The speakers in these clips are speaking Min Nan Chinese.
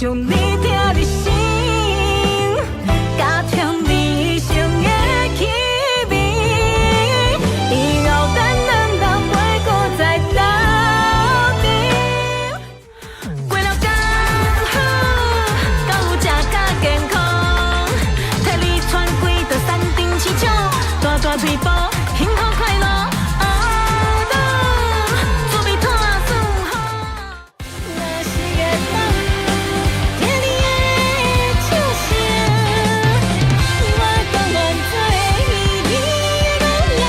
將你疼的心，加添你一生的氣味。以後咱兩人袂閣再鬥陣。過了剛好，夠有食較健康，替你穿幾道山頂市場，大大嘴巴，幸福快樂。哦，準備妥算好。若是會當聽你的笑聲，我甘願做你的憨人。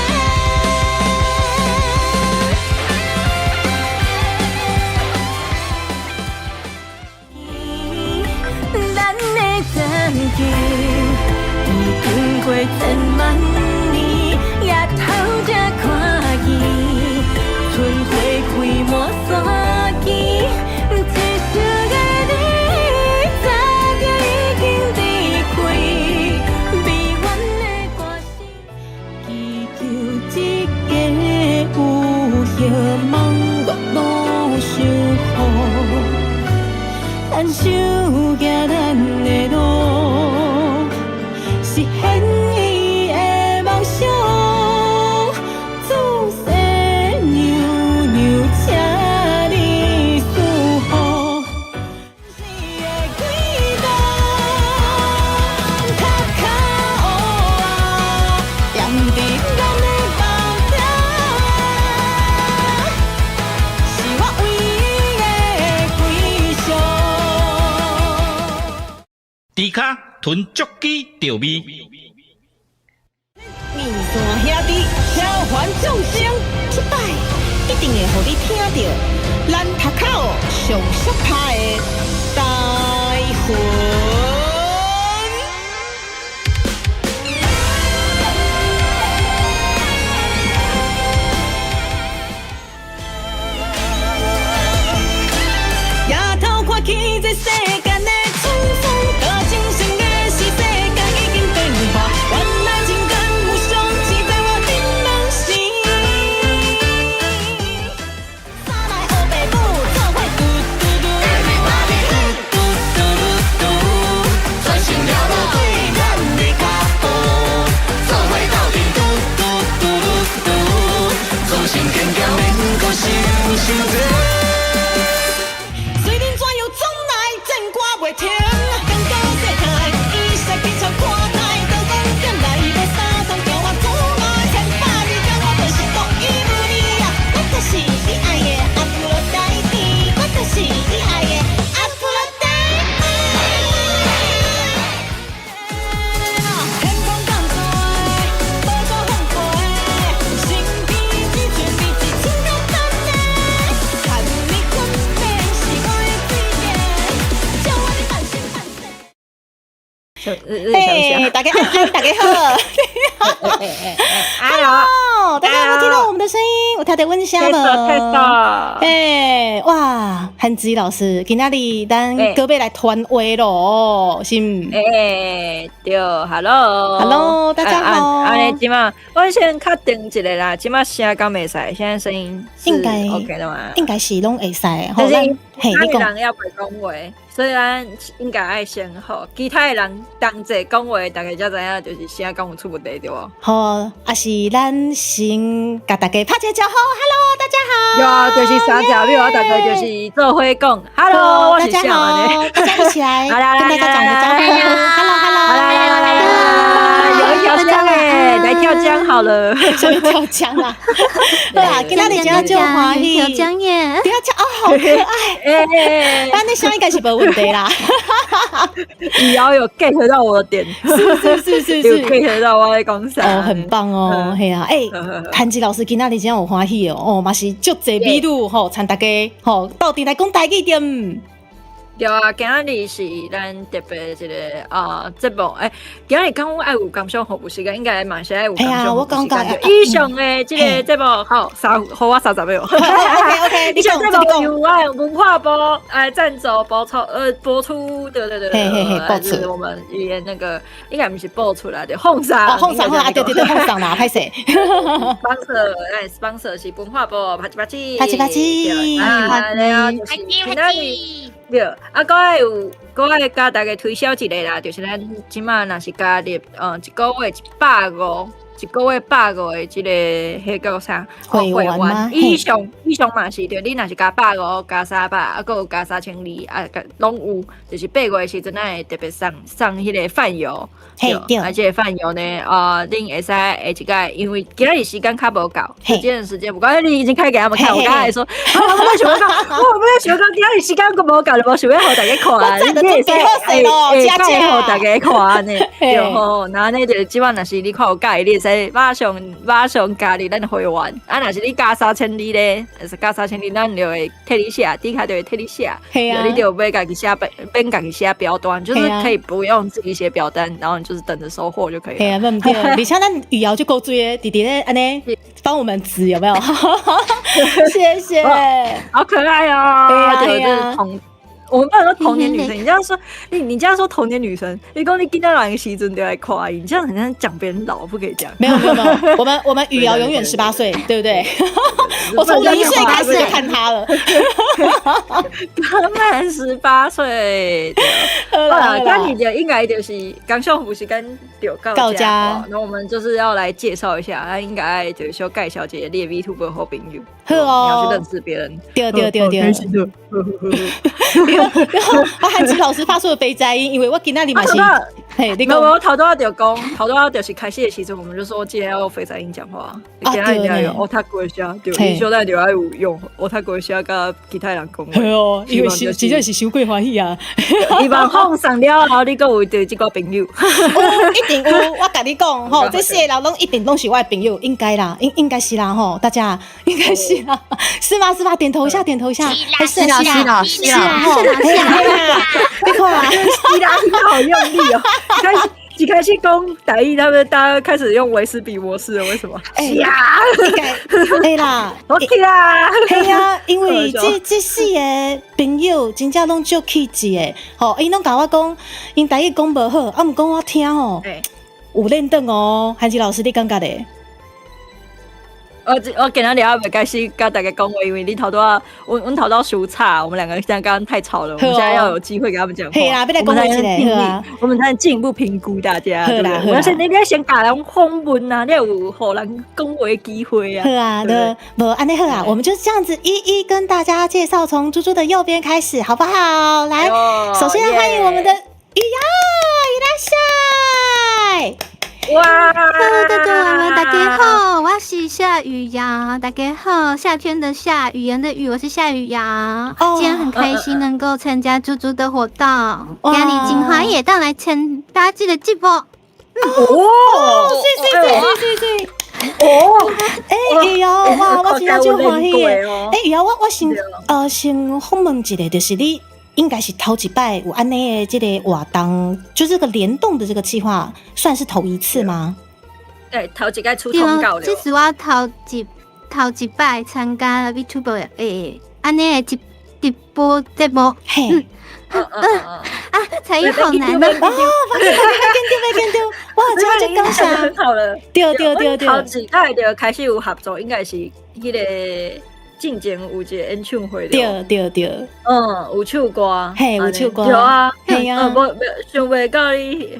咱的曾經已經過千萬年，日頭才看見春花開滿山墘，一生的你早就已經離開，美怨的歌聲，祈求這個有希望越愈相好。咱手行咱的路，實現伊的夢想。祖先娘娘，請你賜福。你的軌道，較靠啊，踮佇咱的夢中，是我唯一的歸宿。豬跤吞足雞著味。面線兄弟，超凡眾生，這擺一定會予你聽著咱讀口上俗拍的台魂。抬頭看見這世間的沧桑，多情深的是世間已經變化，原來情感無常，只在我的夢時。三來黑白舞，做伙嘟嘟嘟，嘟嘟嘟嘟嘟，全心了無對咱的腳步，做伙鬥陣嘟嘟嘟嘟嘟，重新堅強免閣想傷濟。隨恁怎樣總來戰歌袂停，感覺世界伊說比超看開，刀光劍來欲三通，叫我阻礙千百里，叫我就是獨一無二啊！我就是你愛的阿芙羅黛蒂，我就是你愛的阿芙羅黛蒂。天空更大，無可放過，身邊只剩你一真簡單的，和你分別是我的罪孽，叫我你半生半世。嘿，大家安安，大家好。 Hello，大家有沒有聽到我們的聲音？有聽著阮聲無？哎，哇，韓子老師，今仔日咱閣欲來傳話囉，是毋？欸，對，Hello， Hello，大家好。按呢這馬，我先確定一下啦，這馬聲敢會使？現在聲音是應該 OK 的嗎？應該是攏會使。但是嘿，你講人猶袂講話，所以咱應該愛先予其他的人同齊講話，大家才知影就是聲敢有出問題對無？好，抑是咱先共大家拍一個招呼，Hello，大家好。有啊，就是30秒，大概就是做伙講，Hello，我大家好，大家一起來跟大家講個招呼，Hello，Hello，來來來來來，有一條江欸，來跳江好了，什麼跳江啊？對啊，今仔日真正歡喜，跳江耶，跳江哦，好可愛，咱的聲應該是無問題啦。你要有 get 到我的點，是是是是是，有 get 到我在講啥？哦，很棒哦，係啊，欸，韓吉老師今仔日真有歡喜哦，哦，嘛是足濟美女吼，參大家吼鬥陣來講台語對。對啊，今仔日是咱特別一個啊節目，欸，今仔日敢有愛有工商服務時間，應該嘛是愛有工商服務時間。以上的這個節目，好，三，予我30秒。 OK OK，以上節目由我文化部來贊助播出，播出，對對對對，播出。我們語言那個應該毋是播出來的，放送，放送啊，對對對，放送啦，歹勢。 sponsor，哎，sponsor 是文化部，啪嘰啪嘰，啪嘰啪嘰，啊，然後就是今仔日。對，啊，閣愛有閣愛共大家推銷一个啦，就是咱這馬若是加入一个月150，一个月百五的這个彼叫啥？會員嗎？以上嘛是對，你若是加150、加300，啊，閣有加3200，啊，攏有，就是8月的時陣，咱會特別送彼个飯油，對，啊，這个飯油呢，啊，恁會使下一擺，因為今仔日時間較無夠，今日時間無夠，你已經開給他們看，我剛才說，我欲想講，我欲想講，今仔日時間閣無夠，無想欲予大家看，你會使會使予大家看呢，對吼，那呢就這擺若是你看有佮意，你會使馬上加入咱會員，啊，若是你加3200咧，是加三千二，咱就會替你寫，底下就會替你寫，你就欲家己寫表，免家己寫表單，就是可以不用自己寫表單，然後你就是等着收貨就可以了。嘿啊，毋對，而且咱雨瑤就夠水的，直直咧按呢幫我們指有沒有？謝謝，好可愛哦，對啊，對啊。我們不能說童年女神，你這樣說，你這樣說童年女神，你講你見到哪個時陣就來誇你，這樣很像講別人老，不可以講。沒有沒有沒有，我們雨瑤永遠18歲，對不對？我從0歲開始就看她了。剛滿18歲。啊，那你就應該就是剛上不是跟丟高家，那我們就是要來介紹一下，他應該就是說介紹一個你的 VTuber 好朋友，好哦，你要去認識別人。對對對對。啊，韓吉老師發出了肥宅音，因為我今仔日嘛是，嘿，你講，我頭拄仔就講，頭拄仔就是開始的時陣，我們就說今天要用肥宅音講話，今仔日要用オタク聲，對，你小等就愛有用オタク聲佮其他人講。對哦，因為是真正是傷過歡喜啊！希望放送了後，你閣有著這個朋友，一定有。我共你講吼，這四個人攏一定攏是我的朋友，應該啦，應該是啦吼，大家應該是啦，是嗎？是嗎？點頭一下，點頭一下，是啦，是啦，是啦，是啦，是啦，你看，是啦，聽得好用力哦。開始一開始講台語，他們大家開始用維斯比模式了，為什麼？是啊，對啦，OK 啦，係啊，因為這四個朋友真正攏足氣質的，吼，𪜶攏共我講，𪜶台語講無好，啊，毋過我聽吼，有練轉哦，韓吉老師，你感覺咧？我今仔日還未開始佮大家講話，因為你頭拄仔，阮頭拄傷吵，我們兩個現在剛剛太吵了，我們現在要有機會給他們講話。係啦，欲來講一下，好啊，我們才能進一步評估大家，對不對？我先你先共人訪問啊，你有予人講話機會啊。好啊，對，無按呢好啊，我們就這樣子一一跟大家介紹，從豬豬的右邊開始，好不好？來，首先要歡迎我們的雨瑤，いらっしゃい。哇！Hello，大家大家好，我是夏雨瑤，大家好，夏天的夏，語言的語，我是夏雨瑤。今天很開心能夠參加豬豬的活動，今日真歡喜會當來參加這個直播。哦，是是是是是。哦，欸，雨瑤，哇，我真正足歡喜的。欸，雨瑤，我先訪問一下，就是你應該是頭一擺有按呢的這個活動，就這個聯動的這個計劃，算是頭一次嗎？對，頭一擺出通告這是我頭一擺參加 VTuber 的按呢的直播節目。嘿，啊，才藝好難啊！別緊張，別緊張，哇，真正感謝，很好了。對對對對，頭一擺就開始有合作，應該是彼個。進前有一個演唱會，對對對，嗯，有唱歌，嘿，有唱歌，對啊，嘿啊，無想袂到你，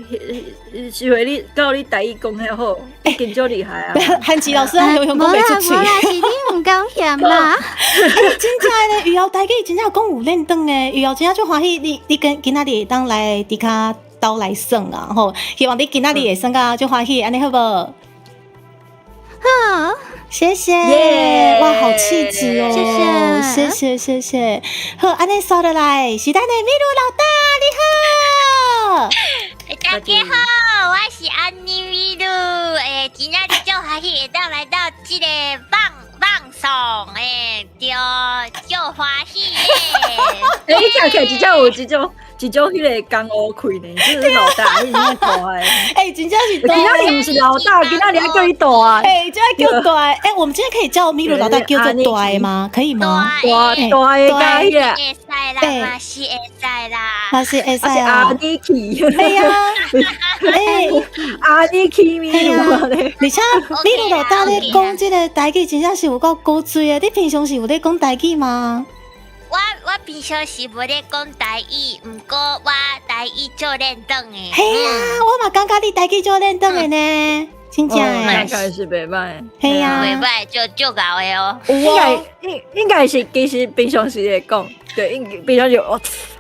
想袂你到你台語講遐好，已經足厲害啊！韓吉老師啊，雄雄講袂出喙，無啦，是你毋敢嫌啦。真正咧，雨瑤台語真正講有練轉的，雨瑤真正足歡喜你跟今仔日會當來佇跤兜來耍啊吼，希望你今仔日會耍甲足歡喜，按呢好無？好。謝謝，哇，好氣質哦！謝謝，謝謝，謝謝。好，按呢刷落來，是咱的米露老大，你好。大家好，我是安妮米露。欸，今仔日足歡喜會當來到這個放送，欸，對，足歡喜的。欸，你聽起來真正有這種。一種彼个江湖氣呢，就是老大，你真大的。欸，真正是今仔日毋是老大，今仔日愛叫伊大。欸，這叫大。欸，我們今天可以叫米露老大叫做大嗎？可以嗎？大大的可以啦。會使啦，嘛是會使啦。嘛是會使啊。阿尼奇。對啊。欸，阿尼奇米露。而且米露老大咧講這個台語，真正是有夠古錐的。你平常時有咧講台語嗎？我我平常時無咧講台語，毋過我台語足輪轉的。嘿啊，我嘛感覺你台語足輪轉的呢，真正的。應該是袂䆀。嘿啊，袂䆀，足足𠢕的哦。應該應該是其實平常時會講，對，應平常就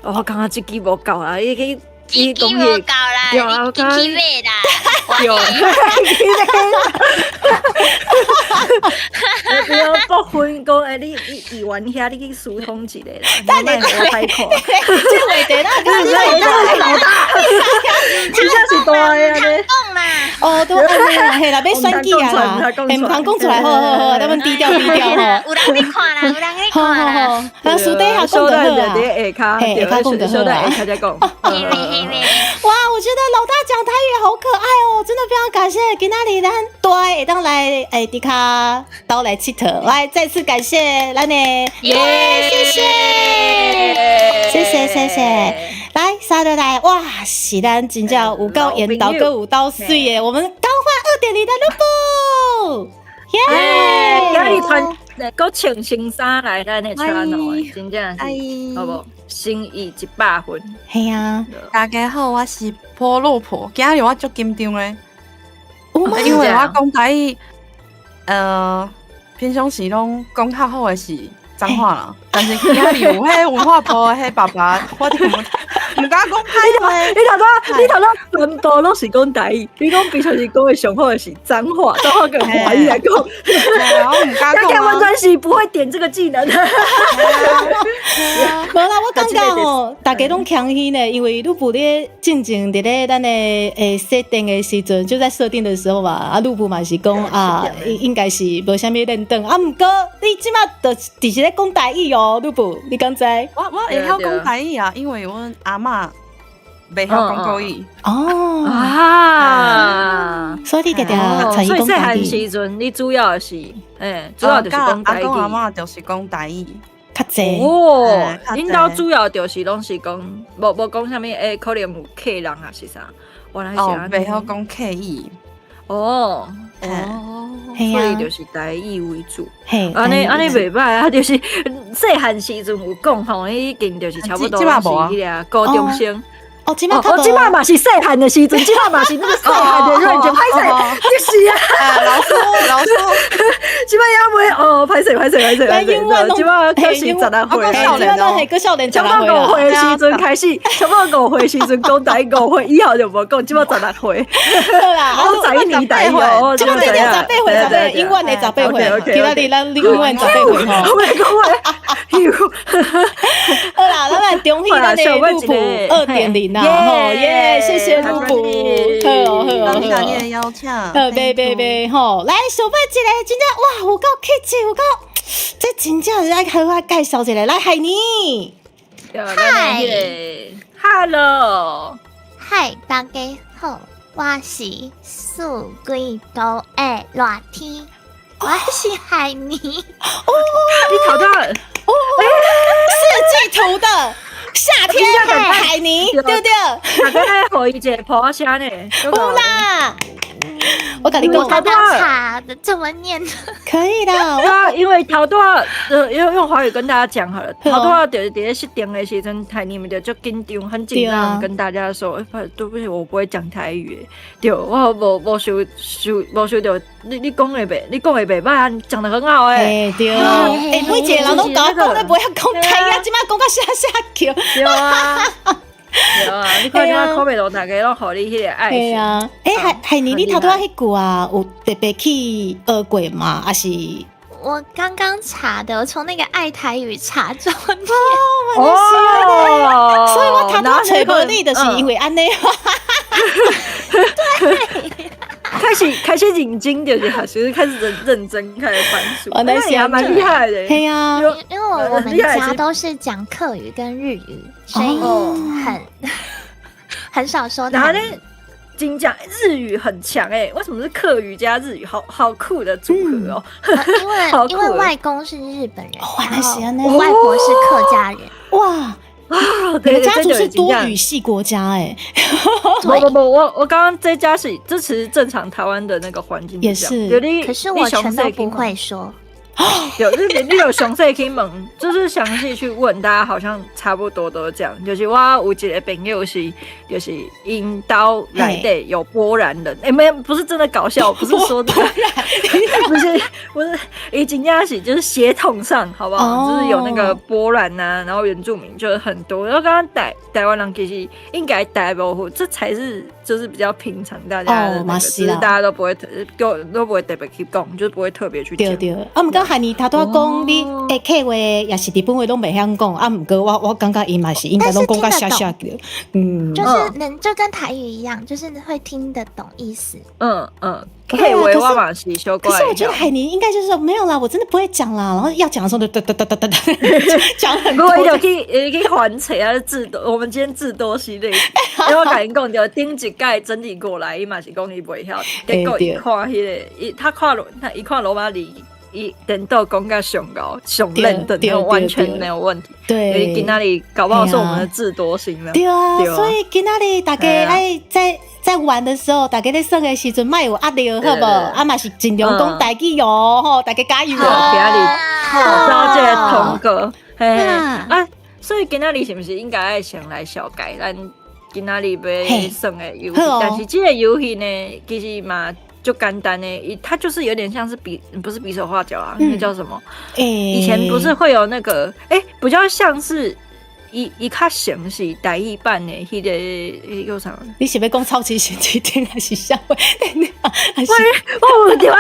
我感覺這句無夠啦，你去。這句無夠啦，你去買啦。對，去買啦。不要不分講，欸，你議員遐，你去疏通一下啦，你莫予我歹看。這話題啦，你老大，真正是大的按呢。講啦。哦，對，嘿啦，欲選舉啊啦，欸，毋通講出來，好好好，咱們低調低調吼。有人咧看啦，有人咧看啦。啊，私底下講就好啊。下跤，下跤講就好啊。下跤才講。哇，我覺得老大講台語好可愛哦，真的非常感謝今仔日咱大會當來欸迪卡兜來𨑨迌，來再次感謝咱的耶，謝謝，謝謝謝謝，來殺落來，哇，是咱真正有夠緣投，閣有夠媠的，我們鋼幻2.0的露布，耶，今日穿閣穿新衫來咱的 channel，真正是好無？心意100分。係啊，大家好，我是波洛婆，今日我足緊張的，因為我講台語，平常時攏講較好的是髒話啦，但是今日有彼文化部的彼爸爸，我就毋敢講歹話。你頭拄全部攏是講台語，你講平常時講的上好的是髒話，髒話跟華語來講。我毋敢講。完全是不會點這個技能。無啦，我感覺吼，大家攏謙虛呢，因為露布咧進前佇咧咱的欸設定的時陣，就在設定的時候嘛，啊，露布嘛是講啊，應該是無啥物輪轉，啊，毋過你這馬就直直咧講台語哦，露布，你敢知？我會曉講台語啊，因為阮阿嬤袂曉講國語。哦啊，所以你常常所以細漢時陣，你主要是，欸，主要就是講台語。阿公阿嬤就是講台語。較濟哦，𪜶兜主要就是攏是講，無講啥物，欸，可能有客人啊是啥，原來是哦，袂曉講客語。哦哦，所以就是台語為主。按呢按呢袂䆀啊，就是細漢時陣有講吼，已經就是差不多是彼個高中生。哦，這馬哦，這馬嘛是細漢的時陣，這馬嘛是那個細漢的 range，歹勢，就是啊，老師老師，這馬猶未哦，歹勢歹勢歹勢歹勢，這馬開始16歲，少年哦，閣少年，差不多5歲時陣開始，差不多5歲時陣講台語，5歲以後就無講，這馬16歲，好啦，我十一年台語哦，這馬對對18歲18歲，永遠的18歲，今仔日咱永遠18歲吼，我講話，好啦，咱來恭喜咱的露布2.0。吼耶！謝謝露布，好好好，多謝你的邀請。好，袂袂袂吼，來小貝一個，真正哇，有夠客氣，有夠，這真正是愛好好介紹一下。來，海尼，嗨，Hello，嗨，大家好，我是四季度的熱天，我是海尼。哦，你頭拄哦，四季圖的。夏天海尼，對不對？大家來予伊一個噗仔聲呢？有啦，我共你講，剛剛查的怎麼念？可以的，啊，因為頭拄仔，用華語跟大家講好了。頭拄仔就是佇咧設定的時陣，海尼咪就足緊張，很緊張，跟大家說，對不起，我不會講台語。對，我無想想無想著你講的袂，你講的袂䆀啊，你講得很好欸。對，欸，每一個人攏共我講，你袂曉講台語，這馬講甲聲聲叫。對啊，對啊，你看這馬口袂落，大家攏予你彼個愛心。啊，欸，海尼，你頭拄仔彼句啊，有特別去學過嗎？還是？我剛剛查的，我從那個愛台語查中。哦，所以我頭拄仔揣無你，就是因為按呢。對。開始認真，就是開始認真開始翻書，那也蠻厲害的。對啊，因為我們家都是講客語跟日語，所以很少說台語。真正日語很強欸，為什麼是客語加日語？好好酷的組合哦！因為外公是日本人，然後外婆是客家人。哇！啊，你們家族是多語系國家欸。不不不，我剛剛這家是支持正常台灣的那個環境，也是。可是我全都不會說。有，就是你有详细去问，就是详细去问，大家好像差不多都这样。就是我有一个朋友是，就是𪜶兜内底有波兰人，欸，没有，不是真的搞笑，不是说的，不是不是，伊真正是就是血统上，好不好？就是有那个波兰呐，然后原住民就是很多。然后刚刚台湾人其实应该大部分，这才是就是比较平常大家的那个，就是大家都不会都不会特别去讲，就是不会特别去讲。对对，啊，毋过海尼头拄仔讲你会客话，也是日本话拢袂晓讲，啊，毋过我感觉伊嘛是应该拢讲甲写写的，嗯，就是能就跟台语一样，就是会听得懂意思。嗯嗯，客话我嘛是小可是我觉得海尼应该就是说没有啦，我真的不会讲啦，然后要讲的时候就哒哒哒哒哒哒讲很多。我就去还册啊，智多，我们今天智多系列，因为我共𪜶讲著顶一届整理过来，伊嘛是讲伊袂晓，结果伊看彼个，伊他看罗，他伊看罗马字。伊颠倒讲甲上𠢕上认真，完全没有问题。对，今仔日搞不好是我们的智多星了。对啊，所以今仔日大家爱在玩的时候，大家咧耍的时阵，莫有压力，好无？啊嘛是尽量讲台语哦，吼，大家加油哦！今仔日好，这个通过，嘿，啊，所以今仔日是毋是应该爱先来小解咱今仔日欲耍的游戏？但是这个游戏呢，其实嘛就简单呢，它就是有点像是比不是比手画脚啊，那叫什么？以前不是会有那个，欸，比较像是伊较像是台语版的彼个彼个叫啥？你是欲讲超级星期天还是啥？还是哦对啊，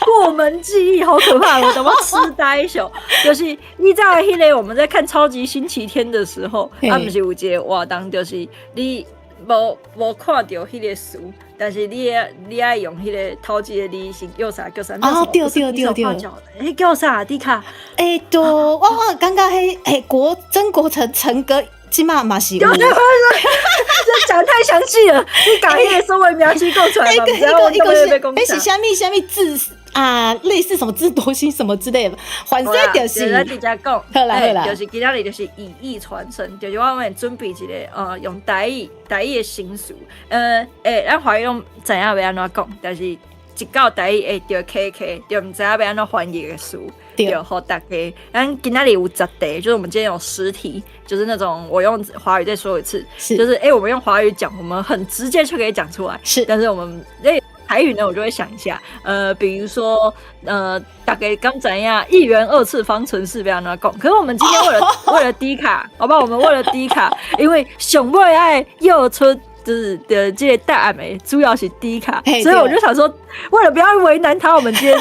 过门记忆好可怕，我怎么痴呆小？就是你在彼个我们在看超级星期天的时候，啊，毋是有一个活动，就是你无看著彼个词。但是你爱用彼个头一个字是叫啥叫啥？哦，对对对对，彼叫啥？迪卡？欸，对，我感觉彼彼国曾国城陈哥这马嘛是有。这讲太详细了，你讲彼个所谓名词讲出来嘛？一个一个是，彼是啥物啥物字啊？类似什么智多星什么之类的，反正就是。咱直接讲，好啦好啦，就是今仔日就是以意传声，就是我们准备一个用台语的新词，咱华语拢知影欲按怎讲，但是一到台语会著卡卡，就毋知影欲按怎翻译的词，对，予大家。咱今仔日有十题，就是我们今天有10题，就是那种我用华语再说一次，就是我们用华语讲，我们很直接就可以讲出来，但是我们台语呢，我就会想一下，比如说，大家敢知影一元二次方程式欲按怎讲。可是我们今天为了低卡，好吧，我们为了低卡，因为上尾爱又出就是的这个答案的，主要是低卡，所以我就想说，为了不要为难他，我们今天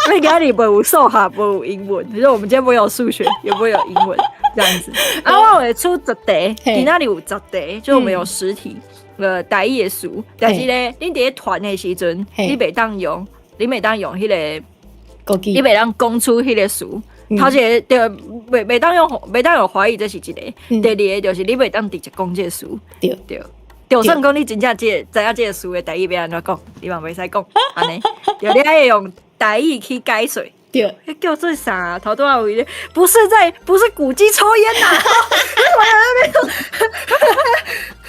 因为今日无有数学，无有英文，所以我们今天不会有数学，也不会有英文这样子。啊，我会出十题，今仔日有十题，就我们有十题。台语的词，但是咧，你伫咧传的时阵，你袂当用彼个，你袂当讲出彼个词。头一个对，袂当用华语，这是一个。第二个就是你袂当直接讲这个词。对对，就算讲你真正这个知影这个词的台语欲按怎讲，你嘛袂使讲，按呢，对，你爱用台语去解说。对，彼叫做啥？头拄仔有一个，不是在，不是古迹抽烟呐？为什么有那边？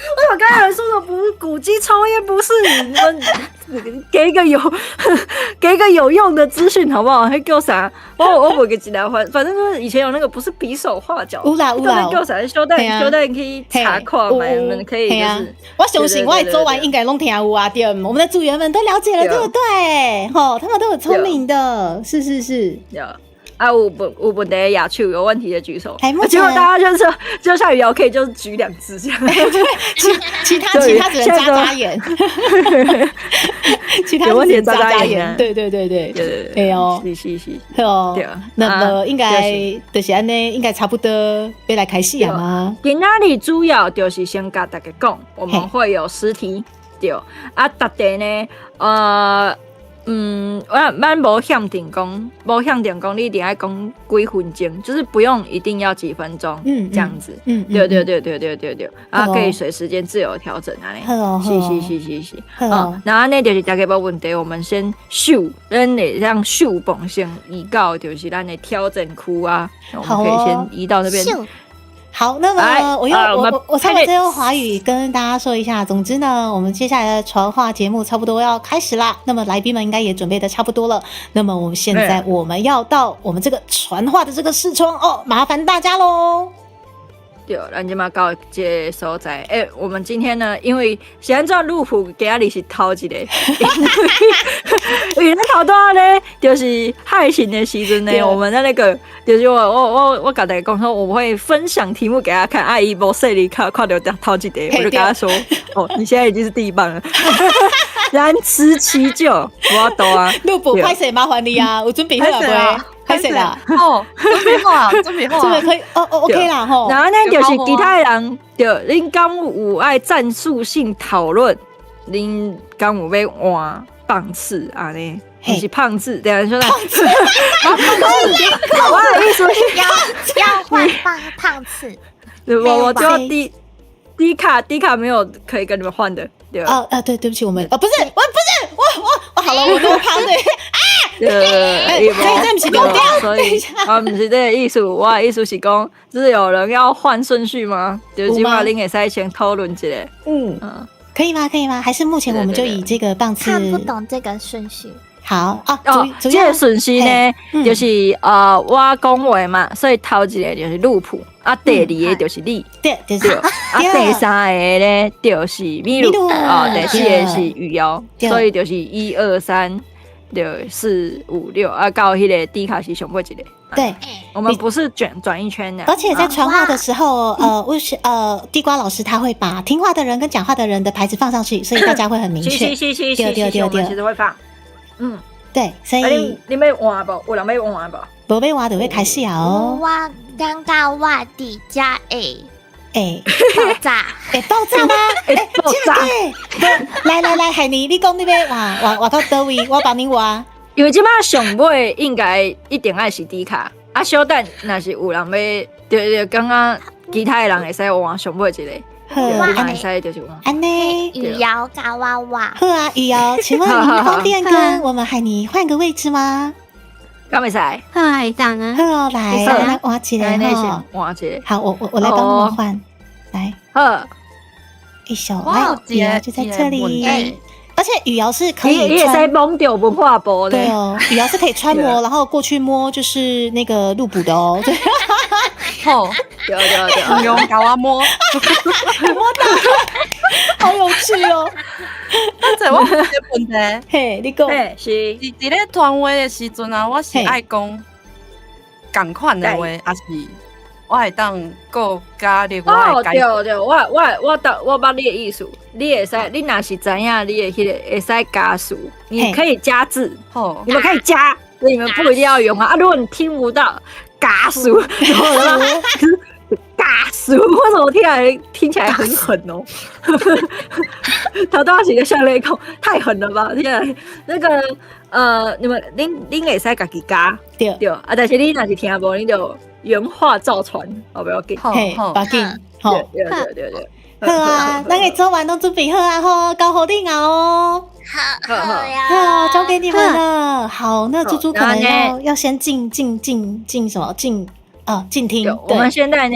为什么刚才有人说的不是古迹抽烟？不是你们给一个有用的资讯好不好？彼叫啥？我无记一下，反正就是以前有那个不是比手画脚，有啦有啦，叫啥？小等小等去查看觅，你们可以就是。我相信我的组员应该拢听有啊，对，我们的组员们都了解了，对不对？吼，他们都很聪明的，是是是。有啊，有问题的举手，有问题的举手。结果大家就是就下雨瑶可以就举两只这样，其他只能眨眨眼，其他有问题眨眨眼。对对对对对，对哦，是是是，好哦。那么应该就是按呢，应该差不多欲来开始啊吗？今仔日主要就是先共大家讲，我们会有十题，对啊，逐题呢，我咱无限定讲，无限定讲，你一定爱讲几分钟，就是不用一定要几分钟，这样子，对对对对对对对，啊，可以随时间自由调整按呢，是是是是是，嗯，然后呢就是大家无问题，我们先秀，咱会让秀榜先移到就是咱的挑战区啊，我们可以先移到那边。好。好，那么我用我我稍微再用华语跟大家说一下。总之呢，我们接下来的传话节目差不多要开始啦。那么来宾们应该也准备的差不多了。那么我们现在我们要到我们这个传话的这个视窗哦，麻烦大家喽。對，咱這馬到這个所在。欸，我們今天呢，因為是按怎路普今仔日是頭一個，因為咱頭拄仔咧，就是海巡的時陣呢，我們的那個，就是我共大家講說，我會分享題目給他看，啊，伊無細膩看看著頭一個，我就跟他說，哦，你現在已經是第一棒了，難辭其咎，我懂啊。路普歹勢麻煩你啊，有準備好未？歹勢啦，哦，準備好啊，準備好，準備可以，哦哦，OK 啦吼。然後呢，就是其他人，對，恁敢有愛戰術性討論？恁敢有欲換棒次按呢？毋是胖子，等下說胖子，胖子，我的意思是要換胖次。我就低卡低卡沒有可以跟你們換的，對。哦啊，對，對不起，我們哦，不是，我不是，我好了，我那麼胖對。對，這毋是重點，所以啊，毋是這個意思，我的意思是講，就是有人要換順序嗎？就是這馬恁會使先討論一下。嗯嗯，可以嗎？可以嗎？還是目前我們就以這個棒次？看不懂這個順序。好啊，哦，這個順序呢，就是我講話嘛，所以頭一個就是路普，啊，第二個就是你，對，就是啊，第三個呢就是米露，哦，第四個是雨瑤，所以就是一二三。六四五六啊，到彼个低卡是上尾一个。對，我們不是轉轉一圈的。而且在傳話的時候，為是地瓜老師他會把聽話的人跟講話的人的牌子放上去，所以大家會很明確。是是是是是，我們其實會放。嗯，對，所以你欲換無？有人欲換無？無欲換就欲開始啊！哦，我感覺我佇遮會欸爆炸！會爆炸嗎？欸爆炸！來來來，海妮，你講你欲換換換到佗位，我幫你換。因為這擺上尾應該一定愛是低卡，啊，小等若是有人欲，對對，感覺其他的人會使換上尾一個，好，會使就是換。按呢，雨瑤共我換。好啊，雨瑤，請問您方便跟我們海妮換個位置嗎？敢會使？好啊，會當啊。好哦，來，來換一個吼，換一個。好，我來幫你們換，來。好，一手來，雨瑤就在這裡。而且雨瑤是可以穿摸著文化部的，對哦，雨瑤是可以穿模，然後過去摸，就是那個錄補的哦。對，好，對對對，用共我摸，摸到，好有趣哦。但是我有一個問題，嘿，你講，是，佇咧傳話的時陣啊，我是愛講仝款的話，抑是我會當閣加入我的哦，對對，我懂，我捌你的意思，你會使，你若是知影你的彼个會使加詞，你可以加字，你們可以加，你們不一定要用啊。啊，如果你聽不到，加詞，加詞，為什麼聽起來很狠哦？頭拄仔是個像雷公，太狠了吧！天啊，那個你們恁會使家己加，對對啊，但是你若是聽無，你就原話照傳，好不要緊，嘿，無要緊，好，對對對對，好啊，咱個做完攏準備好啊，好，交予恁啊哦，好，好呀，好，交給你們了。好，那豬豬可能要先進什麼進啊？進聽。我們現在呢，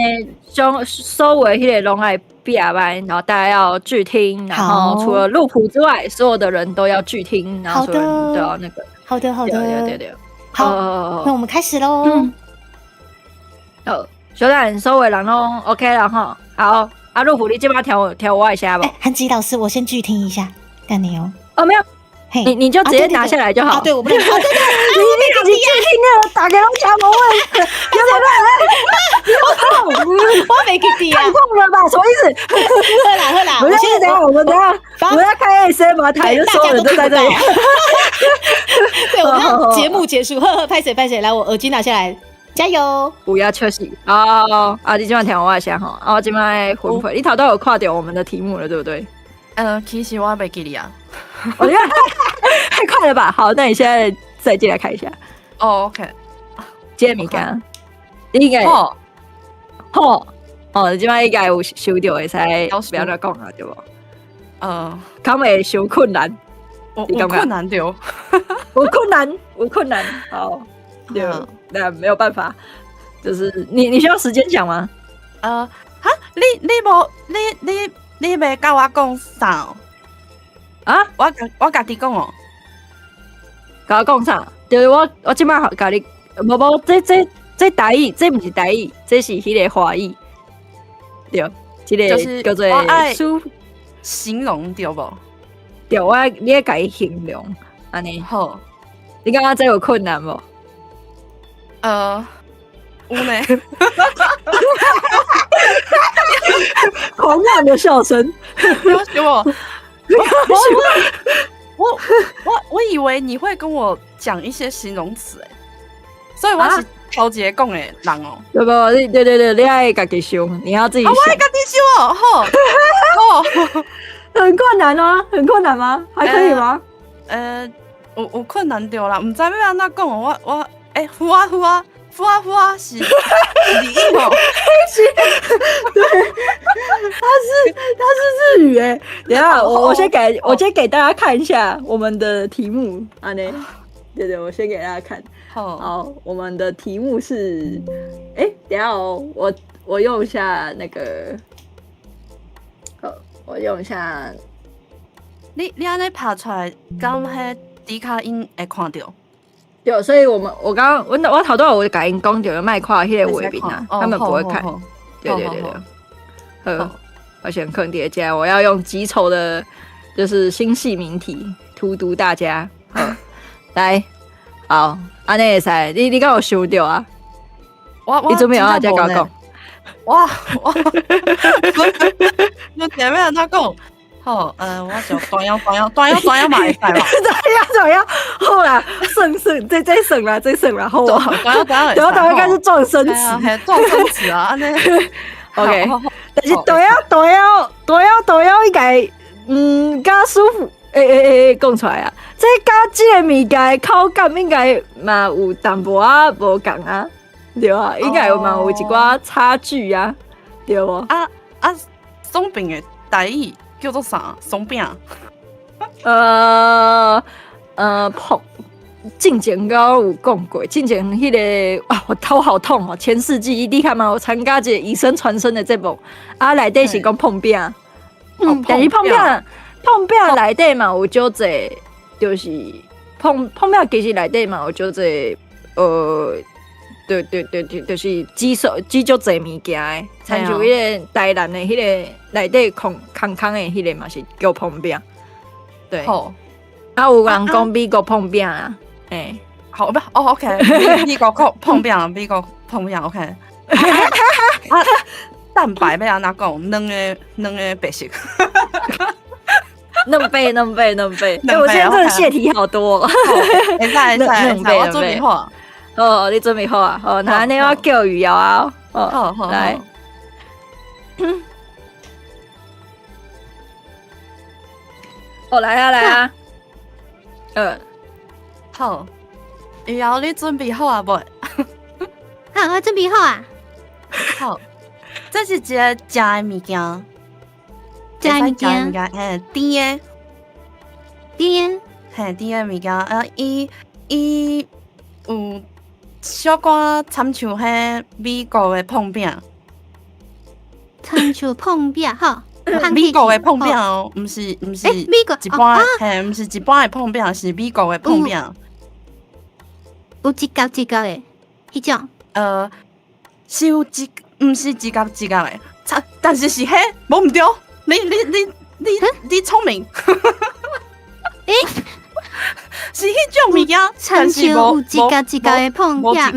將所有彼个攏愛閉麥，然後大家要拒聽，然後除了路普之外，所有的人都要拒聽，然後所有人都要那個。好的，好的，對對對，好，那我們開始嘍。好，小等所有人攏 OK 了哈。好，阿路普，你這擺聽我的聲無？韓吉老師，我先拒聽一下，等你哦。哦，沒有，你就直接拿下來就好。對，我不能。對對，你拒聽了，大家攏聽無話。我沒記得啊，太痛了吧？什麼意思？好啦好啦，我先等下，我們等下，我要開 ASMR 台，就所有人都在這裡。對，我們要節目結束，呵呵，拍謝拍謝，來，我耳機拿下來。加油！不要休息哦！啊，你這擺聽我的聲吼，啊，我這擺分配，你頭拄有看著我們的題目了，對不對？其實我袂記得啊。我覺得太快了吧！好，那你現在再進來看一下。哦，OK。這個物件，你應該好，好，哦，你這擺應該有收著，會使不要再講啊，對無？敢會傷困難？有困難著，有困難，有困難。好，對，那沒有辦法，就是你需要時間講嗎？哈，你無你袂佮我講啥？啊？我家己講哦，佮我講啥？對，我這擺共你，無無，這台語，這毋是台語，這是彼个華語。對，這個叫做形容對無？對，我你愛共伊形容，按呢。好，你感覺這有困難無？有呢。狂妄的笑聲。我以為你會跟我講一些形容詞，欸，所以我是頭一個講的人哦。對不？對對對，你愛家己想，你要自己想。我愛家己想哦，好，很困難嗎？很困難嗎？還可以嗎？有困難著啦，毋知欲按怎講哦。我呼啊呼啊呼啊呼啊是日語哦，是，對，它是日語欸。等下我先給大家看一下我們的題目，按呢，對對，我先給大家看。好，我們的題目是，欸，等下哦，我用一下那個，好，我用一下。你按呢拍出來，敢彼迪卡𪜶會看著？對，所以我們我剛剛我頭拄有共𪜶講著，莫看彼個畫面啊，他們不會看。對對對對，好，我先放佇這，我要用極醜的，就是新細明體荼毒大家。好，來，好，按呢會使，你敢有想著啊？我你準備好再共我講。我我前面按怎講？好，我就斷腰斷腰斷腰斷腰嘛會使嘛？斷腰斷腰，好啦，算算，這算啦，這算啦，好啊。斷腰斷腰，斷腰應該是狀聲詞，狀聲詞啊，按呢。 OK，但是斷腰斷腰斷腰斷腰應該，較舒服，講出來啊，這佮這个物件的口感應該嘛有淡薄仔無仝啊，對啊，應該有嘛有一寡差距啊，對無？啊啊，鬆餅的台語叫做啥？鬆餅？碰，進前我有講過，進前彼个啊，我頭好痛哦！前世記憶，你看嘛，有參加一個以聲傳聲的節目，啊，內底是講碰餅，但是碰餅，碰餅內底嘛有少濟，就是碰碰餅其實內底嘛有少濟，對對對對，就是煮少煮足濟物件的，親像彼个台南的彼个內底空空空的彼个嘛是叫碰餅，對。啊，有人講美國碰餅啊，欸，好不？哦，OK，美國碰餅，美國碰餅，OK。啊，蛋白欲按怎講？兩個白色。兩倍，兩倍，兩倍。欸，我現在這個泄題好多。會使會使會使，我準備好。哦，你準備好啊？哦，那你我叫雨瑤啊。哦，好，來。哦，來啊，來啊。好，雨瑤，你準備好啊無？好，我準備好啊。好，這是一個食的物件，食的物件，嘿，甜的，甜，嘿，甜的物件，啊，伊有小可參像彼美國的碰餅，參像碰餅吼。美國的碰餅哦，毋是毋是，美國一般，嘿，毋是一般的碰餅，是美國的碰餅。有一角一角的，彼種。是有一，毋是一角一角的，但是是彼，無毋對，你聰明。欸，是彼種物件，親像有一角一角的碰餅，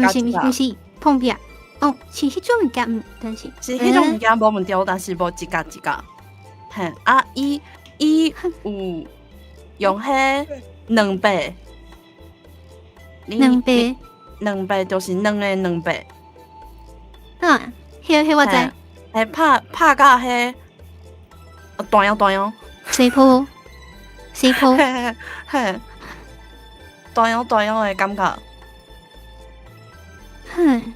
毋是碰餅。哦，是彼種物件，但是是彼種物件無毋對，但是無一角一角。嘿，啊，伊有用彼兩白，兩白，兩白就是兩个兩白。嗯，彼我知。嘿，拍甲彼大样大样。西坡，西坡。嘿，嘿，大样大样的感覺。哼。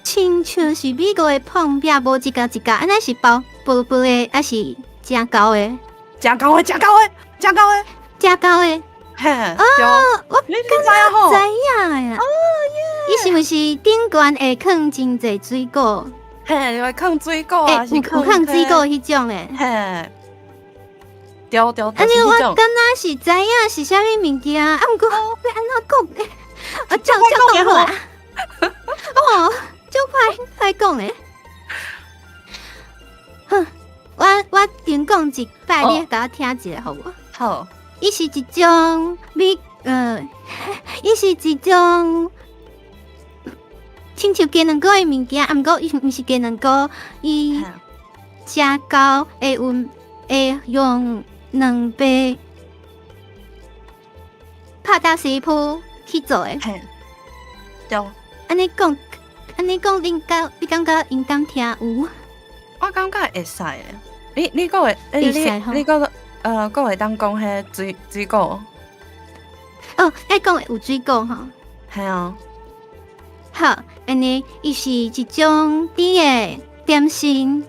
親像是美國的碰餅，無一角一角，按呢是包薄薄的，還是誠厚的？誠厚的，誠厚的，誠厚的，誠厚的。嘿，哦，我你知影吼？知影呀。哦耶！伊是毋是頂懸會囥真濟水果？嘿，會囥水果啊，有囥水果彼種的。嘿，對對。按呢我敢若是知影是啥物物件，啊，毋過欲按怎講？啊，照照講好啊。哦，足歹歹講的。好，我先講一擺，你共我聽一下好無？好。伊是一種親像雞卵糕的物件，啊，毋過伊毋是雞卵糕，伊食到會有會用兩白拍打師傅去做的。嘿，對。按呢講，按呢講，你感覺𪜶敢聽有？我感覺會使的。你閣會，你閣閣會當講彼水果？哦，愛講有水果吼。係啊。好，按呢，伊是一種甜的點心，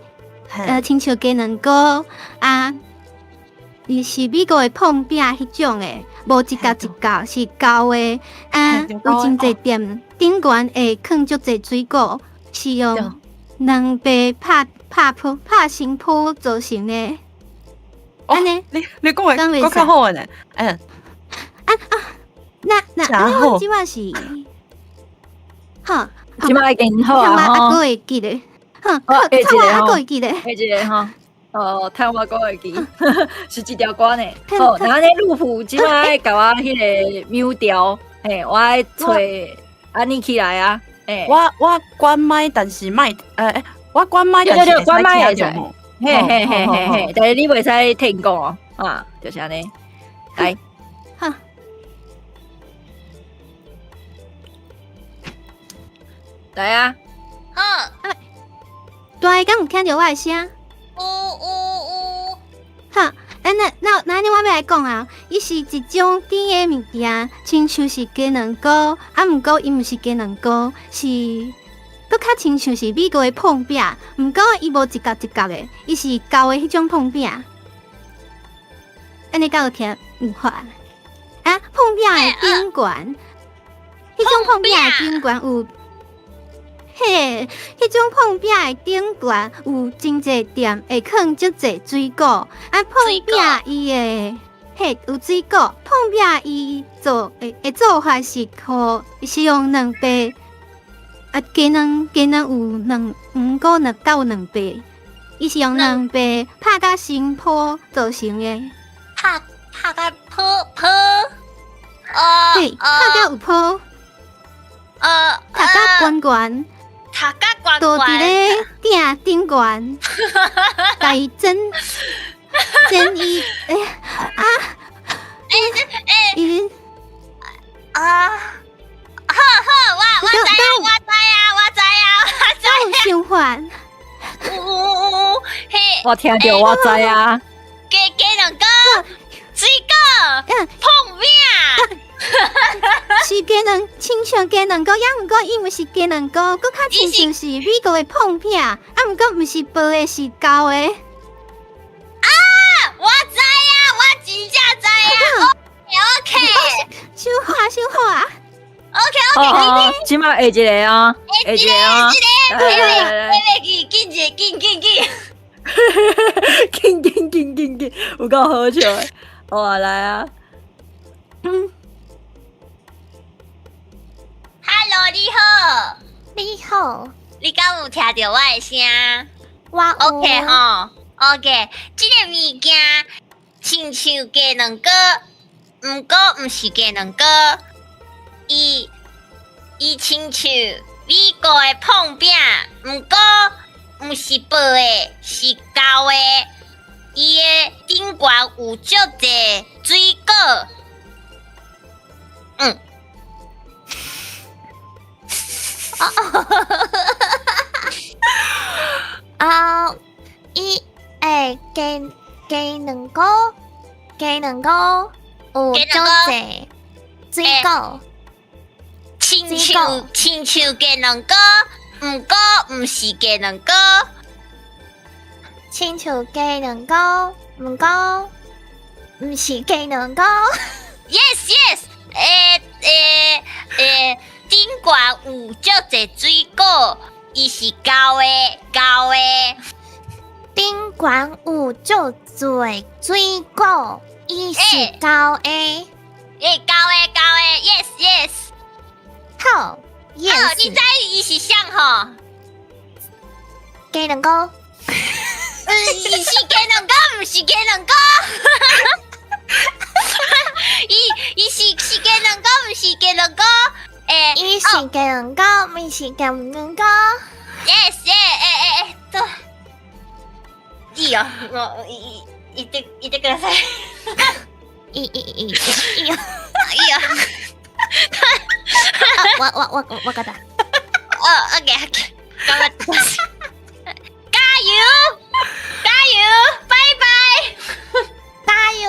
親像雞卵糕啊，伊是美國的膨餅彼種的，無一角一角是厚的，啊，有真濟店頂懸會囥足濟水果，是用兩白拍拍鋪拍成鋪做成的。按呢，你講的閣較好的呢？嗯。啊啊，那那阮這擺是。好，這擺已經好啊！我猶閣會記得，好，聽我猶閣會記得，下一个吼，哦，聽我閣會記，是這條歌呢。好，那按呢路虎這擺共我彼个 mute 掉，嘿，我愛揣按呢起來啊，欸，我關麥，但是麥，我關麥，但是關麥會使，嘿嘿嘿嘿嘿，但是你袂使聽講哦，啊，就是按呢，來，好。來啊！好，大家敢有聽著我的聲？有有有。好，那按呢我欲來講啊，伊是一種甜的物件，親像是雞卵糕，啊，毋過伊毋是雞卵糕，是閣較親像是美國的膨餅，毋過伊無一角一角的，伊是厚的彼種膨餅。按呢敢有聽有法？啊，膨餅的頂懸，彼種膨餅的頂懸有。嘿，彼種膨餅的頂懸有真濟店會囥足濟水果，啊，膨餅伊的嘿有水果，膨餅伊做的做法是靠是用兩白啊雞卵雞卵有兩黃果兩到兩白，伊是用兩白拍甲成泡做成的。拍甲泡泡，對，拍甲有泡，讀甲懸懸。讀甲懸懸，倒佇咧鼎頂懸，共伊蒸蒸伊欸啊欸伊啊，好好，我知影，我知影，我知影，我知影。有想法？有有有，彼我聽著我知啊。雞卵糕，水果，膨餅。是雞卵，親像雞卵糕，抑毋過伊毋是雞卵糕，閣較親像是美國的膨餅，啊，毋過毋是薄的，是厚的。啊！我知影，我真正知影。OK，小可小可啊。 OK OK，這擺下一个啊，下一个啊，來來來，緊緊一个，緊緊緊，緊緊緊緊緊，有夠好笑的，好啊，來啊，嗯。 Hello，你好，你好，你敢有聽著我的聲？我有。 OK 吼，OK，這个物件親像雞卵糕，毋過毋是雞卵糕，伊親像美國的膨餅，毋過毋是薄的，是厚的。伊的頂懸有足濟水果。嗯。啊！伊欸雞卵糕，雞卵糕有足濟水果，親像雞卵糕，毋過毋是雞卵糕，親像雞卵糕，毋過毋是雞卵糕。 Yes yes，欸欸欸，顶悬有足济水果，伊是厚的，厚的。顶悬有足济水果，伊是厚的。欸，厚的，厚的，yes yes。好，yes。你知伊是啥吼？鸡卵糕。伊是鸡卵糕，毋是鸡卵糕。伊是鸡卵糕，毋是鸡卵糕。欸，伊是鸡卵糕，毋是鸡卵糕。 Yes yes，欸欸欸，对。いいよ、もういい言って言ってください。いいいいいいいいよ。いいよ。我我我わかった。哦，OK OK，頑張ってください。加油，加油，拜拜，加油。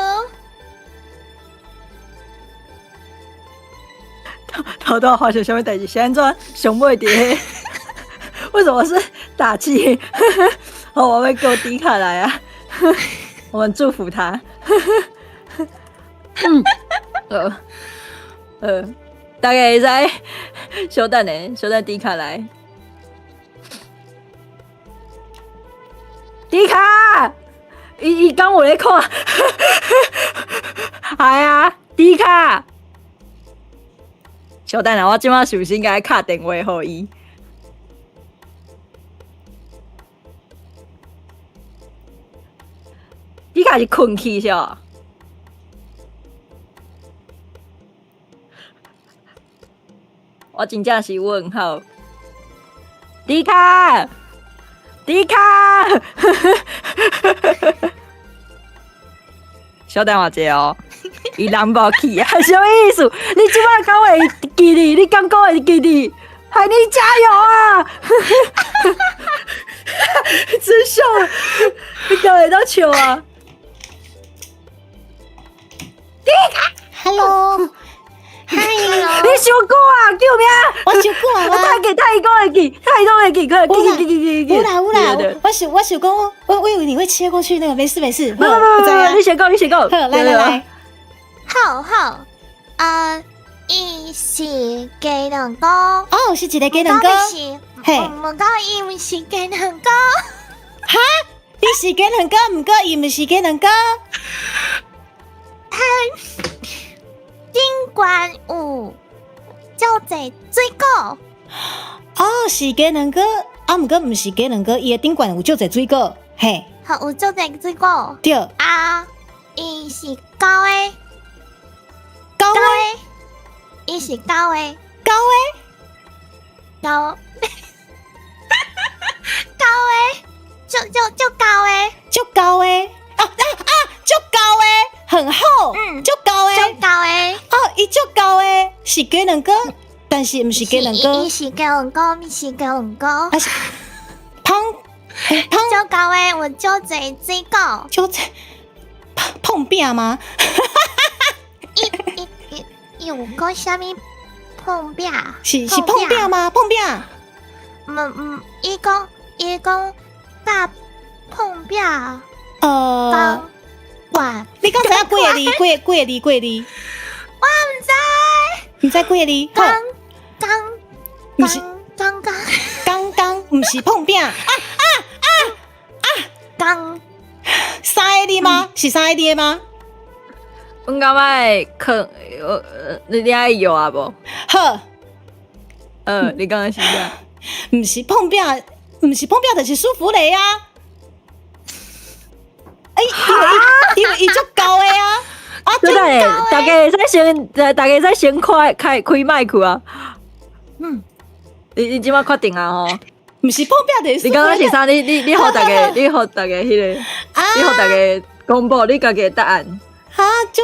头拄发生啥物代志？是按怎上尾伫？为什么是打气？好，我们叫迪卡来啊！我们祝福他。大家会使稍等下，稍等迪卡来。迪卡，伊敢有咧看？系啊，迪卡。稍等下，我这摆是毋是应该敲电话予伊？迪卡是困去是无？我真正是问号。迪卡，迪卡，稍等我一下哦，伊人无去啊，啥物意思？你这摆敢会记得？你敢讲会记得？海妮加油啊！真笑了，你敢会当笑啊？迪卡，Hello，嗨，你伤久啊，救命！我伤久啊，我太记，太讲会记，太讲会记，快记记记记记。有啦有啦，我想讲，我以为你会切过去那个，没事没事。不不不，你先讲，你先讲。好，来来来，好好，伊是鸡卵糕。哦，是一个鸡卵糕。嘿，毋过伊毋是鸡卵糕。哈？伊是鸡卵糕，毋过伊毋是鸡卵糕。顶悬有足济水果。哦，是鸡卵糕，啊，毋过毋是鸡卵糕，伊的顶悬有足济水果，嘿。好，有足济水果。对。啊，伊是厚的。厚的。伊是厚的。厚的。厚。厚的，足足足厚的，足厚的。啊啊啊！足厚的，很厚，足厚的，足厚的。哦，伊足厚的，是鸡卵糕，但是毋是鸡卵糕。伊是鸡卵糕，毋是鸡卵糕。啊是，芳，芳足厚的有足济水果，足济碰饼吗？伊伊伊有讲啥物碰饼？是碰饼吗？碰饼？毋毋，伊讲伊讲甲碰饼。哇！你敢知影几个字？几个字？几个字？我毋知，毋知几个字？刚刚，毋是刚刚刚刚，毋是碰饼啊啊啊啊！刚三个字吗？是三个字吗？阮感觉可，你爱摇啊无？好，你感觉是啥？毋是碰饼，毋是碰饼，就是舒芙蕾啊！欸，因为伊足厚的啊！啊，对对，大家会使先，大家会使先开开开麦克啊。嗯，你这摆确定啊吼？毋是碰饼就是。你感觉是啥？你予大家，你予大家彼个，你予大家公布你家己的答案。哈，就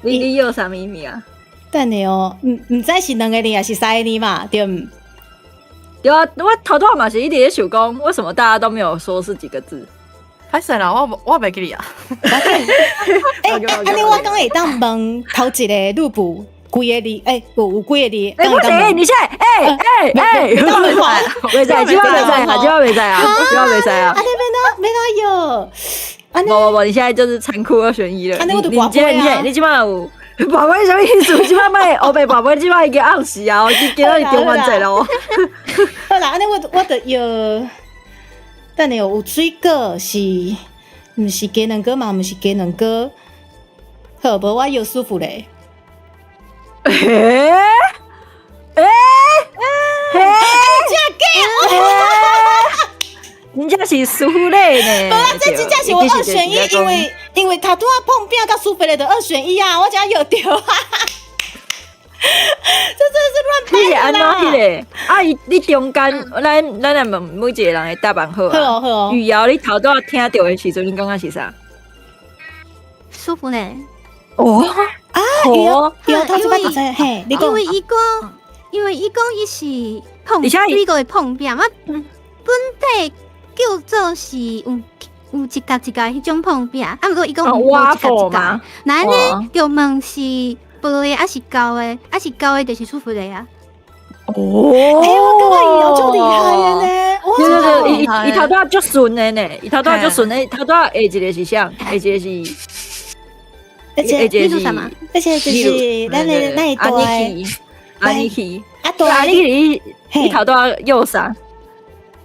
你要啥物物啊？等下哦，毋知是两个字还是三个字嘛？对毋？对啊，我头拄嘛是一直咧想讲，为什么大家都没有说是几个字？歹势啦，我袂记哩啊。欸，按呢我敢会当问头一个女仆几个字？欸，有几个字？欸，不行，你现在，欸欸欸，袂使，这摆袂使啊，这摆袂使啊，这摆袂使啊。按呢欲怎摇？无无无，你现在就是残酷二选一了。你你这摆有，跋杯啥物意思？這擺莫烏白跋杯，這擺已經暗時啊！今仔日中元節咯。好啦，按呢我著搖，等下有水果是，毋是雞卵糕嘛？毋是雞卵糕。好，無我搖舒芙蕾。欸欸欸！真假？真正是舒芙蕾呢？無啊，這真正是我二選一，因為頭拄仔膨餅佮舒芙蕾的二選一啊，我真搖著啊！這真的是亂掰的啦！你是按怎彼個？啊，伊你中間，咱來問每一個人的答案好啊。好哦，好哦。雨瑤，你頭拄仔聽著的時陣，你感覺是啥？舒芙蕾。哦啊！雨瑤，雨瑤頭拄仔嘿，你講。因為伊講伊是膨水果的膨餅，我本體叫做是有一角一角彼種膨餅，啊，毋過伊講無一角一角。那按呢就問是薄的還是厚的？還是厚的，就是舒芙蕾啊。哦，欸，我感覺伊有足厲害的呢。對對對，伊頭拄仔足順的呢，伊頭拄仔足順的，頭拄仔下一個是啥？下一個是，而且下一個是，而且就是咱的那一大阿妮奇，啊對，阿妮奇，你頭拄仔有啥？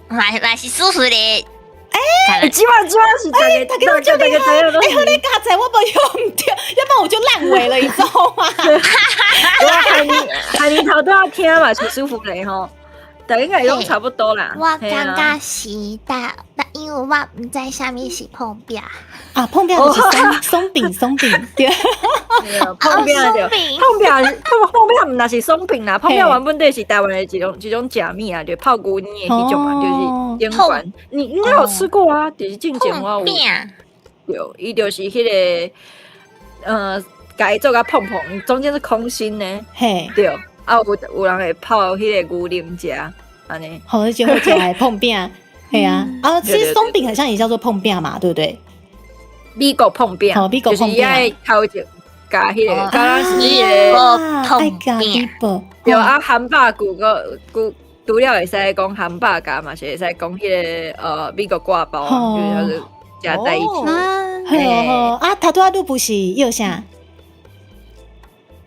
嘛是舒芙蕾。欸，這擺這擺是欸，大家攏足厲害，欸，好你加載我無用毋著，要不然我就爛尾了，你知道嗎？我害你頭拄仔聽嘛是舒芙蕾吼，但應該攏差不多啦。我感覺是，但因為我毋知啥物是膨餅。啊，膨餅就是鬆餅，鬆餅對。膨餅對，膨餅，膨餅毋若是鬆餅啦，膨餅原本底是台灣的一種食物啊，就泡牛奶的彼種嘛，就是頂懸。你應該有吃過啊？就是進前我有。對，伊就是彼個，共伊做甲膨膨，中間是空心的。嘿。對，啊有人會泡彼個牛奶食，按呢。好，就好食的膨餅，係啊，啊，其實鬆餅好像也叫做膨餅嘛，對不對？美國膨餅，哦，美國膨餅，就是愛頭前共彼個，敢若是彼個膨餅，對啊，漢堡骨個骨除了會使講漢堡夾嘛，是會使講彼個美國掛包，就是加在一起。好，啊，頭拄仔你不是搖啥？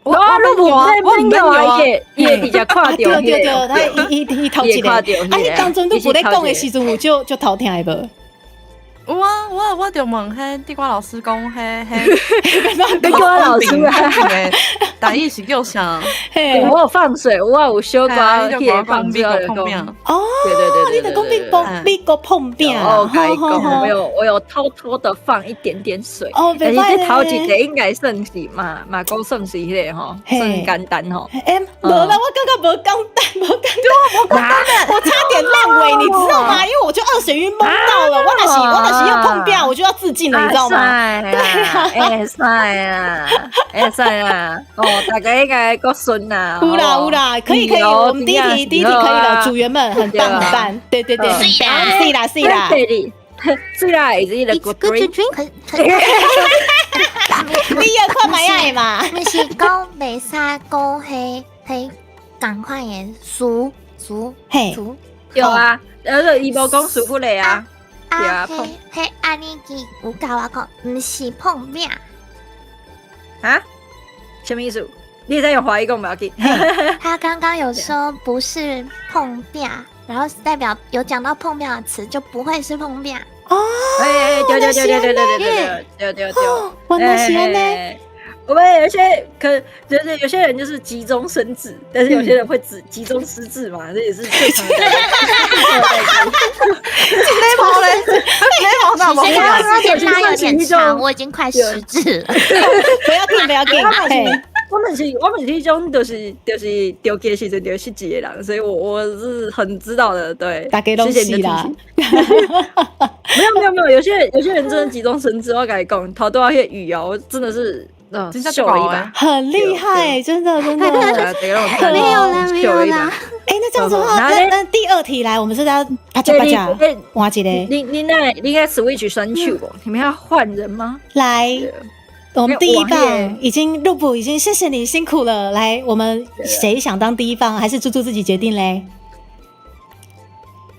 我你無我毋免啊，伊會直接看著，對對對，他伊頭一個，啊，你當陣你無咧講的時陣，有就就頭疼的無？有啊，我就問彼地瓜老師講，彼彼地瓜老師啊，台語是叫啥？我有放水，我有小可彼個放水碰餅。哦，對對對，你著講美國膨餅。哦，我有偷偷的放一點點水。哦，但是這頭一個應該算是嘛嘛，講算是彼個吼，算簡單吼。欸，無啦，我感覺無簡單，無簡單，無簡單，我差點爛尾，你知道嗎？因為我就二選一懵到了，我若是要膨餅，我就要自盡了，你知道嗎？對啊，會使啊，會使啊，哦，大家應該閣順啊。有啦有啦，可以可以，我們第一題可以了，組員們很棒很棒，對對對，是啦是啦是啦，是啦，is it a good drink？你有看覓仔嘛？毋是講袂使講彼彼仝款的詞詞詞，有啊，伊無講舒芙蕾啊。啊，彼彼阿妮基有教我講，毋是膨餅。啊？什麼意思？你會使用華語講無要緊。他剛剛有說不是膨餅，然後代表有講到膨餅的詞，就不會是膨餅。哦，哎，對對對對對對對對對對，原來是按呢。我們有些可就是有些人就是急中生智，但是有些人會只急中失智嘛，這也是正常的。你毛嘞？你毛那麼？剛剛拉有點長，我已經快失智了。不要緊，不要緊。我們是彼種就是著記時陣就失智的人，所以我是很知道的。對，大家攏是啦。沒有沒有沒有，有些人真的急中生智，我共你講，頭拄仔彼個語哦，真的是。秀了一把，很厲害，真的真的。沒有啦，沒有啦。哎，那這樣子的話，那第二題來，我們是要啪嚓啪嚓，換一個。你應該 switch 選手不？你們要換人嗎？來，我們第一棒已經入補，已經謝謝你辛苦了。來，我們誰想當第一棒？還是豬豬自己決定嘞？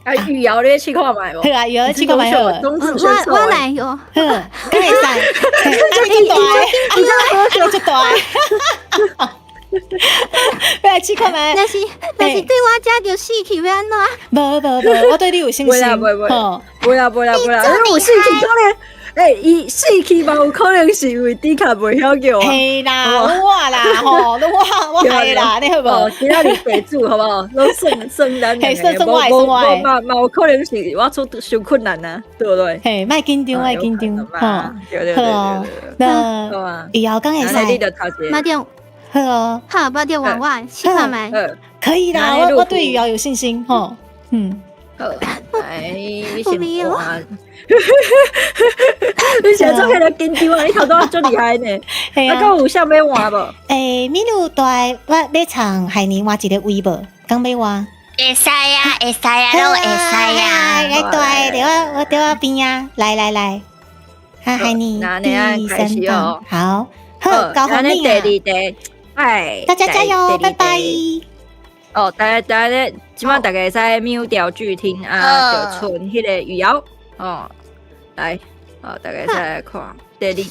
啊，雨瑶你试看覓無？好啊，雨瑤試看覓好。我我來喲。好，敢會使？啊，你足大，啊，你足大。欲來試看覓？若是對我遮就死去欲按怎？無無無，我對你有信心。袂啦袂袂，袂啦袂啦袂啦，你有死去可能。欸，伊死去嘛有可能是因為猪跤袂曉叫啊。嘿啦，我啦吼，我害啦，你好無？今仔日白煮好無？攏算算咱兩個，算我的，算我的。嘛嘛有可能是我出傷困難啊，對不對？嘿，莫緊張，莫緊張，吼。對對對對。那以後敢會使？馬上。好哦。好，馬上換我試看覓。可以啦，我對雨瑤有信心，吼。嗯。好，來，你先換。你現在做彼个緊張啊！你頭拄仔足厲害呢。啊，閣有啥欲換無？欸，米露大，我欲創海尼換一个位無？敢欲換？會使啊，會使啊，攏會使啊。來大，佇我我佇我邊啊！來來來，啊海尼，第三棒，好，好，交予你啊。第二題，哎，大家加油，拜拜。哦，大家大家，這擺大家會使秒掉拒聽啊，就賰彼个雨瑤。哦，來，哦，大家再來看第二題，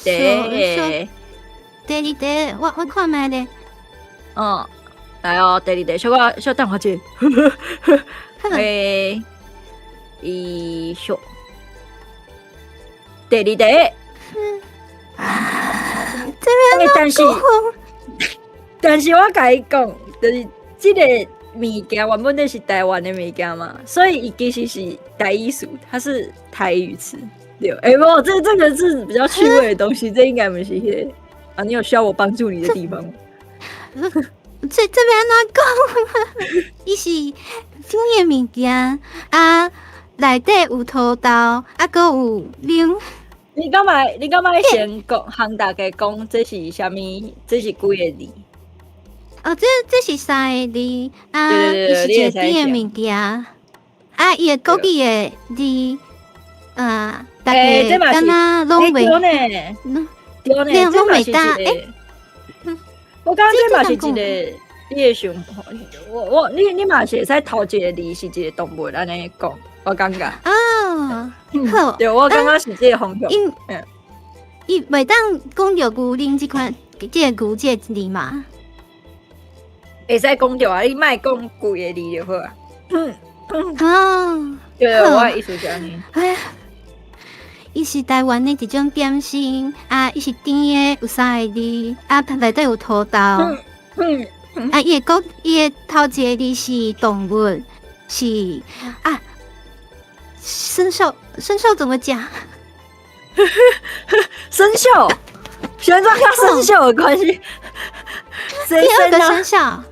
第二題，我看覓咧。哦，來哦，第二題，小可小等我者。欸，一小，第二題。這邊但是，但是我共伊講，就是這个物件原本就是台灣的物件嘛，所以伊其實是台語詞，它是台語詞。對，欸，不，這個是比較趣味的東西，這應該毋是彼個啊。你有需要我幫助你的地方嗎？這欲按怎講？伊是甜的物件啊，內底有土豆，啊，閣有奶。你敢欲先講，向大家講這是啥物？這是幾個字？哦，這是三個字啊，伊是一個甜的物件啊，伊的國語的字啊，大家敢若攏袂，對呢，攏袂當欸。我感覺這嘛是一個你的想法，我你嘛是會使頭一個字是一個動物按呢講，我感覺。哦，好。對，我感覺是這個方向。伊袂當講著牛奶這款，這個牛這個字嘛？會使講著啊，你莫講規个字就好啊。哦，對，我的意思是按呢。哎，伊是台灣的一種點心啊，伊是甜的，有三個字啊，內底有土豆。啊，伊的國，伊的頭一個字是動物，是啊，生肖，生肖怎麼講？生肖，玄奘跟生肖有關係。第二個生肖，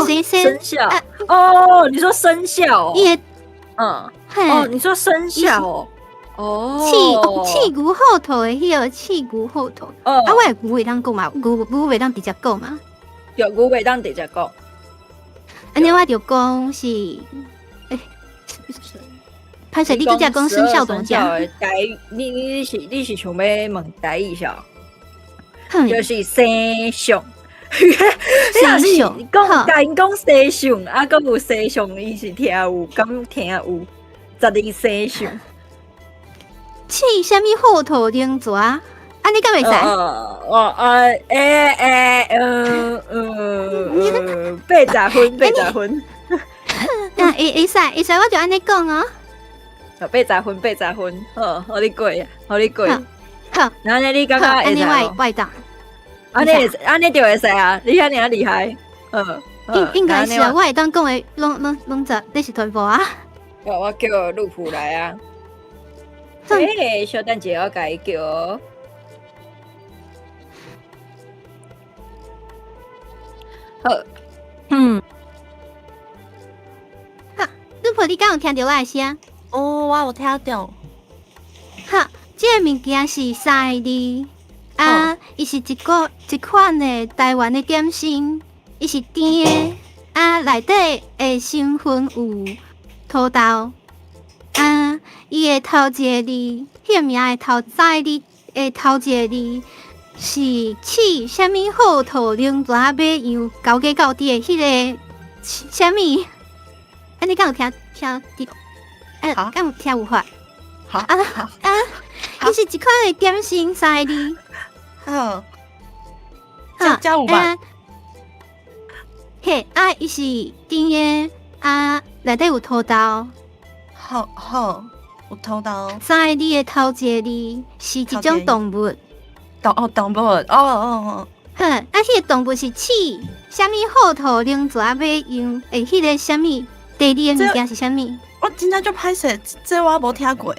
誰生肖？哦，你說生肖？嗯，哦，你說生肖哦，哦，刺牛虎兔的彼个刺牛虎兔，啊，我的牛會當講嘛，牛牛袂當直接講嘛，對，牛袂當直接講。按呢我就講是，欸，歹勢，你拄才講生肖怎麼講？台語，你是想欲問台語是？就是生肖。你若是講共𪜶講生肖，啊，閣有生肖，伊是聽有，敢聽有？12生肖。刺啥物虎兔龍蛇？按呢敢會使？哦，欸欸，80分，80分。啊，會使，會使，我就按呢講哦。80分，80分，好，予你過，予你過。好，那按呢你感覺會使？我會當。按呢按呢就會使啊！你遐爾仔厲害，嗯，應該是啊，我會當講的攏這，你是全部啊。我叫路普來啊。欸，小等一下，我共伊叫。好，嗯。好，路普，你敢有聽著我的聲？哦，我有聽著。好，這个物件是三个字。啊，伊是一個一款的台灣的點心，伊是甜的，啊，內底的成分有土豆，啊，伊的頭一個字，彼个名的頭三個字的頭一個字是刺啥物虎兔龍蛇馬羊猴雞狗豬的彼个啥物？啊，你敢有聽聽著？欸，敢有聽有法？好啊啊！伊是一款的點心，三个字。好，這有吧？嘿，啊，伊是甜的，啊，內底有土豆。好好，有土豆。三个字的頭一個字是一種動物。動物，哦哦哦。哼，啊，彼個動物是鼠，啥物虎兔龍蛇馬羊，欸，彼個啥物？第二个物件是啥物？我真正足歹勢，這我無聽過，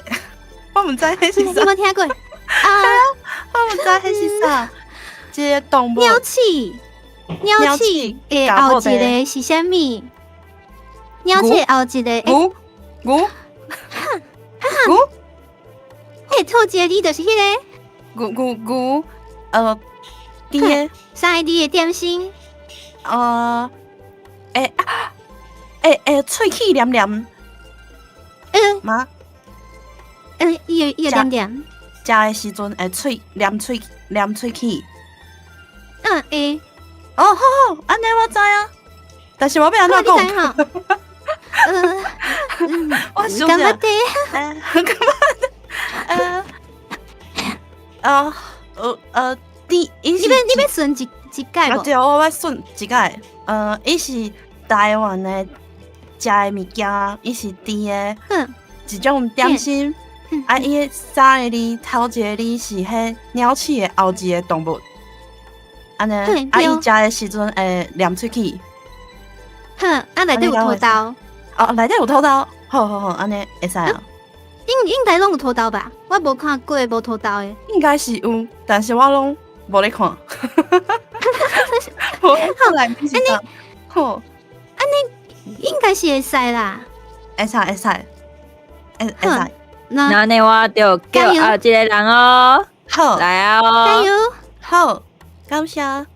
我毋知彼是啥。你無聽過？啊，我毋知彼是啥。這個動物。鳥鼠，鳥鼠的後一個是啥物？鳥鼠的後一個。牛牛牛。欸，頭一個字就是彼個。牛牛牛，甜的。三個字的點心。欸啊，欸欸，喙齒黏黏。嗎？伊會黏黏。食的時陣會喙黏喙黏喙齒。嗯，會。哦，好好，按呢我知啊。但是我欲按怎講？我想者。感覺。感覺。甜，伊是。你欲順一擺無？啊對，我欲順一擺。伊是台灣的食的物件，伊是甜的，一種點心。啊，伊的三個字頭一個字是彼鳥鼠的後一個動物。按呢，啊，伊食的時陣會黏喙齒。哼，啊，內底有土豆。哦，內底有土豆，好好好，按呢會使啊。應該攏有土豆吧？我無看過無土豆的。應該是有，但是我攏無咧看。好，按呢，好，按呢應該是會使啦。會使會使，會使。那呢，我就叫後一個人哦。好，來啊！加油！好，感謝。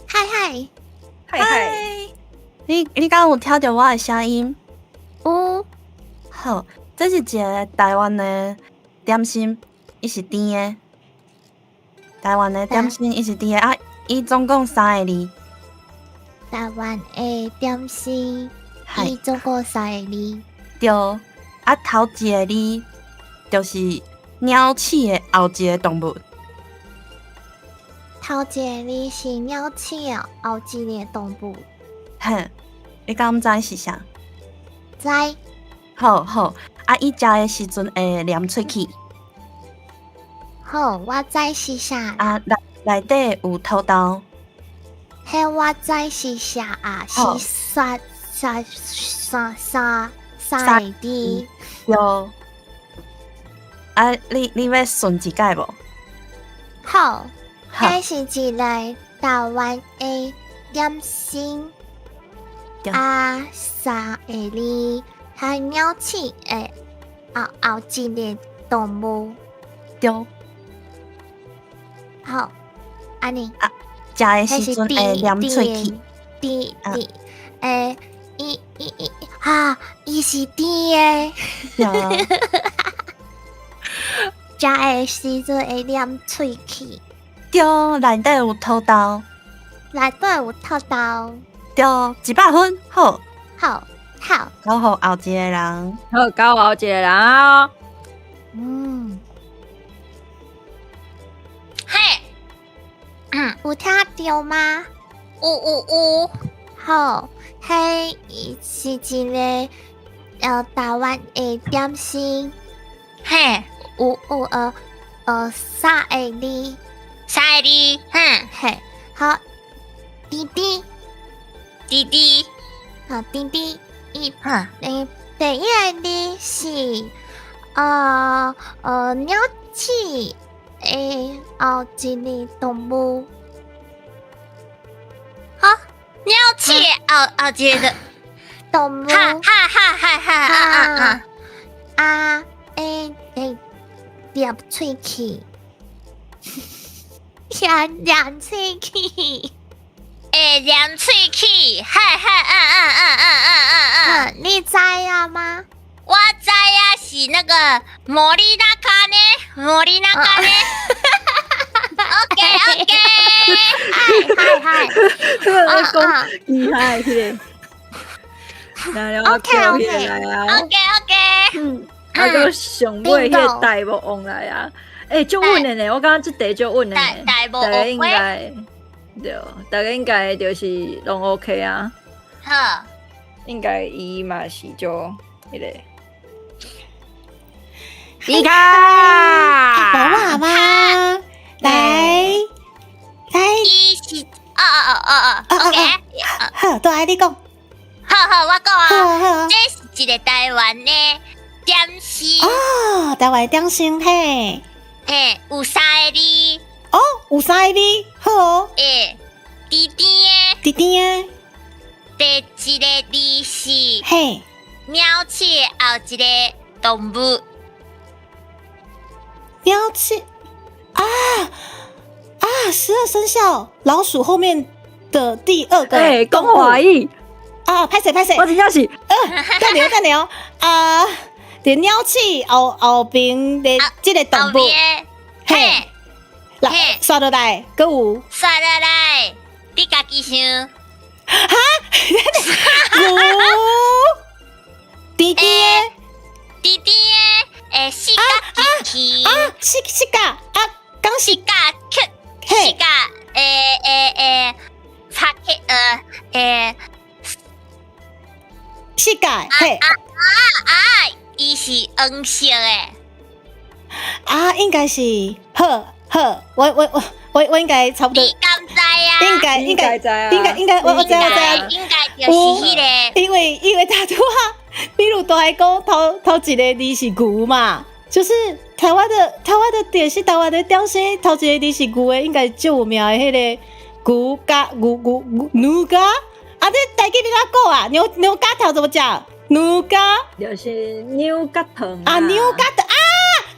嗨嗨嗨嗨！你敢有聽著我的聲音？有。好，這是一個台灣的點心，伊是甜的。台灣的點心，伊是甜的啊！伊總共三個字。台灣的點心，伊總共三個字。對，啊，頭一個字就是鳥鼠的後一個動物。頭一個字是鳥鼠的後一個動物。嘿，你敢知是啥？知。好好，啊，伊食的時陣會黏喙齒。好，我知是啥。啊，內底有土豆。彼我知是啥啊？是三三三三三個字。對。啊，你欲順一擺無？好，彼是一個台灣的點心。啊，三個字，彼鳥鼠的後一個動物。對。好，按呢。啊，食的時陣會黏喙齒。甜甜，欸，伊伊伊，啊，伊是甜的。食的時陣會黏喙齒。對，內底有土豆。內底有土豆。對，100分，好。好，好。交予後一個人。好，交後一個人哦。嗯。嘿。有聽著嗎？有。好，彼是一個台灣的點心。嘿。有三個字。三個字，哼。嘿，好，弟弟。弟弟，好，弟弟，伊，第一個字是，鳥鼠的後一個動物。好，鳥鼠的後一個動物。哈哈哈哈哈啊啊啊！欸，黏喙齒，黏喙齒。會黏喙齒，哈哈啊啊啊啊啊啊！你知影嗎？我知影是那個森中呢，森中呢。OK OK，嗨嗨嗨，講厲害彼個。OK OK OK OK。嗯，啊，閣上尾彼个大魔王來啊！欸，足穩的呢，我感覺這題足穩的呢。大魔王大家應該對，大家應該就是攏 OK 啊。好，應該伊嘛是足彼个。迪卡，寶媽媽，來來，伊是哦哦哦哦哦，OK，好，都愛你講。好好，我講啊，這是一個台灣的點心。哦，台灣點心嘿。嘿，有三个字。哦，有三個字，好哦。欸，甜甜的，甜甜的。第一个字是嘿，鸟鼠后一个動物。鸟鼠啊啊！十二生肖老鼠後面的第二個。欸，講華語啊！歹勢歹勢，我真正是，等下等下啊！佇鳥鼠後後邊的這個動物，嘿，來，刷落來，閣有刷落來，你家己想，哈？牛，甜甜的，甜甜的，欸，四角機器，啊，四四角啊，講四角，四角，欸欸欸，擦去欸，四角，嘿，啊啊！伊是黃色的，啊，應該是好好，我應該差不多。你敢知啊？應該應該應該應該我知我知，應該就是彼个。因為他拄仔，比如都愛講頭頭一個字是牛嘛，就是台灣的點心，台灣的點心，頭一個字是牛的，應該最有名的彼个牛軋牛牛牛牛軋。啊，這台語欲按怎講啊？牛軋糖怎麼講？牛軋就是牛軋糖啊，牛軋糖啊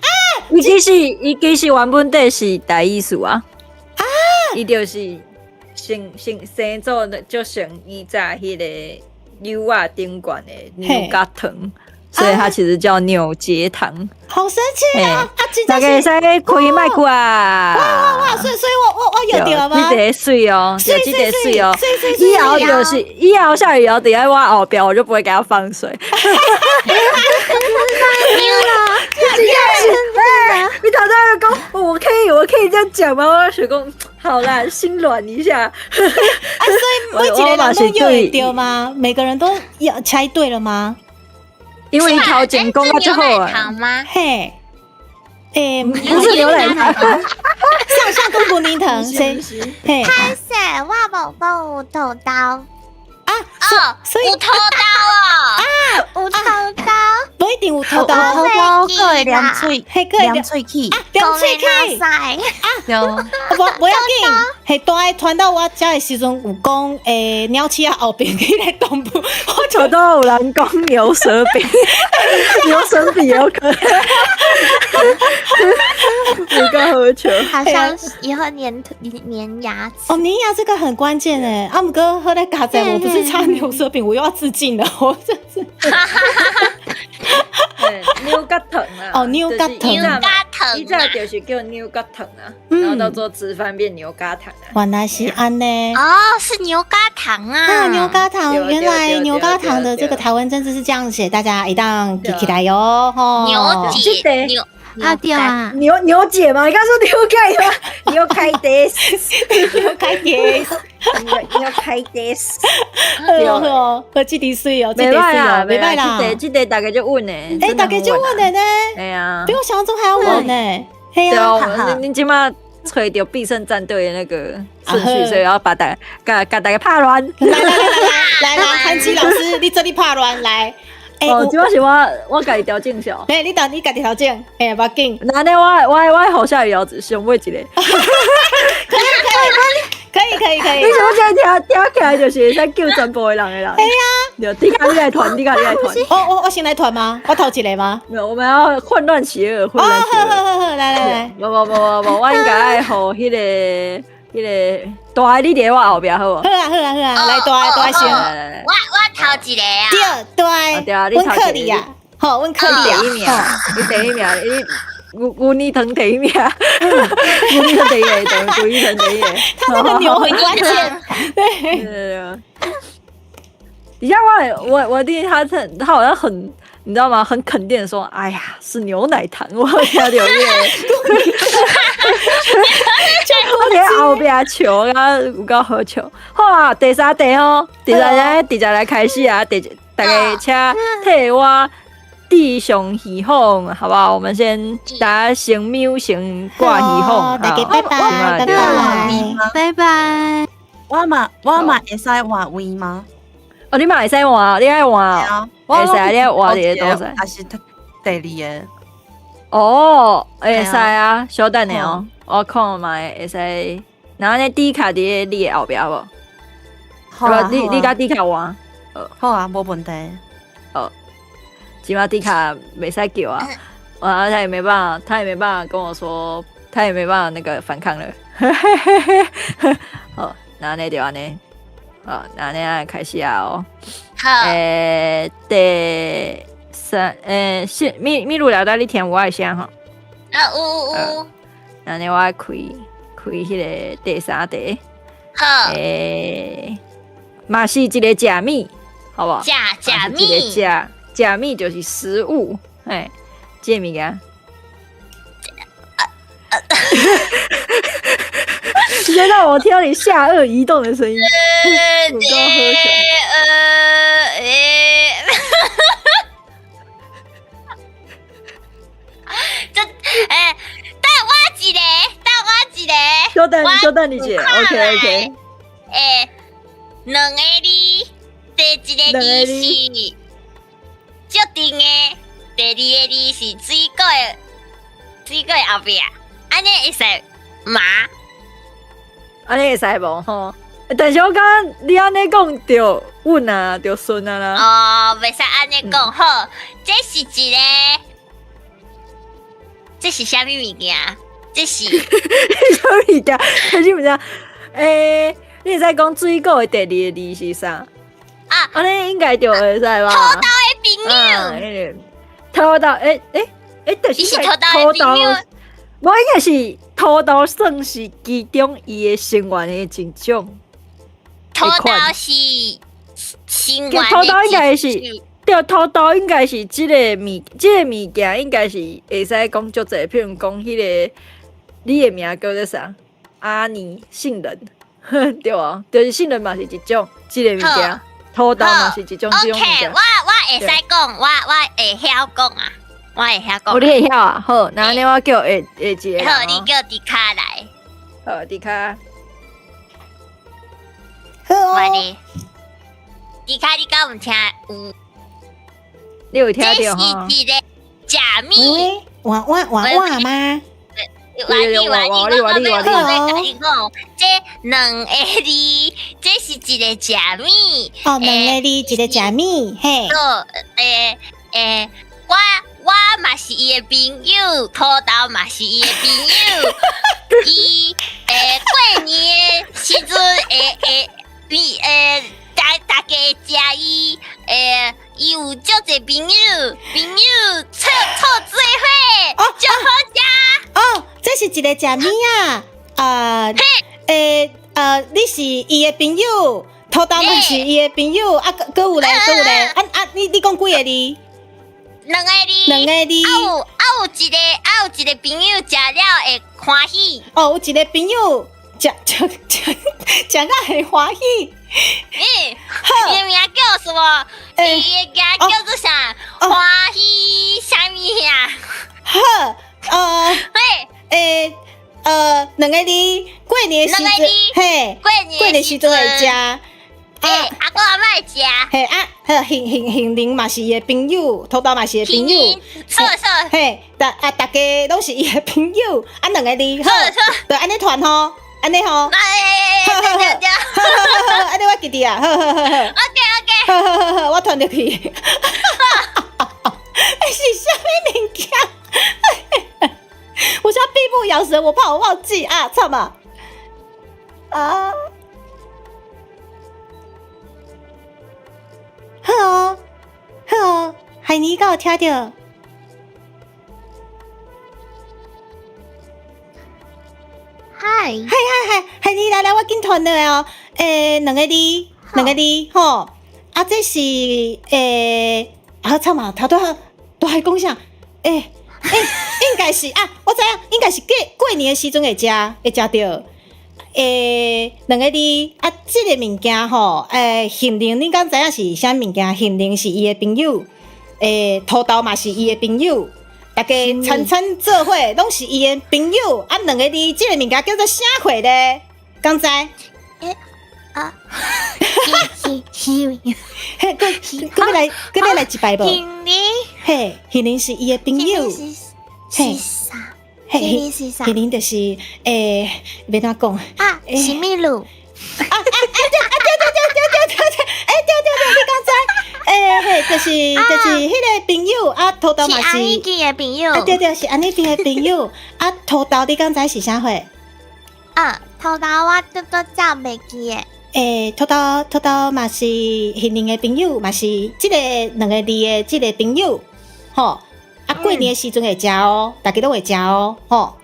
啊！伊其實原本底是台語詞啊，啊，伊就是先先生做就像以前彼个牛仔頂懸的牛軋糖，所以它其實叫牛軋糖。好神奇啊！啊，大家會使開麥克啊！哇哇哇！所以我有著嗎？這個媠哦，這個媠哦，以後就是以後下雨後佇咧我後壁，我就不會給他放水。你頭先講，我可以這樣講嗎？我想講，好啦，心軟一下。啊，所以每一個人都有會著嗎？每個人都要猜對了嗎？因為頭前講到最好啊。嘿，欸，不是牛奶糖，上上公公奶糖，誰？嘿，歹勢，我無講有刀刀啊，哦，所以有刀刀哦，啊，有刀刀，不一定有刀刀，刀刀閣會連喙，連喙齒，連喙齒啊，對，無要緊，係大個傳到我遮的時陣有講，欸，鳥鼠仔後邊彼个動物，我頭都有人講牛舌餅，牛舌餅有可能，你個好笑，好像以後粘粘牙齒哦，粘牙這個很關鍵誒，阿姆哥喝的咖啡，我不是差牛舌餅，我又要自盡了，我真是。牛軋糖啊！哦，牛軋糖，牛軋糖，以前就是叫牛軋糖啊，然後到做直翻變牛軋糖啊。原來是按呢。哦，是牛軋糖啊！啊，牛軋糖，原來牛軋糖的這個台灣真字是這樣寫，大家一定記起來喲。吼，牛姐，牛啊對啊，牛牛姐嘛，你剛說牛開嗎？牛開的，牛開的，牛開的，好哦，好，這題媠哦，這題媠哦，袂歹啦，這題大概就穩的，欸，大概就穩的呢，對啊，比我想象中還要穩呢，對啊，你這馬揣著必勝戰隊的那個順序，所以要把大家共大家拍亂，來來來來來來，韓琦老師，你這裡拍亂來。哦，這擺是我家己調整下。欸，你家己調整，欸，無要緊。那呢，我予夏雨瑤上尾一個。可以可以可以。你想這聽起來就是會使救全部的人的人。對啊。對，你家你來團，你家你來團。我先來團嗎？我頭一個嗎？沒有，我們要混亂邪惡，混亂邪惡。好好好，來來來。無無無無無，我應該愛予彼個大的你佇我後壁好無？好啊好啊好啊，來大的大先。我頭一個啊。對對，阮克里啊，好，阮克里啊。第一名，你第一名，你牛奶糖第一名，牛奶糖第一個，牛奶糖第一個。他那個牛很關鍵，對。對。你像我弟他好像很，你知道嗎？很肯定的說，哎呀，是牛奶糖，我聽著那個，我佇後壁笑啊，有夠好笑。好啊，第三題吼，第三題直接來開始啊，大家請替我遞上耳孔，好不好？我們先大家先 mute 先掛耳孔，大家拜拜，拜拜，拜拜。我嘛會使換位嗎？哦，你嘛會使換，你愛換，會使你愛換一個多少？還是第二個？哦，會使啊，小等下哦，我看覓會使。然後呢，迪卡佇你的後壁無？好啊，你佮迪卡換。好啊，無問題。哦，這馬迪卡袂使叫啊，啊，他也沒辦法，他也沒辦法跟我說，他也沒辦法那個反抗了。好，那呢就按呢。好，那呢開始啊哦。好。第三，是米米露老大，你聽我的聲吼？啊，有有有。那呢，我愛開開彼個第三題。好。嘛是一個食物，好無？食食物。一個食食物就是食物，嘿，這個物件。直接讓我聽到你下顎移動的聲音。我剛喝酒。這等我一個，等我一個。稍等，稍等你一下。OK OK。兩個字，第一個字是足甜的，第二個字是水果的，水果的後壁，按呢會使嗎？按呢會使無吼？但是我感覺你按呢講就穩啊，就順啊啦。哦，袂使按呢講好，這是一個，這是啥物物件？這是啥物物件？你毋知？你會使講水果的第二個字是啥？啊，按呢應該就會使吧？土豆的朋友。土豆，就是土豆的朋友。無應該是土豆算是其中伊的成員的一種。土豆是成員的。土豆應該是，對，土豆應該是這個物，這個物件應該是會使講足濟，譬如講彼個你的名叫做啥？阿尼杏仁，對無？就是杏仁嘛是一種這個物件，土豆嘛是一種這種物件。 OK，我會使講，我會曉講啊。我會曉講。哦，你會曉啊？好，那按呢我叫下下一個。好，你叫迪卡來。好，迪卡。好。我咧，迪卡，你敢有聽有？你有聽著這是一個食物。換換換換嗎？換你換你，我我欲共你講，這兩個字，這是一個食物。哦，兩個字，一個食物，嘿。好，我嘛是伊的朋友，土豆嘛是伊的朋友。伊過年的時陣會伊大家會食伊，伊有足濟朋友，朋友湊做伙，足好食。哦，這是一個食物啊，你是伊的朋友，土豆嘛是伊的朋友，啊，閣有咧，閣有咧，啊啊，你講幾個字？兩個字，兩個字。啊有一個朋友食了會歡喜。哦，有一個朋友食食了會歡喜。伊的名叫什麼？伊的名叫做啥？歡喜啥物呀？好，嘿，兩個字，過年時陣，嘿，過年時陣會食。阿公阿嬤會食。嘿啊，好，杏仁嘛是伊的朋友，土豆嘛是伊的朋友。錯錯。嘿，逐家攏是伊的朋友，啊，兩個字，好，就按呢傳吼，按呢吼。好好好，好好好，按呢我記得啊，好好好好。 OK OK。好好好好，我傳入去。是啥物物件？我現在閉目養神，我怕我忘記啊！慘啊！啊！好哦，好哦，海尼敢有聽著？嗨嗨嗨嗨，海尼來來，我緊傳落來哦。兩個字，兩個字，吼。啊，這是啊，慘啊，頭拄仔都還講啥？應該是啊，我知影，應該是過過年的時陣會食，會食著。兩個字啊，這個物件吼，杏仁，你敢知影是啥物件？杏仁是伊的朋友，土豆嘛是伊的朋友，大家餐餐做伙攏是伊的朋友。啊，兩個字，這個物件叫做啥貨咧？敢知？啊，是是，嘿，閣閣欲來，閣欲來一擺無？杏仁，嘿，杏仁是伊的朋友，是啥？杏仁是啥？杏仁就是欲按怎講？啊，是米露。啊啊啊！對啊對對對對對對對，對對對，你敢知？嘿，就是彼个朋友啊，土豆嘛是。是安尼的朋友。啊對對，是安尼邊的朋友。啊，土豆你敢知是啥貨？啊，土豆我拄拄才袂記的。土豆土豆嘛是杏仁的朋友，嘛是這个兩個字的這個朋友，吼。啊，過年的時陣會食哦，大家攏會食哦，吼。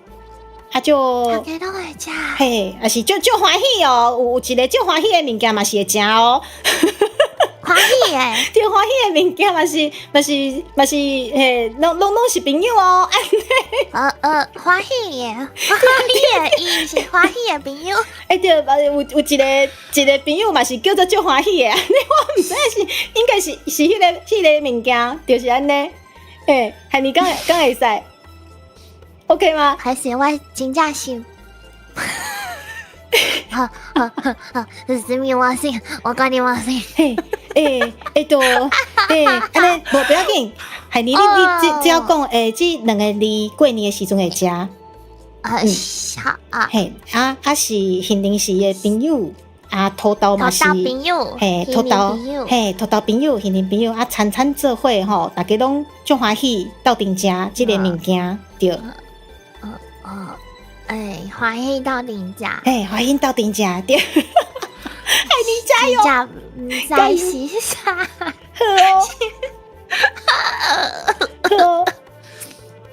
啊就，大家攏會食。嘿，也是足足歡喜哦，有一个足歡喜的物件嘛是會食哦。歡喜的，對，歡喜的物件嘛是嘛是嘛是嘿，攏攏攏是朋友哦。歡喜的，歡喜的，伊是歡喜的朋友。對，有一個一個朋友嘛是叫做足歡喜的，按呢我毋知是應該是是彼個彼個物件，就是按呢。欸，你敢敢會使？OK 嗎？還是我真正想？好好好好，是咪我先，我講你我先。嘿，都，按呢無不要緊，係你你你只要講，這兩個字過年的時陣會食。啊，好啊。嘿，啊啊是杏仁是伊的朋友，啊土豆嘛是，朋友，嘿土豆，嘿土豆朋友，杏仁朋友，啊餐餐做伙吼，大家攏足歡喜，鬥陣食這个物件，對。哦，歡喜鬥陣食，歡喜鬥陣食，對。海妮加油！毋知是啥？好哦，好哦。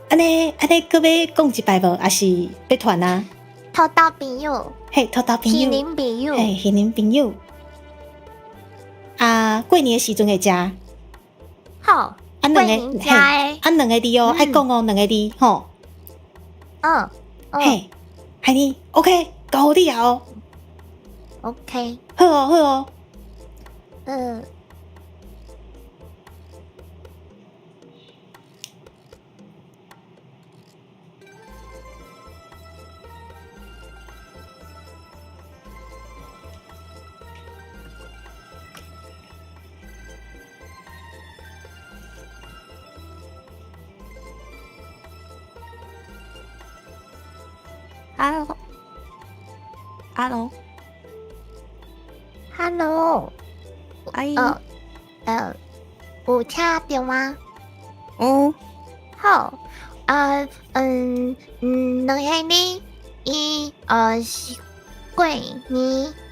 按呢按呢，閣欲講一擺無？抑是欲傳啊？土豆朋友，嘿，土豆朋友，杏仁朋友，嘿，杏仁朋友。啊，過年的時陣會食。好，啊兩個，嘿，啊兩個字哦，愛講哦，兩個字吼。嗯，嘿，海妮，OK，交予你啊哦。 OK，好哦，好哦。嗯。 Hello，Hello，Hello，阿姨，有聽著嗎？有。好，兩個字，伊是過年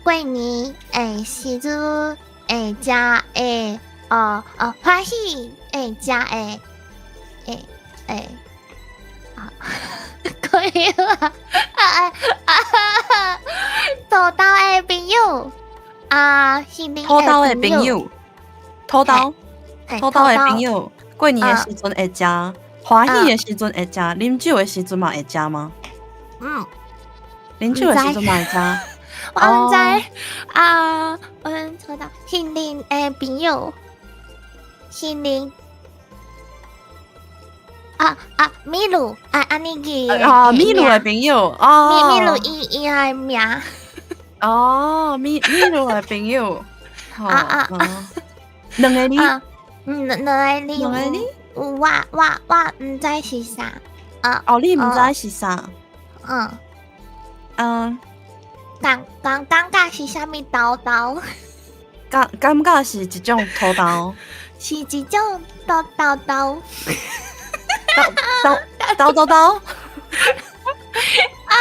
過年的時陣會食的，歡喜會食的，會啊，可以啦，土豆的朋友啊，土豆的朋友，土豆，土豆的朋友，過年的時陣會食，歡喜的時陣會食，啉酒的時陣嘛會食嗎？嗯，啉酒的時陣嘛會食。我毋知啊，土豆，杏仁的朋友，杏仁。啊啊，米露啊，按呢記啊，米露的朋友哦，米露伊伊的名哦，米露的朋友，啊啊啊，兩個字，嗯，兩個字，兩個字，我毋知是啥，啊，哦，你毋知是啥，嗯嗯，感覺是啥物豆豆？感覺是一種土豆，是一種豆豆豆。豆豆豆！啊！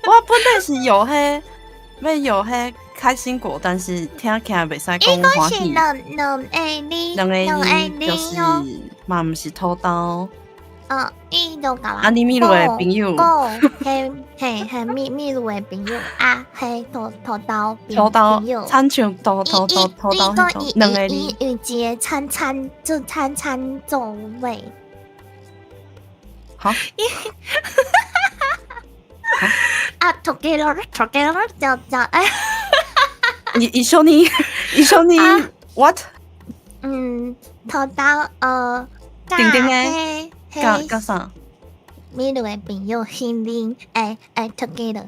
我本來是有彼，欲搖彼開心果，但是聽起來袂使講歡喜。兩個字，兩個字就是嘛，毋是土豆。伊伊就共我安妮米露的朋友，讲，彼嘿彼米米露的朋友啊，彼土豆土豆朋友，亲像土豆彼种两个字，伊有一个餐餐做餐餐做伙。好，啊，together together 就就哎，一緒に一緒に what？嗯，土豆定定的，佮啥？米露的朋友心灵会会 together。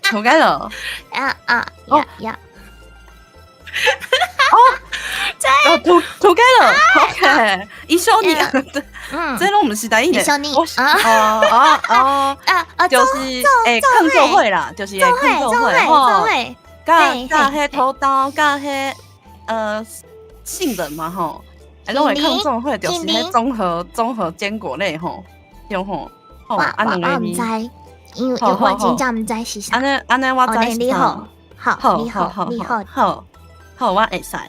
together。啊啊呀呀！哦，together，OK，一緒に，這攏毋是台語呢。一緒に，哦哦哦，啊，就是會囥做伙啦，就是會囥做伙吼。佮佮彼土豆，佮彼杏仁嘛吼，攏會囥做伙，就是彼綜合堅果類吼，對吼。吼，啊兩個我毋知，因為我真正毋知是啥。按呢按呢，我知你好，好，你好，你好，好，好，我會使啊。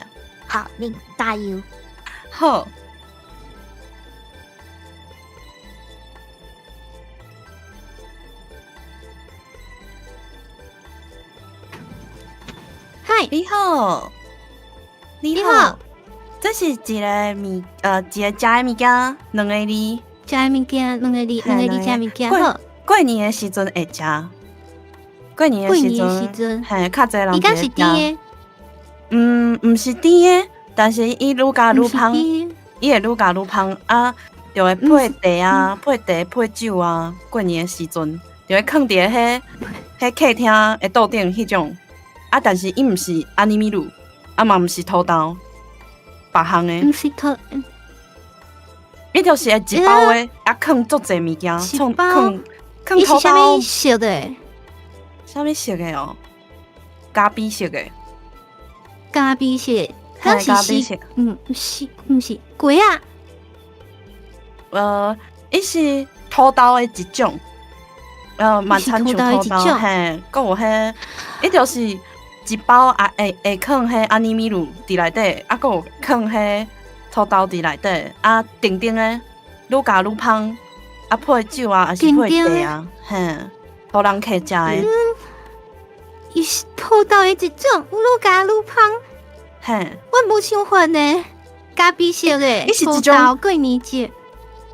好，你加油。好。嗨，你好，你好，這是一個物，一個食的物件，兩個字。食的物件，兩個字，兩個字食物件。好。過年的時陣會食。過年的時陣，嘿，較濟人。伊敢是甜的？嗯，毋是甜的，但是伊愈加愈芳，伊會愈加愈芳啊，就會配茶啊，配茶配酒啊。過年的時陣，就會囥佇彼彼客廳的桌頂彼種。啊，但是伊毋是安妮米露，啊嘛毋是土豆，別項的。毋是土，伊就是會一包的，啊，囥足濟物件，囥囥土豆。伊是啥物色的？啥物色的哦？咖啡色的。咖啡色，敢是是，嗯，是，毋是瓜仔？伊是土豆的一種，嘛親像土豆，嘿，閣有彼，伊就是一包啊，會囥彼安妮米露佇內底，啊，閣有囥彼土豆佇內底，啊，甜甜的，愈加愈芳，啊，配酒啊，抑是配茶啊，嘿，予人客食的。伊是土豆的一種，愈加愈芳。嘿，我無想法呢，咖啡色的，伊是一種過年節。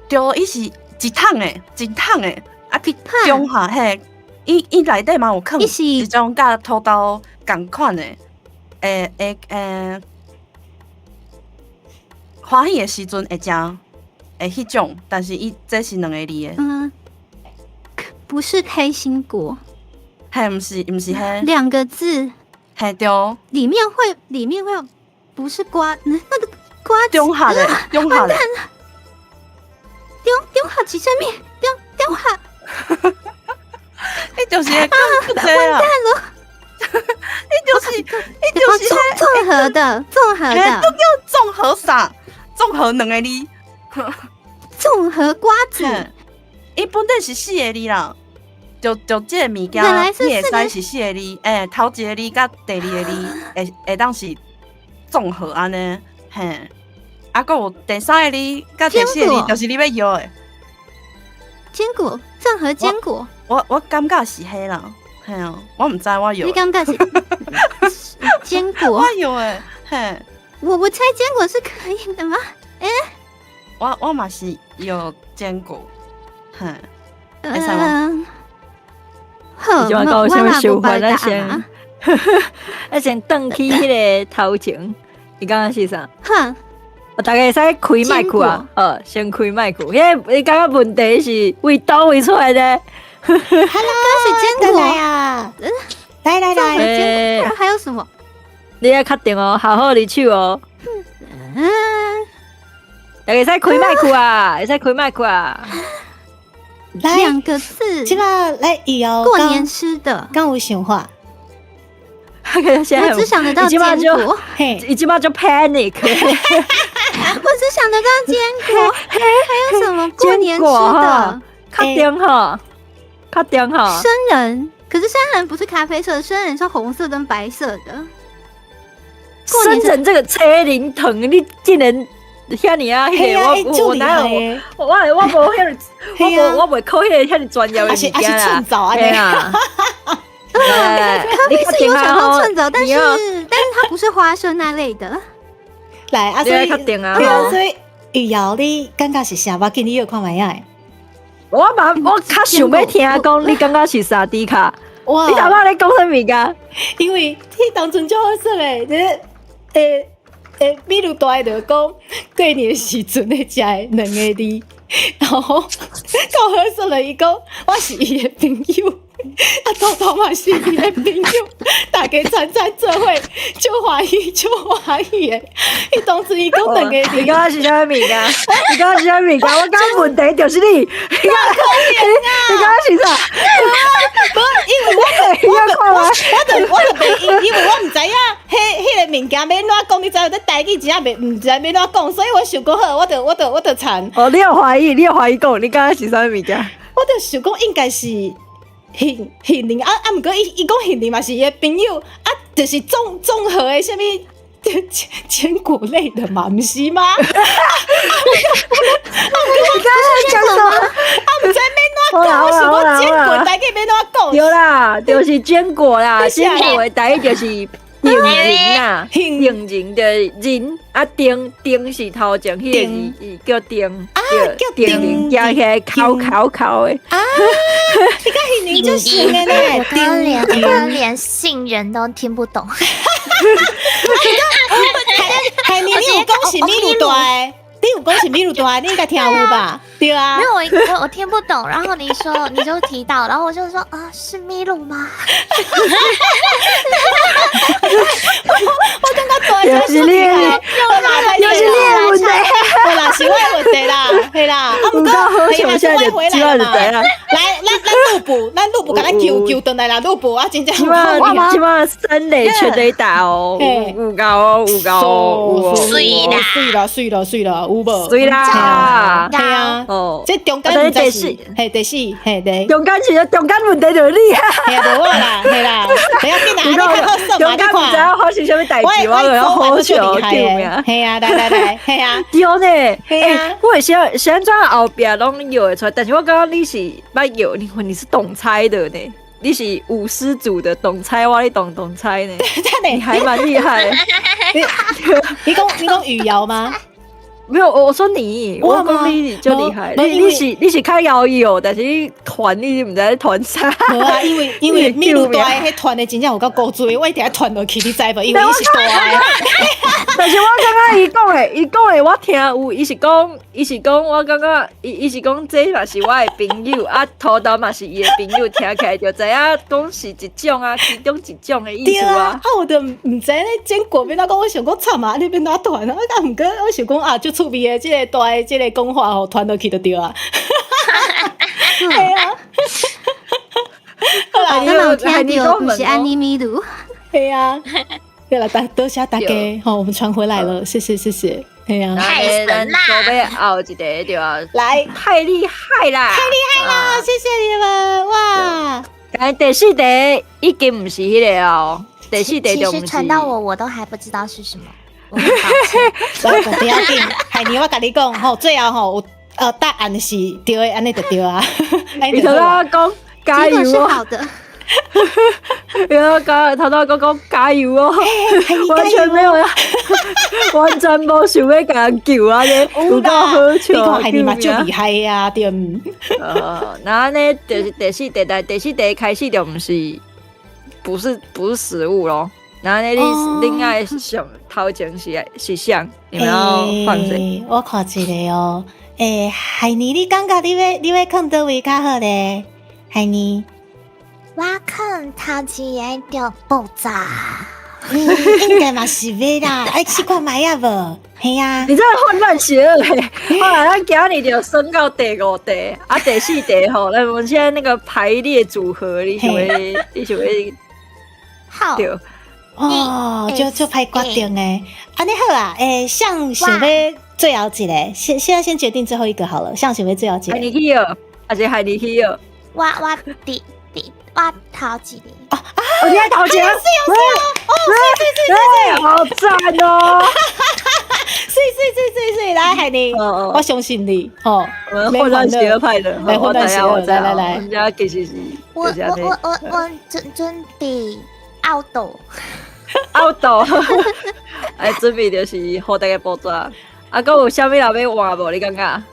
對，伊是一桶的，一桶的，啊，一桶中下嘿，伊內底嘛有囥一種佮土豆仝款的，會歡喜的時陣會食，會彼種，但是伊這是兩個字的。嗯，不是開心果。嘿，毋是，毋是彼兩個字。嘿，對。裡面會有，不是瓜，那個瓜子。中下的，中下的。中下是啥物？中下。伊就是會講這啦。完蛋了！伊就是，伊就是綜合的，綜合的。都叫綜合啥？綜合兩個字。綜合瓜子。伊本底是四個字啦。就這個物件，你會使是四個字，欸，頭一個字佮第二個字會當是綜合按呢，嘿，啊，閣有第三個字佮第四個字，就是你欲搖的。堅果，綜合堅果。我感覺是彼啦，嘿啊，我毋知我搖。你感覺是堅果？我搖的，嘿。我猜堅果是可以的嗎？欸，我嘛是搖堅果，嘿，會使嗎？好，你這擺講有啥物想法？咱先，咱先轉去彼個頭前，你感覺是啥？哈，大家會使開麥克啊，先開麥克。彼個你感覺問題是為佗位出來的？ Hello，是堅果啊！來來來，還有什麼？你愛確定哦，好好離手哦。嗯，大家會使開麥克啊，會使開麥克啊。兩個字，這個來以後過年吃的，敢有想法？我只想得到堅果，伊這擺就 panic。我只想得到堅果，還有什麼過年吃的？確定哈，確定哈。生仁，可是生仁不是咖啡色，生仁是紅色跟白色的。生仁這個車輪糖，你竟然遐爾啊，彼个我我哪有我無遐，我無我袂考彼个遐爾專業的物件啦。啊。咖啡是有想到寸棗，但是它不是花生那類的。來，啊所以對啊，所以雨瑤，你感覺是啥？我建議你有看覓仔。我嘛，我較想欲聽講，你感覺是啥豬跤？哇！你頭先咧講啥物件？因為彼當陣足好耍的，就是米露大就講過年時陣咧食的兩个字，然後夠好耍的，伊講我是伊的朋友。啊，偷偷嘛是伊的朋友，大家餐餐做伙，足歡喜，足歡喜的。伊當時伊講兩个字，你感覺是啥物件？你感覺是啥物件？我感覺問題就是你，你感覺是啥？無，因為我就袂，因為我毋知影，彼个物件欲按怎講，你知影？這台語真正袂，毋知欲按怎講，所以我想講好，我就田。哦，你有懷疑，你有懷疑講，你感覺是啥物件？我就想講應該是。杏杏仁啊啊！毋過伊講杏仁嘛是伊的朋友啊，就是綜合的啥物堅果類的嘛，毋是嗎？你剛才講什麼？啊，毋知欲按怎講，我想講堅果台語欲按怎講？對啦，就是堅果啦，堅果的台語就是杏仁啦，杏仁的仁啊，丁丁是頭前彼個字叫丁，啊叫丁，加起來烤烤烤的啊！你看杏仁就是的呢，我剛連杏仁都聽不懂。海妮，你有講是米露大的？你有講是米露大的，你應該聽有吧？對啊。沒有，我聽不懂。然後你說你就提到，然後我就說啊，是米露嗎？我感覺大的是你的，又是你的問題，對啦，是我的問題啦，係啦。啊，毋過，係啦，是我回來了嘛。來，咱錄補，咱錄補，共咱救救轉來啦，錄補啊，真正。這馬三壘全壘打哦，有夠哦，有夠哦，水啦，水啦，水啦，水啦，有無？水啦，係啊，哦，這中間第四，係第四，係對。中間是中間問題就是你啊，係啊，無我啦，係啦，不要緊啦，你較好耍嘛，中間毋知影發生啥物代誌，我就好笑救命。係啊，來來來，係啊，對呢，係啊，我會先先怎後壁攏搖會出來，但是我感覺你是捌搖，你是懂猜的呢，你是舞獅組的，懂猜我你懂猜呢，你還蠻厲害。你講語瑤嗎？沒有，我說你，我講你就厲害，你是較枵搖，但是你團你毋知團啥。無啊，因為米露大的彼團的真正有夠古錐，我一定愛團落去，你知無？因為伊是大的。但是我感覺伊講的我聽有，伊是講，我感覺伊是講這嘛是我的朋友，啊，塗豆嘛是伊的朋友，聽起來就知影講是一種啊，其中一種的意思啊。啊，我就毋知咧堅果欲按怎講，我想講慘啊，你欲按怎團啊？啊，毋過我想講啊，足趣味的這个大的這个講話吼，傳落去就對啊。係啊。好啦，我聽到毋是安妮米露。係啊。對了，多謝大家，好，我們傳回來了，謝謝謝謝。係啊，太神啦！準備後一個對啊，來，太厲害啦，太厲害啦，謝謝你們哇！但第四題已經毋是彼个哦，第四題就其實傳到我，我都還不知道是什麼。不要緊，海妮，我共你講吼，最後吼，答案是對的，按呢就對啊。你頭先講加油哦，好的。然後講頭頭講講加油哦，完全沒有，完全無想欲共人救啊！咧，有夠好笑，你看海妮嘛，足厲害啊，對毋？那呢，就是第四題，但第四題開始就不是食物咯。那呢，你另外想頭前是啥？你們要放誰？我看一下哦。海妮，你感覺你欲放佗位較好咧？海妮。我看頭一个就爆炸，應該嘛是欲啦，愛試看覓仔無？係啊，你這個混亂邪惡欸！後來咱今日就升到第五題，啊第四題吼，來我們現在那個排列組合，你想欲好對哦，就歹決定的。按呢好啊，誰想欲最後一个，現在先決定最後一個好了，誰想欲最後一個？海妮去哦，還是海妮去哦？我第第。我頭一个啊啊！你愛頭前，是哦是哦，哦，水水水水，好讚哦！水水水水水，來。來，海妮，我相信你，吼。我們混亂邪惡派的，來混亂邪惡，來來來，人家其實是我我我我準備拗鬥，拗鬥，哎，準備就是予大家報紙。啊，閣有啥物人欲換無？你感覺？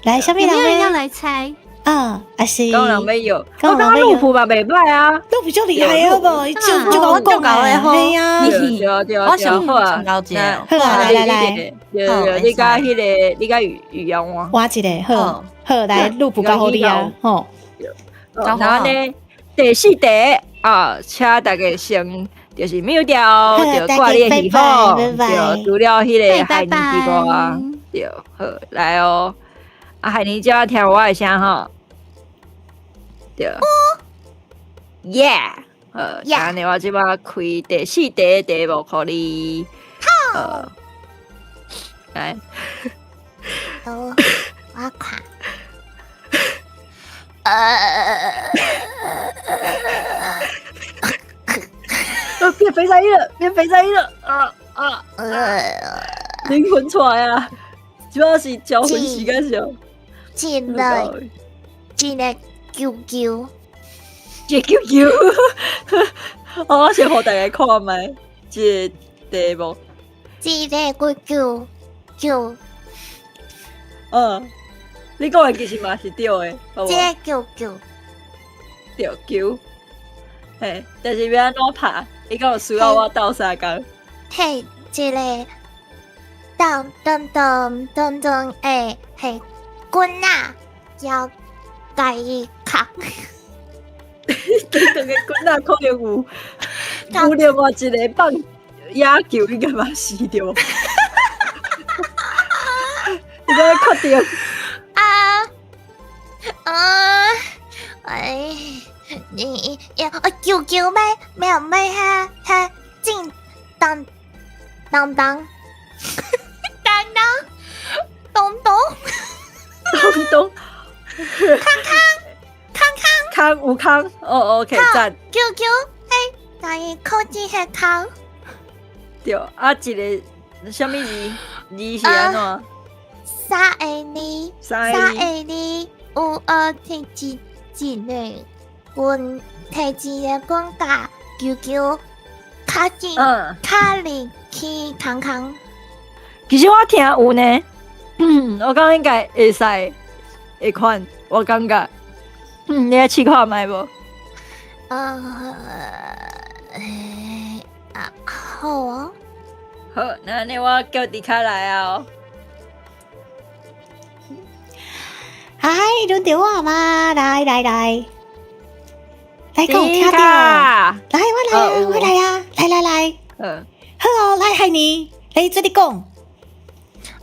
來，啥物人要來猜？啊，還是？閣有人欲搖？我感覺路普嘛袂䆀啊，路普就厲害啊無？就就我講的吼，係啊，對對我想好啊，好啊，來來來，對對，你佮彼個，你佮雨雨陽換，換一個，好，好來，路普交予你啊，吼。然後呢，第四題啊，請大家先就是秒掉，就掛你的耳孔，對，除了彼個海尼之外，對，好來哦。啊，海尼就要聽我的聲吼。對，Yeah，好，按呢我這擺開第四題題目予你，好，來，好，我看，變肥仔了，變肥仔了，啊啊，靈魂出來啊，主要是交魂時間上，一個，一個球球。一個球球，我先予大家看覓這個題目。一個球球，嗯，你講的其實嘛是對的，這個球球，對球，嘿，但是欲按怎拍？你敢有需要我鬥相共？嘿，一個當當當當當的係棍仔，要共伊敲。長長的棍仔可能有，有另外一個放野球，應該嘛是對無？你欲確定？啊啊！哎，你要球球欲欲欲哈哈進當當當當當咚咚咚咚康康。康康康有康哦，OK，讚。球球，嘿，共伊扣一个康。對，啊，一个啥物字？字是按怎？三個字，三個字，有學提一個棍，提一個棍共球球，敲進，敲入去空空。其實我聽有呢，我感覺應該會使會款，我感覺。嗯，你愛試看覓無？啊，好啊。好，那按呢我叫迪卡來啊。嗨，輪到我嗎？來來來，來，給我聽著。來，我來啊，我來啊，來來來。嗯。好哦，來海妮，來這裡講。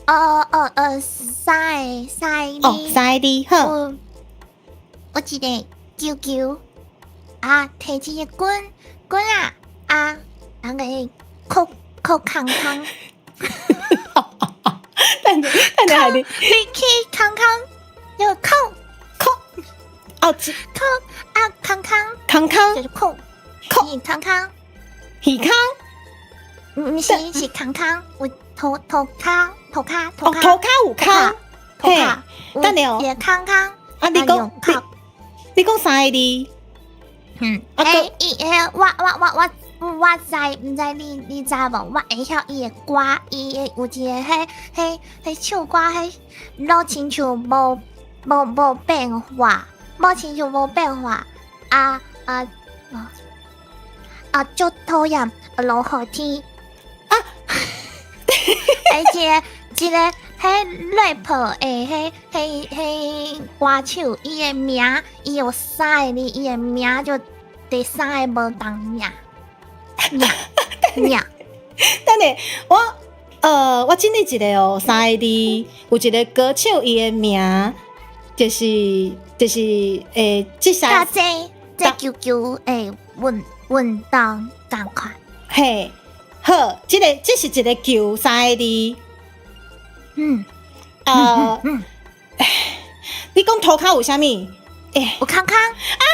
哦哦哦，三個三個。哦，三個字，好。有一個球球啊，提一個棍棍仔啊，人個扣扣空空。等下等下，你你去空空，就扣扣哦，扣啊空空空空就是扣扣空空耳空，毋是是空空，有塗塗跤塗跤塗跤哦，塗跤有空，塗跤。等下哦，一個空空啊，你講你講三個字，嗯，欸，伊彼我我我我我知毋知你你知無？我會曉伊的歌，伊的有一个彼彼彼唱歌，彼老親像無無無變化，無親像無變化。啊啊啊！足討厭落雨天啊！而且一个彼 rap 的彼彼彼歌手，伊的名，伊有三個字，伊的名就第三个無仝名名名。等下，我我整理一下哦，三个字，有一个歌手，伊的名就是這三。這這球球的運運動仝款。嘿，好，這个這是一個球，三個字。嗯，你講塗跤有啥物？欸，有空空。啊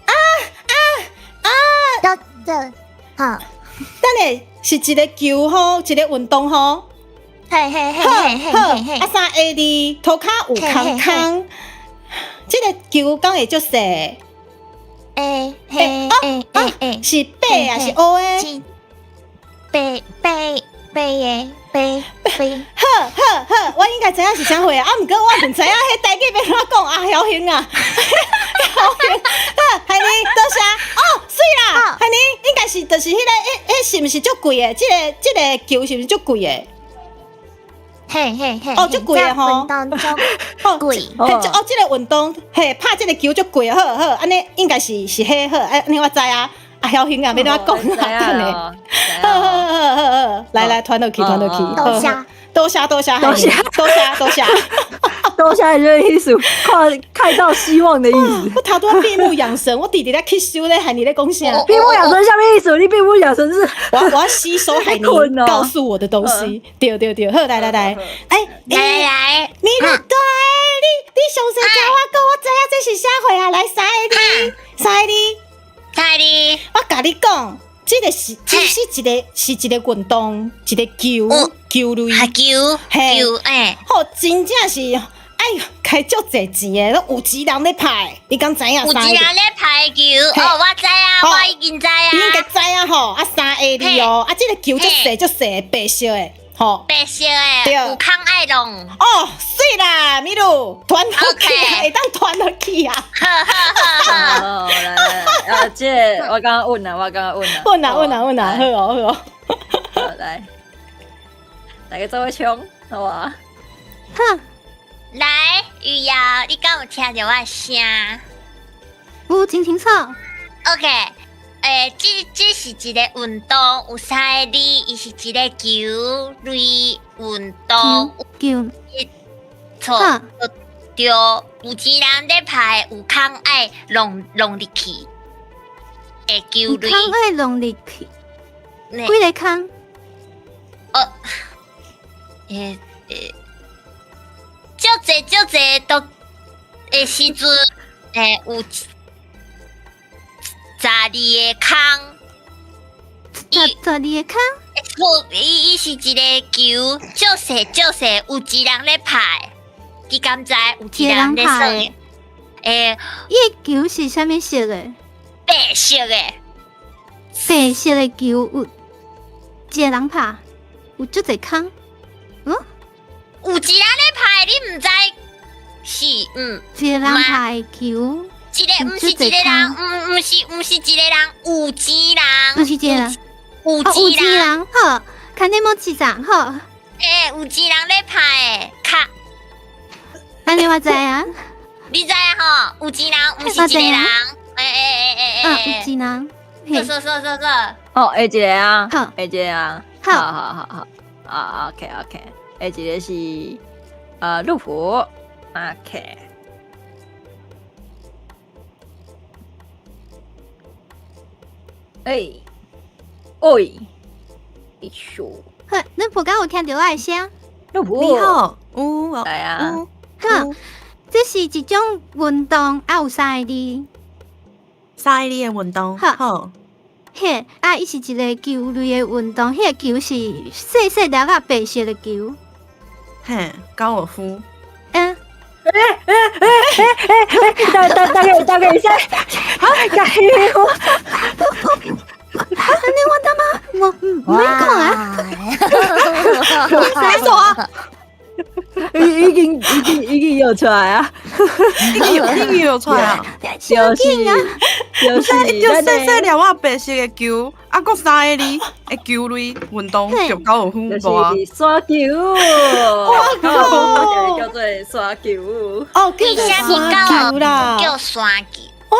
啊啊啊！這這，好。等下是一個球吼，一個運動吼。嘿嘿嘿嘿嘿嘿。啊，三个字，涂跤有空空。这个球敢会足细？欸嘿欸欸欸，是白啊，是乌的？白白白的白白。好好好，我应该知影是啥货啊，毋过我毋知影彼台语欲按怎讲啊，晓兴啊，晓兴。好，海妮多谢。哦，媠啦，海妮应该是就是彼个，彼是毋是足贵的？这个球是毋是足贵的？嘿嘿嘿，哦，足贵的吼，运动足贵。哦，这个运动，嘿，拍这个球足贵，好好，按呢应该是彼好，按呢我知啊，啊，晓兴啊，欲按怎讲啊，等下，好好好好好，来来，传落去，传落去，多谢，多谢，多谢，多谢，多谢，多谢，多谢，这个意思，看到希望的意思。我头拄仔闭目养神，我弟弟咧吸收咧，海尼咧讲啥？闭目养神啥物意思？你闭目养神是？我要吸收海尼告诉我的东西。对对对，好，来来来，哎，来来来，米露对，你详细共我讲，我知影这是啥货啊？来，三个字，三个字，三个字，我共你讲。这个是，这是一个是一个运动，一个球球类，球球欸，吼，真正是，哎哟，开足济钱的，拢有钱人咧拍，你敢知影？有钱人咧拍球，哦，我知啊，我已经知啊，你应该知啊吼，啊三个字哦，啊这个球足细足细，白色的，吼，白色的，有空爱弄。哦，媠啦，米露，传落去啊，会当传落去啊。好好好好，来来，啊，这个我刚刚问啦，我刚刚问啦，问啦问啦问啦，好哦好哦。好来，大家做伙唱，好啊。好，来，雨瑶，你敢有听著我的声？有，真清楚。 OK，这是一个运动，有三个字，伊是一个球类运动。球。错，对，有钱人咧拍，有空爱弄弄入去。的球类。有空爱弄入去。几个空？哦，足济足济都的时阵，有12个空。十二个空。错，伊是一个球，足细足细，有一人咧拍，你敢知？有一个人咧耍。伊的球是啥物色的？白色的。白色的球有一个人拍，有足济空。嗯？有一个人咧拍，你毋知？是，一个人拍的球。一个毋是一个人，毋是一个人，有钱人。毋是一个人。有钱人，好，看你无市长好。有钱人咧拍的，卡。按呢我知啊。你知吼？有钱人，毋是一个人。有钱人。说说说说。哦，下一个啊。好，下一个啊。好好好好。啊，OK OK，下一个是路普，OK。哎，喂，一数。好，路普敢有听著我的声？路普，你好，有来啊。好，这是一种运动，啊有三个字。三个字的运动。好。嘿，啊，伊是一个球类的运动，彼个球是细细粒仔白色的球。嘿，高尔夫。嗯。大概一下，好，加油！按呢我感觉我没看啊。没错啊。已经有出来啊！已经有出来啊！就是就细细粒仔白色的球，啊，阁三个字的球类运动就高尔夫，无啊？沙球，哇靠！叫做沙球，哦，叫做沙球啦，叫沙球。哇，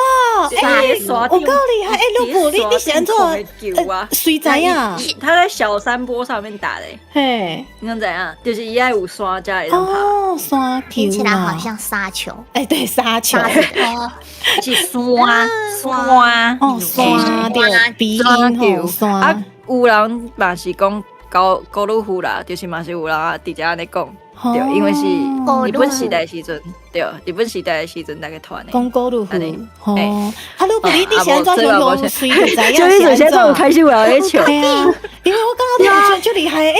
欸，有够厉害！欸，路普，你是按怎？谁知影？他在小山坡上面打的。嘿，你想怎样？就是伊爱有山才会当拍。哦，沙球，听起来好像沙球。欸，对，沙球。是山山哦，山对，鼻音吼山。啊，有人嘛是讲高尔夫啦，就是嘛是有人啊，直接按呢讲。对，因为是日本时代时阵，对，日本时代的时阵大家传的。讲高尔夫，哦，啊，路普，你是按怎用随就知影？就是现在有开始有咧笑，因为我感觉你就厉害，欸，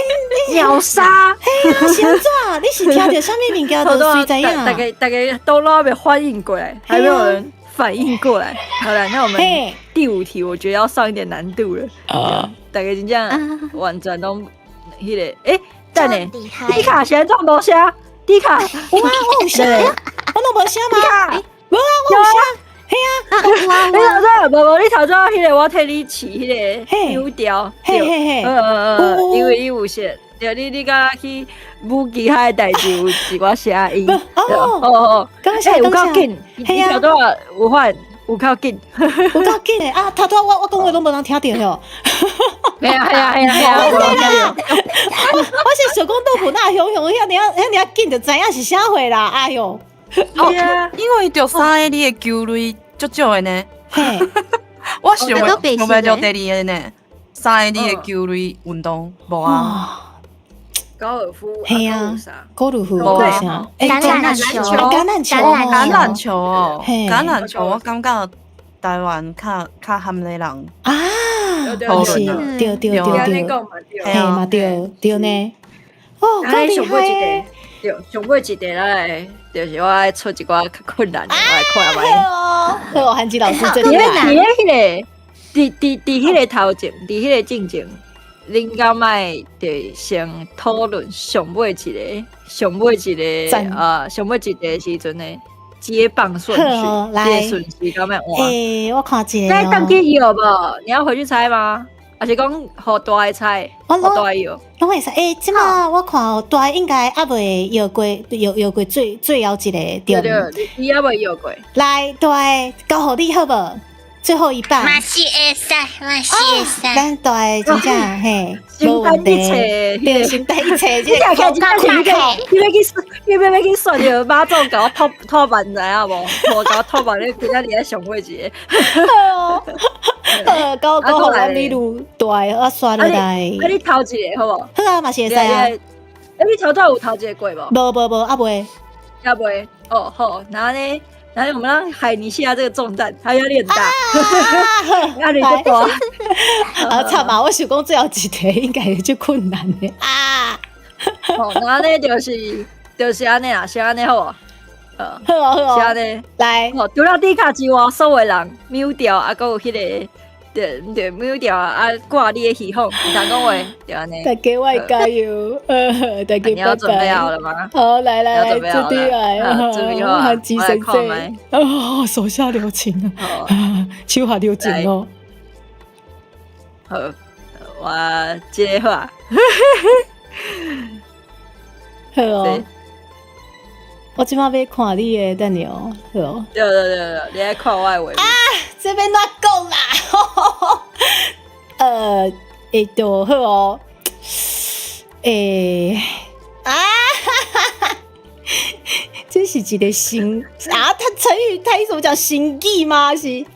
秒杀，嘿嘿啊，是按怎？你是聽著啥物物件就隨知影？大家都還沒反應過來，還沒有人反應過來。好了，那我們第五題，我覺得要上一點難度了。大家真正完全攏彼個，欸，等下，迪卡是按怎無聲？迪卡，有啊，我有聲，我攏無聲嗎？無啊，我有聲。嘿啊，你頭先無無，你頭先彼個我替你試彼個丟掉，嘿嘿嘿，因為你有寫，對，你敢去武其他的代誌有一寡聲音，哦哦，感謝有夠緊，你頭拄仔有發有夠緊，有夠緊的啊！頭拄仔我講話攏無人聽著喲。係啊係啊係啊係啊！我是想講豆腐若雄雄遐爾遐爾緊，就知影是啥貨啦！哎喲，哦，因為著三个字的球類足少的呢。我想袂想袂著第二个呢，三个字的球類運動無啊。高爾夫，係啊，高爾夫，無啥？橄欖球，橄欖球，橄欖球哦，橄欖球，我感覺台灣較較含咧人啊，是，對對對對，嘿嘛對對呢。哦，夠厲害！對，上尾一個來，就是我愛出一寡較困難的，我來看覓。好，韓吉老師這裡。佇咧彼個，佇佇佇彼個頭前，佇彼個進前。恁敢愛就先討論上尾一個、上尾一個啊，上尾一個時陣的接棒順序，來順序敢愛換？欸，我看一下。該當去搖無？你要回去猜嗎？還是講予大的猜？予大的搖。攏會使。欸，這馬我看大的應該猶未搖過，搖搖過最最後一個對。對對，伊猶未搖過。來，大的交予你好無？最後一棒，嘛是會使，嘛是會使。咱大的真正嘿，承擔一切，對，承擔一切。你聽起來真正是你你欲去，你欲欲去選著媽祖共我托托夢，知影無？托共我托夢，你今仔日愛上尾一個。好，好，交交予阮美女大的，我刷落來。啊，你頭一個好無？好啊，嘛是會使啊。欸，你頭拄有頭一個過無？無無無，猶未。猶未。哦，好，那呢？來，我們讓海尼卸下這個重擔，他壓力很大，壓力很大。啊，慘嘛！我想講最後一題應該會足困難的啊。好，那呢就是按呢啦，是按呢好無？好哦好哦，是按呢。來，除了迪卡之外，所有人秒掉啊，閣有彼個。對對，秒掉啊！掛你的耳孔，毋通講話，就按呢。大家我會加油，大家你要準備好了嗎？好，來來來，準備來，準備好啊！韓吉先生，哦，手下留情啊，手下留情哦。好，我這個好啊。好哦。我這擺欲看你的，等下哦，好哦。對對對對，你愛看我的畫面。啊，這欲按怎講啦？會就好哦。欸，啊，這是一個成啊，他成語，他怎麼講成語嗎？是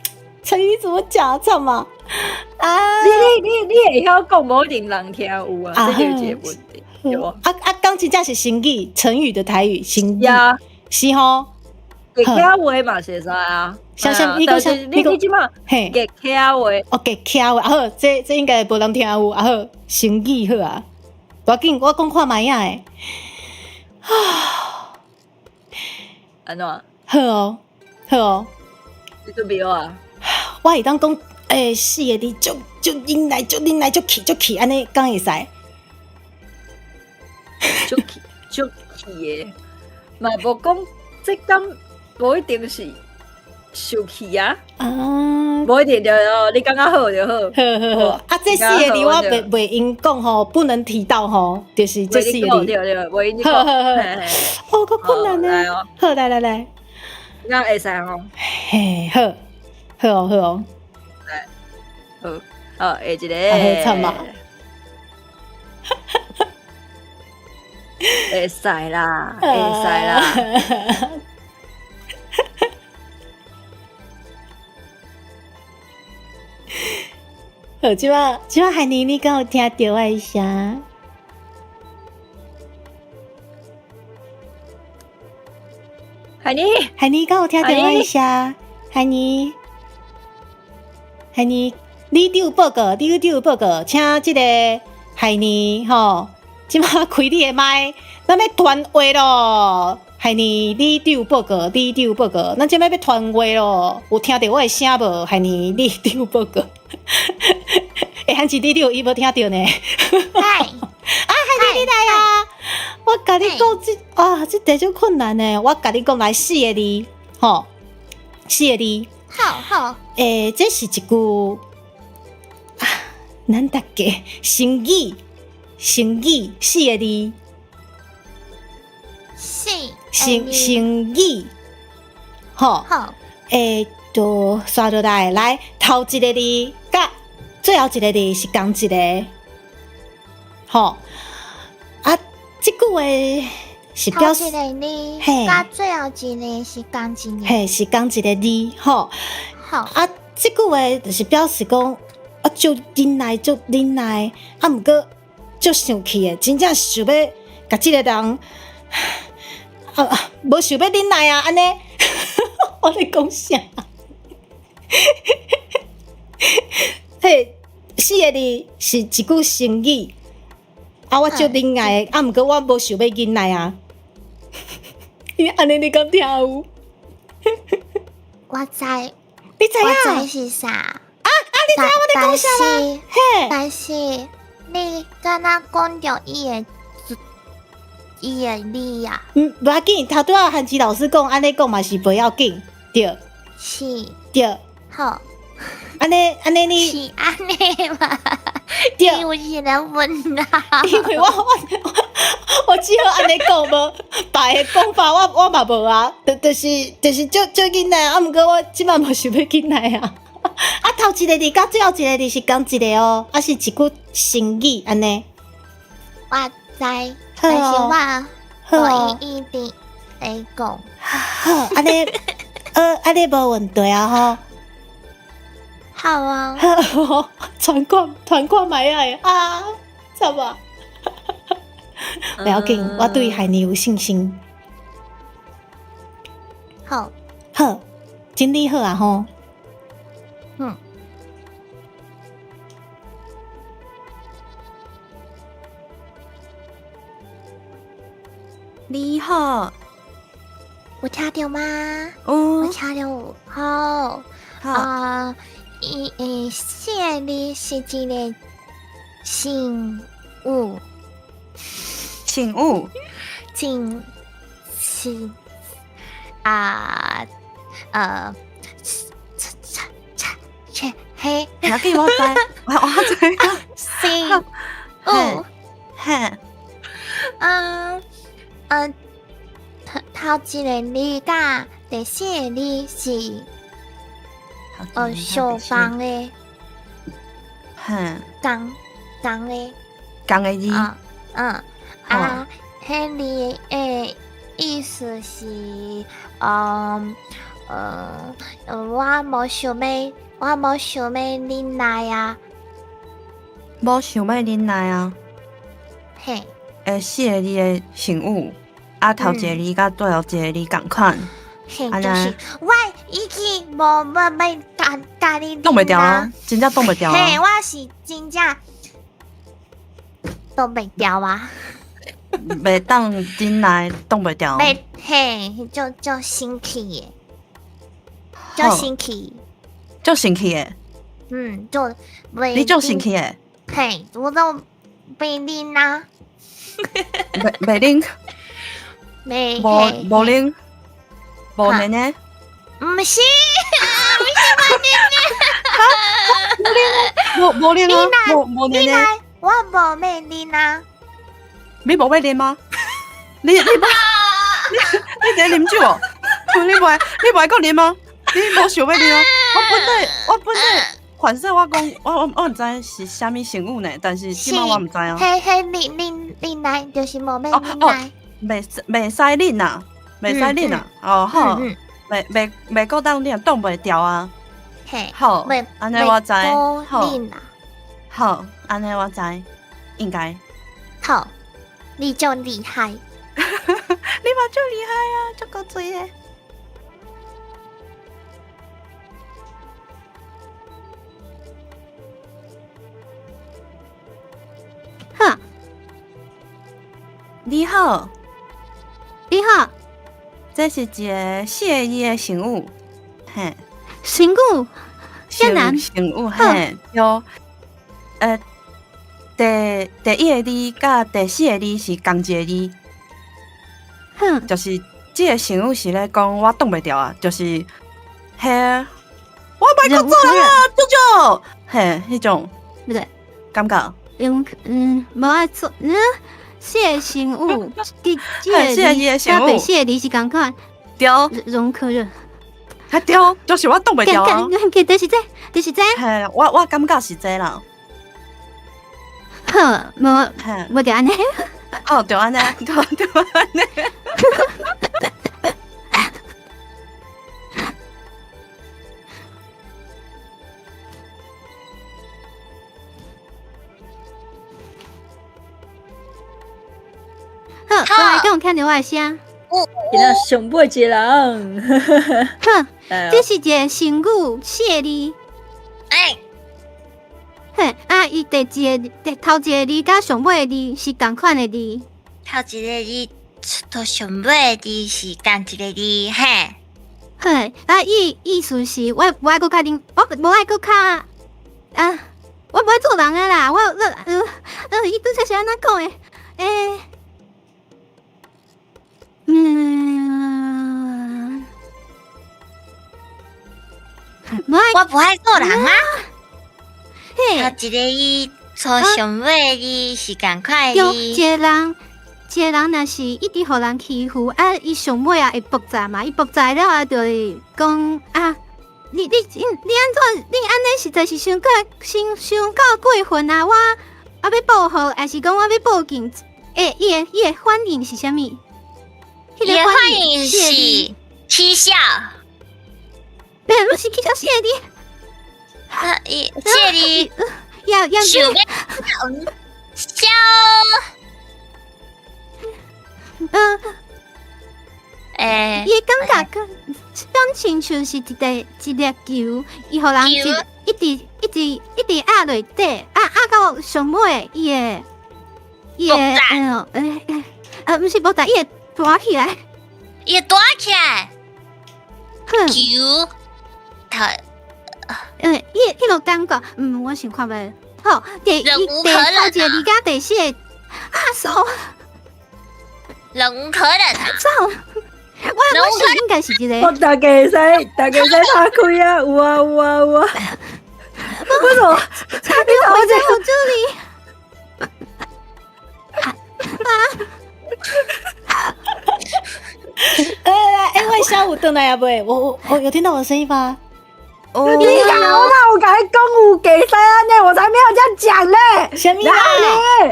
成語怎麼講？慘嘛？啊！你你你你會曉講，無一定人聽有啊，這就是一個問題。啊啊，講真正是成語，成語的台語，成語是吼。客家話嘛是會使啊。啥啥？你講啥？你你這馬嘿，客家話。哦，客家話啊好，這這應該無人聽有啊好，成語好啊。無要緊，我講看覓仔的。啊，按怎？好哦，好哦。你準備好啊？我會當講，欸，四個字，足足忍耐，足忍耐，足氣，足氣，按呢講會使。足氣足氣的，嘛無講，這敢無一定是受氣啊。啊，無一定著哦，你感覺好就好。好好好，啊，這四個字我袂袂用講吼，不能提到吼，就是這四個字。對對，袂用講。好好好，哦，夠困難呢。好，來來來，那會使吼。嘿，好，好哦，好哦。來，好，好，下一個。好，慘嘛。會使啦，會使啦。好，這擺這擺海妮，你敢有聽著我的聲？海妮，海妮，敢有聽著我的聲？海妮，海妮，你有報告，你有報告，請這個海妮吼。這馬開你的麥，咱欲傳話囉。海尼，你有報告，你有報告，咱這馬欲傳話囉，有聽著我的聲無？海尼，你有報告。欸，還是你有伊無聽著呢？嗨，啊，海尼你來啊！我共你講這啊，這題足困難呢。我共你講來四个字，吼，四个字。好好。欸，這是一句啊，咱逐家成語，成語四个字。四成成語，吼。好。欸，就刷落來，來頭一个字，佮最後一个字是仝一个，吼。啊，這句話是表示，頭一个字，佮最後一个是仝一个，嘿，是仝一个字，吼。好。啊，這句話就是表示講，啊，足忍耐，足忍耐，啊，毋過足生氣的，真正想欲共這个人，啊，無想欲忍耐啊，按呢，我咧講啥？嘿，四个字是一句成語，啊，我足忍耐的，啊，毋過我無想欲忍耐啊。你按呢你敢聽有？我知，你知影？我知是啥？啊啊！你知影我咧講啥嗎？嘿，但是你敢若講著伊的伊的字啊？嗯，無要緊，頭拄仔韓琪老師講，按呢講嘛是袂要緊，對。是。對。好。按呢按呢你是按呢嗎？對。有一個問啊。因為我只好按呢講無，別个講法我嘛無啊，就是足足忍耐，啊，毋過我這擺無想欲忍耐啊。啊，頭一個字佮最後一個字是仝一個哦，啊是一句成語按呢。我知，但是我無一定會講。好，按呢，按呢無問題啊吼。好啊。好，傳看傳看覓仔啊，慘啊！不要緊，我對海尼有信心。好，好，整理好啊吼。嗯。你好，有聽著嗎？有，我聽著。好，好啊，伊欸四个字是一个成語，成語，成是啊切切嘿，不要緊，我知，我知。成語，嘿，嗯嗯，頭一个字佮第四个字是相仝的，嘿，仝仝的，仝的字，嗯啊，彼字的意思是，我無想欲，我無想欲忍耐啊，無想欲忍耐啊，嘿，欸，四个字的成語，啊，頭一個字佮最後一個字仝款，嘿，就是我已經無欲共你擋袂牢啊，真正擋袂牢啊，嘿，我是真正擋袂牢啊，袂當忍耐，擋袂牢，袂嘿，足足生氣的，足生氣，足生氣的，嗯，就袂你足生氣的，嘿，我都袂忍啊，袂忍，袂無忍，無忍呢？毋是，毋是無忍呢，無無忍啊，無忍呢？我無欲忍啊，你無欲忍嗎？你你佇咧啉酒哦？你袂你袂閣啉嗎？你無想欲啉啊？我本底反正我講我毋知是啥物成語呢，但是這擺我毋知啊。嘿嘿，忍忍忍耐就是無欲忍耐。袂使忍啊，袂使忍啊！哦好，袂袂閣當忍，擋袂牢啊。嘿，好，按呢我知。好，好，按呢我知，應該。好，你足厲害。你嘛足厲害啊，足古錐的。好，你好，你好，这是一个四个字的成语，嘿，成语，成语，嘿，对，第一个字佮第四个字是仝一个字，哼，就是这个成语是咧讲我挡袂牢啊，就是嘿，我袂阁做人啊，舅舅，嘿，彼种，不对，感觉，无爱做，四个成语，第四个字的成语，第四个字是仝款，对，忍无可忍，啊对，就是我挡袂牢啊，就是这，就是这，嘿，我感觉是这啦。好，无，无就按呢。哦，就按呢，就按呢。好，我来讲，听著我的声。今仔上尾一个人。好，这是一个成语，四个字。哎。嘿，啊，伊第一个、第头一个字佮上尾的字是仝款的字。头一个字到上尾的字是仝一个字，嘿。嘿，啊，意意思是我无爱阁较恁，我无爱阁较啊，我无爱做人啊啦，我伊拄才是按怎讲的？欸，我不爱做人啊。头一个字，错上尾字是仝款的字。对，一个人，一个人若是一直予人欺负，啊，伊上尾也会爆炸嘛，伊爆炸了后就会讲啊，你按怎，你按呢实在是伤过伤够过分啊！我啊欲报复，还是讲我欲报警？欸，伊的反应是啥物？伊的反应是起笑。欸，不是起笑，四个字。啊！伊这里要想欲笑，欸，伊感觉敢亲像是一个一粒球，伊予人一直一直一直压落底，压到上尾，伊会伊会毋是爆炸，伊会弹起来，伊会弹起来，球，头。伊彼个感觉，我想看觅。好，第一、第头一个字佮第四个，啊，错，忍无可忍啊！错，我想应该是这个。我大家会使，大家会使拍开啊！有啊有啊有啊！为什么？差点回在我这里。啊！欸，我下午回来啊未？我有听到我的声音吗？你讲我哪有共你讲有假使按呢？我才没有这样讲嘞！啥物啦？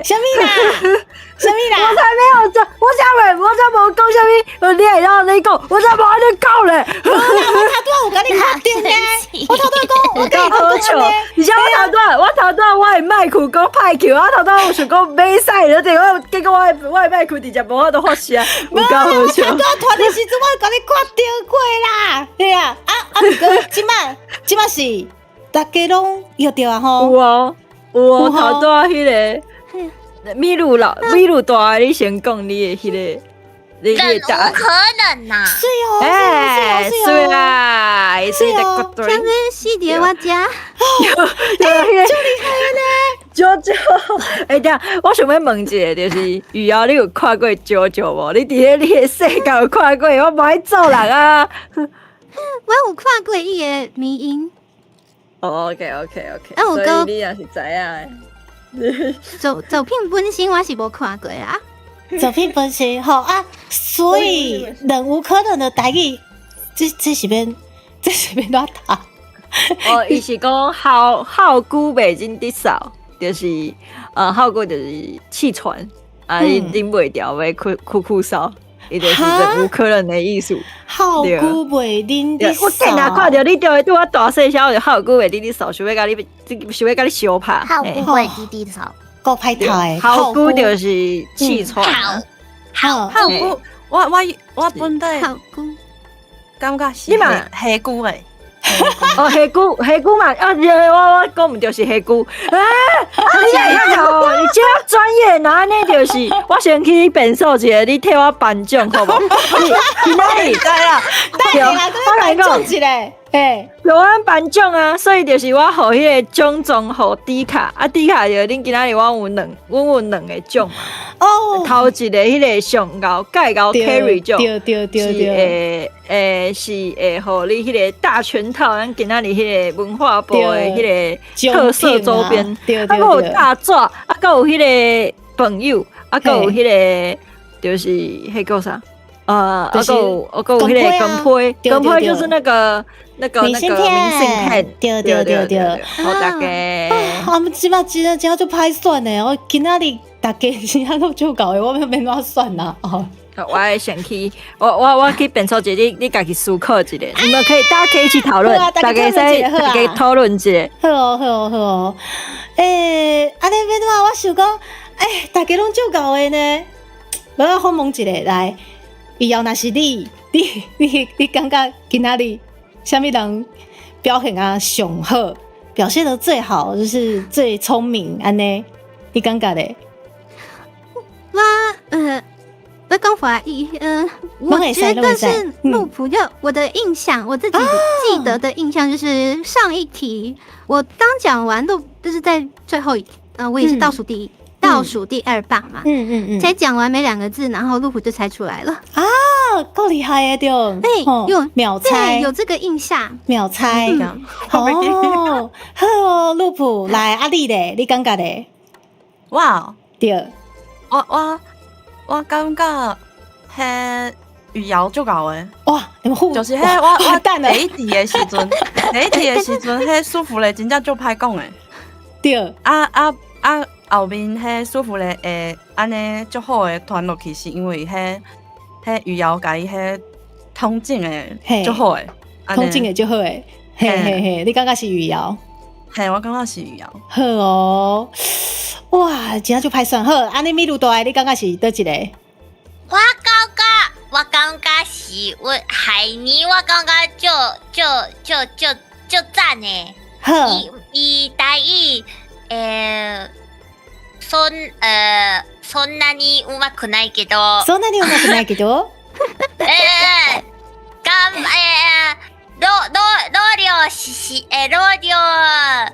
啥物啦？啥物啦？我才没有这，我才没，我才无讲啥物。你会当按呢讲，我才无按呢讲嘞。我头拄仔有共你确定呢，我头拄仔讲，我共你好笑。而且我头拄仔，我头拄仔我的麦克讲歹去，我头拄仔有想讲袂使，结果我的麦克直接无法度发声，有够好笑。我头拄仔传的时阵，我共你确定过啦。对啊，啊，毋过这摆是大家拢约著啊吼。有哦，有哦，头拄仔彼个米露老米露大，你先讲你的彼个，你的答案。不可能呐！是哦，欸，是啦，是哦，像这四个我遮，对，足厉害呢！九九，欸，等下，我想欲问一下，就是雨瑶，你有看过九九无？你伫咧你的世界有看过？我无爱做人啊。我有看过伊的迷因。哦，OK，OK，OK。所以你也是知影的。作品本身我是无看过啊。作品本身吼啊，所以忍无可忍的台语，这是欲这是欲怎读？哦，伊是讲好好久袂忍得嗽，就是好久就是气喘啊，你忍袂牢欲咳咳嗽。伊就是忍无可忍的意思。好久袂忍得嗽。我见啊，看著你就会对我大细声，我就好久袂忍得嗽，想欲共你，想欲共你相拍。好久袂忍得嗽，够歹读的。好久就是气喘。好久，我本底好久，感觉是下久的。哦，下久下久嘛，啊，我讲毋著是下久。啊，你会晓哦，你这专业欸，那按呢就是，我先去变数一下，你替我颁奖好无？你今仔日知啦，对，我来讲一下，嘿，有阮颁奖啊，所以就是我予彼个奖状予迪卡，啊迪卡就恁今仔日阮有两个奖嘛。哦，头一个彼个上𠢕盖𠢕 carry 奖，对，是会会是会予你彼个大全套，咱今仔日彼个文化部的彼个特色周边，啊，阁有大纸，啊，阁有彼个朋友，啊，阁有彼个就是彼个啥？啊，阁有彼个光批，光批就是那个明信片，对，好大家。啊，這擺真正真足歹選的，我今仔日大家真正攏足𠢕的，我欲按怎選啊？哦，我愛先去，我去變數一下，你家己思考一下，你們可以，大家可以一起討論，大家討論一下。好哦，好哦，好哦。欸，按呢欲按怎？我想講，欸，大家攏足𠢕的呢。我訪問一下來。以後若是你，你感覺今仔日啥物人表現啊上好，表現得最好，就是最聰明，按呢？你感覺咧？我講華語，我覺得是路普，就我的印象，我自己記得的印象就是上一題我剛講完都就是在最後一，我也是倒數第一。倒數第二棒嘛，才講完沒兩個字，然後路普就猜出來了啊，夠厲害的對，哎，有秒猜，有這個印象，秒猜，哦，好哦，路普來，啊你咧，你感覺咧？哇，對，我感覺彼雨瑤足𠢕的，哇，你們互就是彼我第一題的時陣，第一題的時陣，彼舒服咧真正足歹講的，對，啊啊啊！後面彼舒服咧會按呢足好的傳落去，是因為彼雨瑤共伊彼統整的足好的，統整的足好的，嘿嘿嘿，你感覺是雨瑤？嘿，我感覺是雨瑤。好哦，哇，真正足歹選。好，按呢米露大，你感覺是佗一個？我感覺是我海尼，我感覺就就就就就讚的。好，伊台語，そんなにうまくないけど。そんなにうまくないけど。がん、えー、ろ、ろ、老了是，老了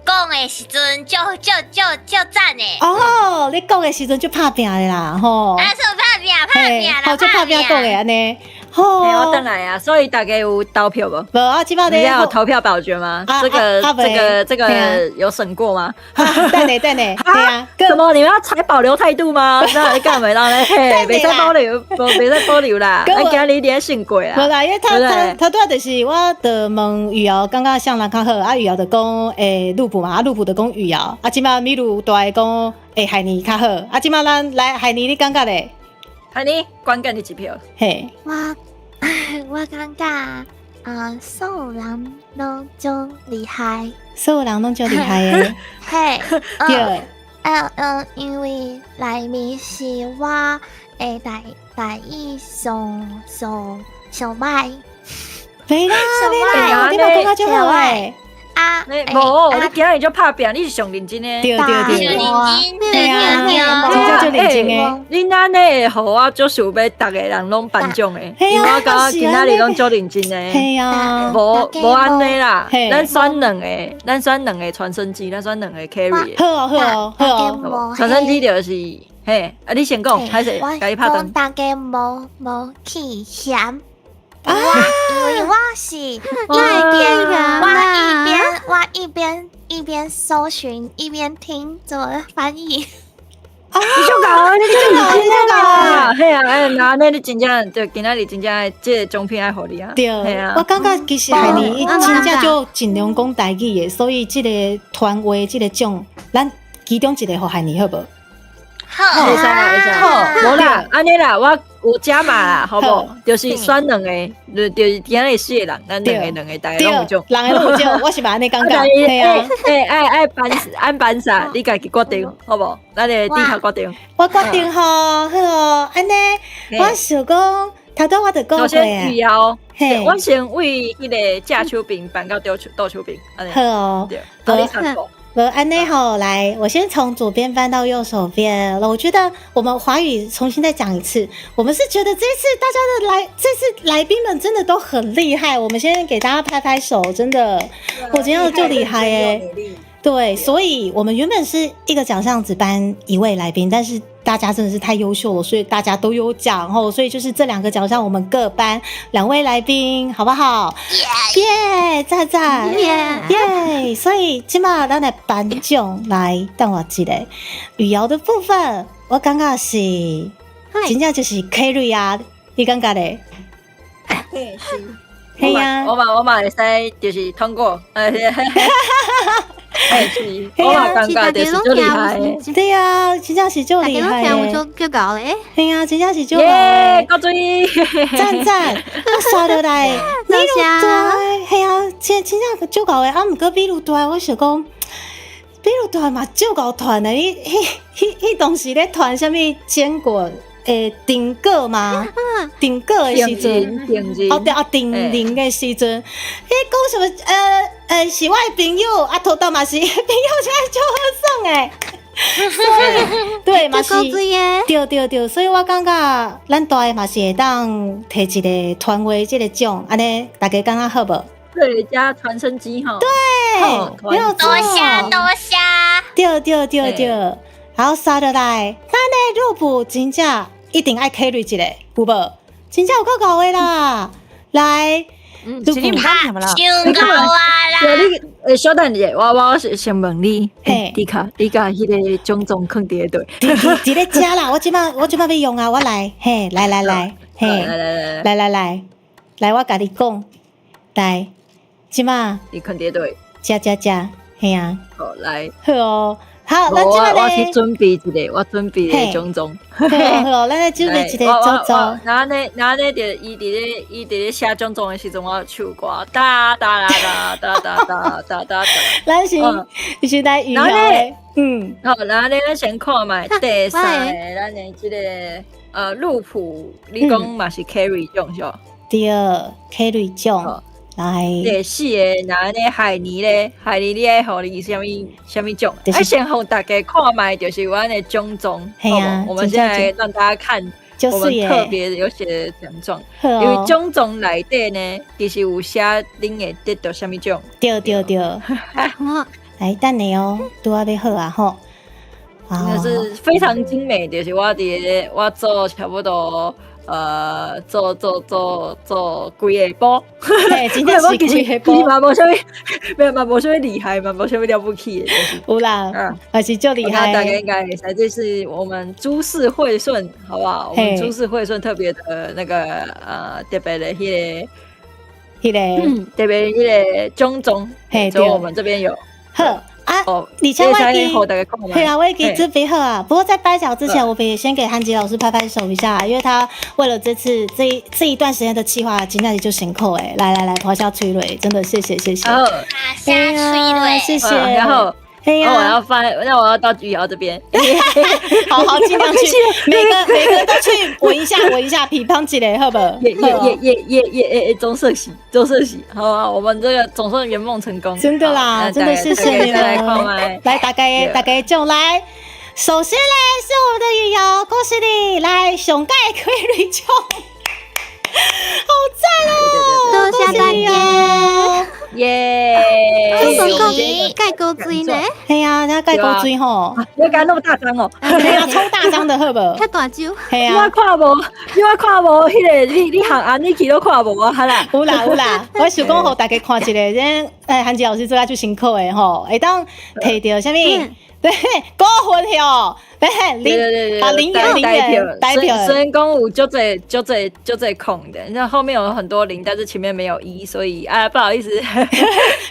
講的時陣，就就就就讚的。哦，你講的時陣就拍拚的啦，吼。啊，是拍拚，拍拚啦，好，就拍拚講的按呢。我轉來啊，所以大家有投票無？無啊，這擺你要投票表決嗎？這個有審過嗎？等下等下，對啊，什麼？你們要採保留態度嗎？那你幹嘛咧？嘿，袂使保留，袂使保留啦。啊，今日你勝過啊。無啦，因為他拄仔就是我就問雨瑤，感覺啥人較好？啊，雨瑤就講欸，路普嘛，啊，路普就講雨瑤，啊，這擺米露大講欸，海尼較好。啊，這擺咱來海尼，你感覺咧？海尼，關鍵的一票。嘿，我感覺啊，所有人攏足厲害，所有人攏足厲害的。嘿，對，因為內面是我的台語上上上歹，袂啦袂啦，你嘛講較足好欸。啊，無，你今日就拍拚，你是上認真的。對對對，上認真，對啊，真正足認真的。你按呢會予我足想欲逐个人攏頒獎的，因為我感覺今仔日攏足認真的。嘿啊，無無按呢啦，咱選兩個，咱選兩個傳聲機，咱選兩個 carry。好哦好哦好哦，傳聲機就是嘿，啊你先講，還是共伊拍斷？大家無去嫌。我因為我是一邊我一邊搜尋一邊聽怎麼翻譯。你足𠢕，你足認真啊！嘿啊，哎，那那你真正就今仔日真正這個獎品愛予你啊！對，我感覺其實海尼伊真正就盡量講台語的，所以這個團話這個獎，咱其中一個予海尼好無？好，會使啦，會使。好，無啦，按呢啦，我有加碼啦，好無？就是選兩個，就是今日四個人，咱兩個兩個，大家攏有獎，人個攏有獎，我是嘛按呢感覺。對啊，欸，愛按頒啥，你家己決定，好無？咱的低頭決定。我決定吼，好哦，按呢，我想講，頭拄我就講過啊。雨瑤，我先為彼個正手邊頒到倒手邊。好哦，對，你參考。無按呢吼，來，我先從左邊翻到右手邊。我覺得我們華語重新再講一次，我們是覺得這次大家的來，這次來賓們真的都很厲害。我們先給大家拍拍手，真的，我今天就厲害欸。對，所以我們原本是一個獎項只頒一位來賓，但是大家真的是太優秀了，所以大家都有獎哦。所以就是這兩個獎項，我們各頒兩位來賓，好不好？耶，讚讚耶耶！所以這馬咱來頒獎來，等我一下語瑤的部分，我感覺是真正就是 carry 啊，你感覺咧？嘿，是。嘿啊，我嘛會使就是通過。哎，是，我嘛感覺就是足厲害。對啊，真正是足厲害的。足𠢕咧。嘿啊，真正是足𠢕。耶，夠水。讚讚，我刷落來，米露大，嘿啊，真正足𠢕的。啊，毋過米露大，我想講，米露大嘛足𠢕傳的。你彼當時咧傳啥物堅果？欸，訂果嘛，訂果的時陣，哦對啊，訂零的時陣，彼講什麼？是我的朋友，啊，土豆嘛是朋友，真係足好耍的。所以，對，嘛是，對對對，所以我感覺咱大的嘛是會當提一個團話這個獎，按呢大家感覺好無？對，加傳聲機吼。對，沒有錯。多謝多謝。對對對對，好，刷落來，咱的入部真正一定愛 carry 一個，有無？真正有夠𠢕的啦！來，是你毋敢念啦？傷𠢕啊啦！你欸，小等一下，我先問你，你共彼個獎狀囥佇佗？佇咧遮啦，我這馬欲用啊，我來，嘿，來來來，嘿，來來來來來來，來我共你講，來，這馬你囥佇佗？遮遮遮，嘿啊，好來，好哦。好，咱這馬我去準備一個，我準備一個獎狀。好好，咱來準備一個獎狀。那呢，就伊佇咧寫獎狀的時陣，我唱歌，噠噠啦噠噠噠噠噠噠噠。咱是，是來預言的。嗯。好，那咧咱先看覓第三个，咱的這個路譜，你講嘛是 carry 獎是吧？對，carry 獎。來，第四個，那呢海尼咧，海尼你愛予你啥物啥物獎？愛先予大家看覓，就是阮的獎狀。嘿啊，我們現在讓大家看，我們特別有寫獎狀，因為獎狀內底呢，其實有寫恁會得到啥物獎。對對對，來等下哦，拄仔欲好啊吼。那是非常精美，就是我佇咧我做差不多。做幾下晡，真正是幾下晡嘛無啥物，沒有嘛無啥物厲害嘛，無啥物了不起的，有啦，還是足厲害。大家應該會使，這是我們諸事會順，好不好？我們諸事會順特別的那個特別的彼個，彼個，特別彼個獎狀，嘿，就我們這邊有。好。啊！而且我已經，對啊，我已經準備好啊。不過在頒獎之前，我們也先給韓吉老師拍拍手一下，因為他為了這次這一段時間的計劃，真的就辛苦欸。來來來，拋下催淚，真的謝謝謝謝。拋下催淚，謝謝。然後，哎呀，我要翻，那我要到雨瑤這邊。好好，盡量去，每個都去聞一下，聞一下，批判一下，好不好？耶耶耶耶耶耶！總算是，總算是，好啊，我們這個總算圓夢成功。真的啦，真的謝謝你們。來，大家就來。首先嘞，是我們的雨瑤，恭喜你，來上蓋虧瑞獎，好讚哦！多謝大家，耶！蓋高水呢？嘿呀，人家蓋高水吼，你敢那麼大張哦？嘿呀，超大張的，好無？較大張。嘿啊，我看無，你我看無，彼個你行安你去都看無啊，哈啦。有啦有啦，我想講予大家看一下，這韓吉老師做甲足辛苦的吼，會當提著啥物？對，股份票，對，零啊零元零元代表。雖然講有足濟足濟足濟空的，那後面有很多零，但是前面沒有一，所以啊不好意思。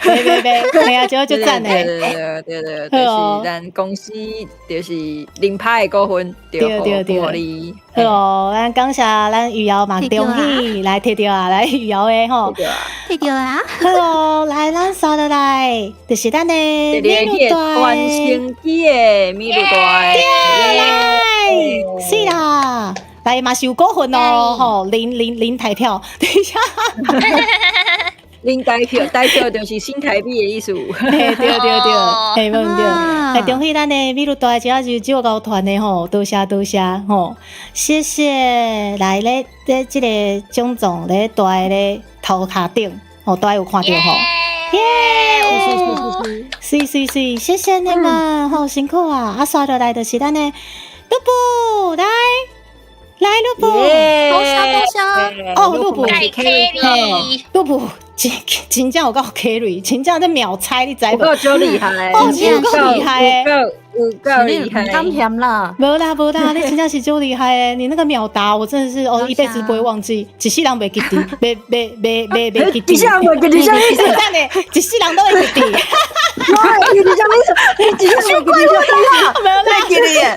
沒沒沒，沒啊，就讚嘞。對對對對，就是咱公司就是零趴的股份，對對對。好哦，咱感謝咱雨瑤嘛，恭喜來提著啊，來雨瑤的吼，提著啊。好哦，來咱刷落來，就是咱的米露大，傳聲機的米露大，對，來，是啦，來嘛是有股份哦，吼，零零零台票，等一下。零台票，台票就是新台币的意思。嘿，对对对，嘿，无毋对。来，恭喜咱的米露大姐是酒高团的吼，多谢多谢吼，谢谢。来咧，咧这个奖状咧大咧头壳顶，吼，大有看著吼。耶！是是是，谢谢你们，好辛苦啊！啊，刷落来就是咱的露布，来来露布，多谢多谢。哦，露布，嘿，露布。真真正有够 carry，真正在秒猜，你知无？有够足厉害，哦，有够厉害的，有够厉害，敢嫌啦？无啦无啦，你真正是足厉害的，你那个秒答，我真的是哦，一辈子不会忘记，一世人袂记得，袂袂袂袂袂记得，一世人袂记得啥意思？等下，一世人都会记得。哇，你啥意思？你一世人袂记得啥？没有啦，记得耶！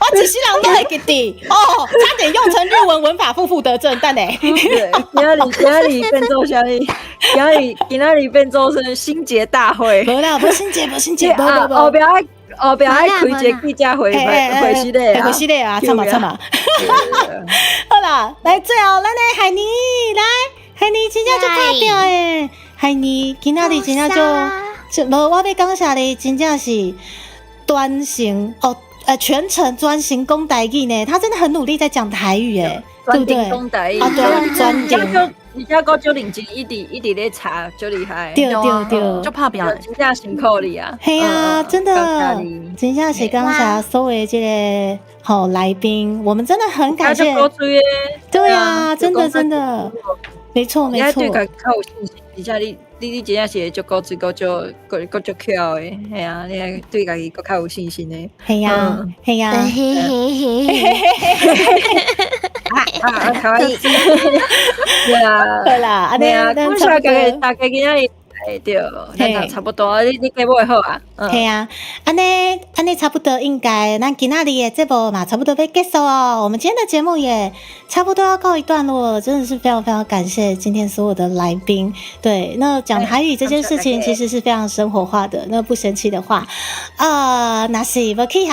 我一世人都会记得哦，差点用成日文文法负负得正，等下。对，今仔日今仔日变做啥物？今仔日今仔日变做成心结大会。无啦，无心结，无心结，无无无。后壁爱后壁爱开一个记者会会时咧，会时咧啊，惨嘛惨嘛。好啦，来最后咱的海尼来，海尼真正足拍拼的，海尼今仔日真正足，无我欲感谢你，真正是专心哦，全程专心讲台语呢，他真的很努力在讲台语，哎，对不对？讲台语啊，对，专程。而且阁足认真，一直一直咧查，足厉害。对对对，足拍拼，真正辛苦你啊！嘿啊，真的，真正是感谢所有这个好来宾，我们真的很感谢。对啊，真的真的，没错没错。对家较有信心，而且你你你真正是足古锥，阁足阁阁足巧的，嘿啊，你爱对家己阁较有信心的。嘿呀嘿呀，嘿嘿嘿嘿。啊啊，可愛い。對啊，好啦，對啊，感謝大家，大家今仔日對，咱差不多，你你計尾好啊？係啊，按呢按呢差不多應該，咱今仔日的節目嘛，差不多欲結束哦。我們今天的節目也差不多要告一段落了，真的是非常非常感謝今天所有的來賓。對，那講台語這件事情其實是非常生活化的，那不嫌棄的話，若是無去予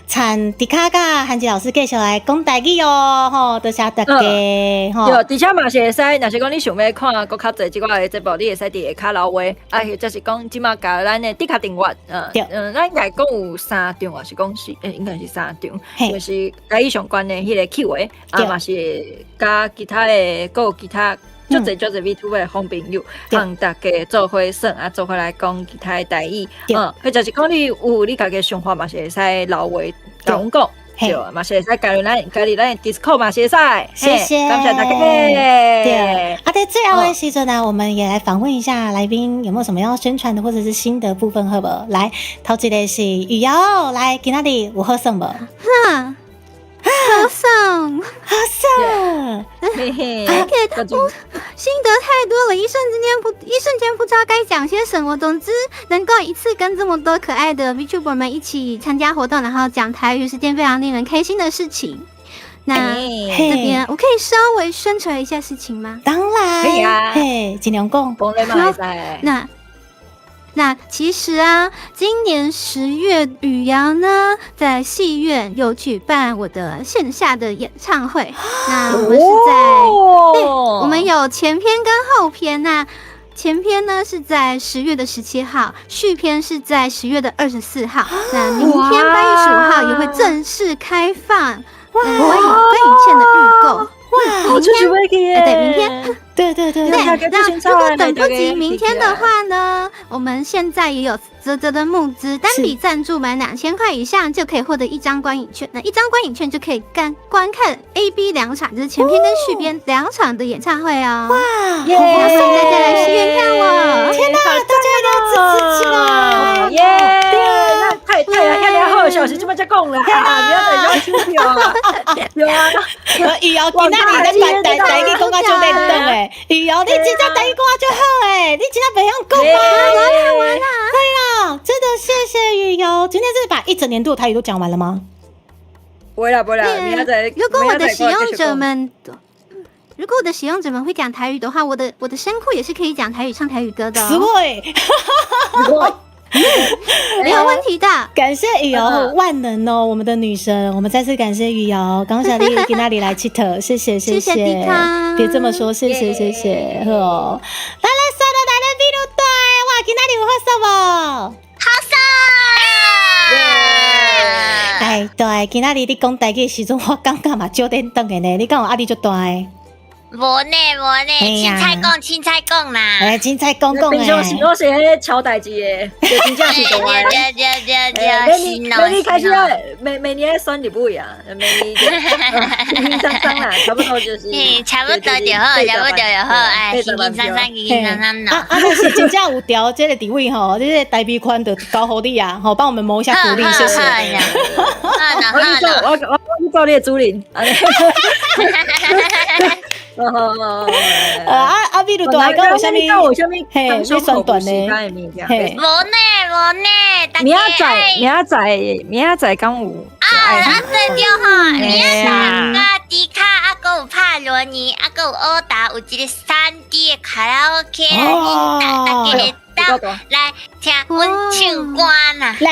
田迪卡佮韓吉老師繼續來講台語哦，吼，多謝大家。吼。對，而且嘛是會使，若是講你想欲看閣較濟這寡的節目，你會使佇下跤留話，啊，或者是講這馬共咱的迪卡訂閱，嗯，嗯，咱應該講有三場，還是講是，欸，應該是三場，就是佮伊相關的彼個企劃，啊嘛是佮其他的，閣有其他。足濟足濟 VTuber 的好朋友，通大家做伙耍啊，做伙來講其他的台語，嗯，或者是講你有你家己的想法嘛，是會使留話共阮講，對，嘛是會使加入咱加入咱 Discord 嘛是會使，謝謝，感謝大家。對，啊，在最後的時陣呢，我們也來訪問一下來賓，有沒有什麼要宣傳的或者是新的部分，好無？來，頭一個是雨瑤，來，今仔日有好耍無？哈。好爽，好爽！嘿嘿，我心得太多了，一瞬間不知道該講些什麼。總之，能夠一次跟這麼多可愛的 VTuber 們一起參加活動，然後講台語，是件非常令人開心的事情。那這邊我可以稍微宣傳一下事情嗎？當然，可以啊。嘿，盡量講。那其實啊，今年10月，雨瑤呢在戲院有舉辦我的線下的演唱會。那我們是在，對，我們有前篇跟後篇。那前篇呢是在10月的17號，續篇是在10月的24號。那明天8月15號也會正式開放觀影券的預購。哇！明天，對，明天，對對對對。那如果等不及明天的話呢？我們現在也有嘖嘖的募資，單筆贊助滿2000塊以上就可以獲得一張觀影券。那一張觀影券就可以觀看 A、B 兩場，就是前篇跟續篇兩場的演唱會哦。哇！歡迎大家來戲院看我！天哪，大家一定要支持起來！耶！那太太啊，遐爾好消息，這麼才講啦，不要再要搶票啊！對啊，雨瑤今仔日咱台台語講甲足認真的，雨瑤你真正台語講甲足好誒，你真正袂曉講嗎？對啦，真的謝謝雨瑤，今天是把一整年度的台語都講完了嗎？不會啦，不會啦。如果我的使用者們，如果我的使用者們會講台語的話，我的聲庫也是可以講台語、唱台語歌的。すごい，没有问题的。感谢雨瑶万能哦，我们的女神，我们再次感谢雨瑶，感谢你今仔日来𨑨迌，谢谢谢谢谢，别这么说，谢谢谢谢，好，来来算了，来来比如对，哇，今仔日有发什么？好爽！哎，对，今仔日你讲台语的时阵，我感觉嘛少点转的呢，你敢有压力足大的？无呢无呢，凊彩讲凊彩讲啦。哎，凊彩讲讲。平常时拢是彼超代志的，就真正是大的。对对对对，每年每年开始要每每年爱选立委啊，每年轻轻松松啦，差不多就是。差不多就好，差不多就好，哎，轻轻松松，轻轻松松啊啊，但是真正有调这个地位吼，这个代币款就交予你啊，吼，帮我们谋一下福利，谢谢。我去做，我去做你的主任。啊啊！比如大讲有啥物？有啥物？嘿，你宣传的？嘿，无呢无呢，明仔载明仔载明仔载敢有？啊啊对对吼，明仔载佮迪卡啊，阁有帕罗尼，啊阁有欧达，有一个3D 的卡拉 OK，大家会当来听阮唱歌啦。来，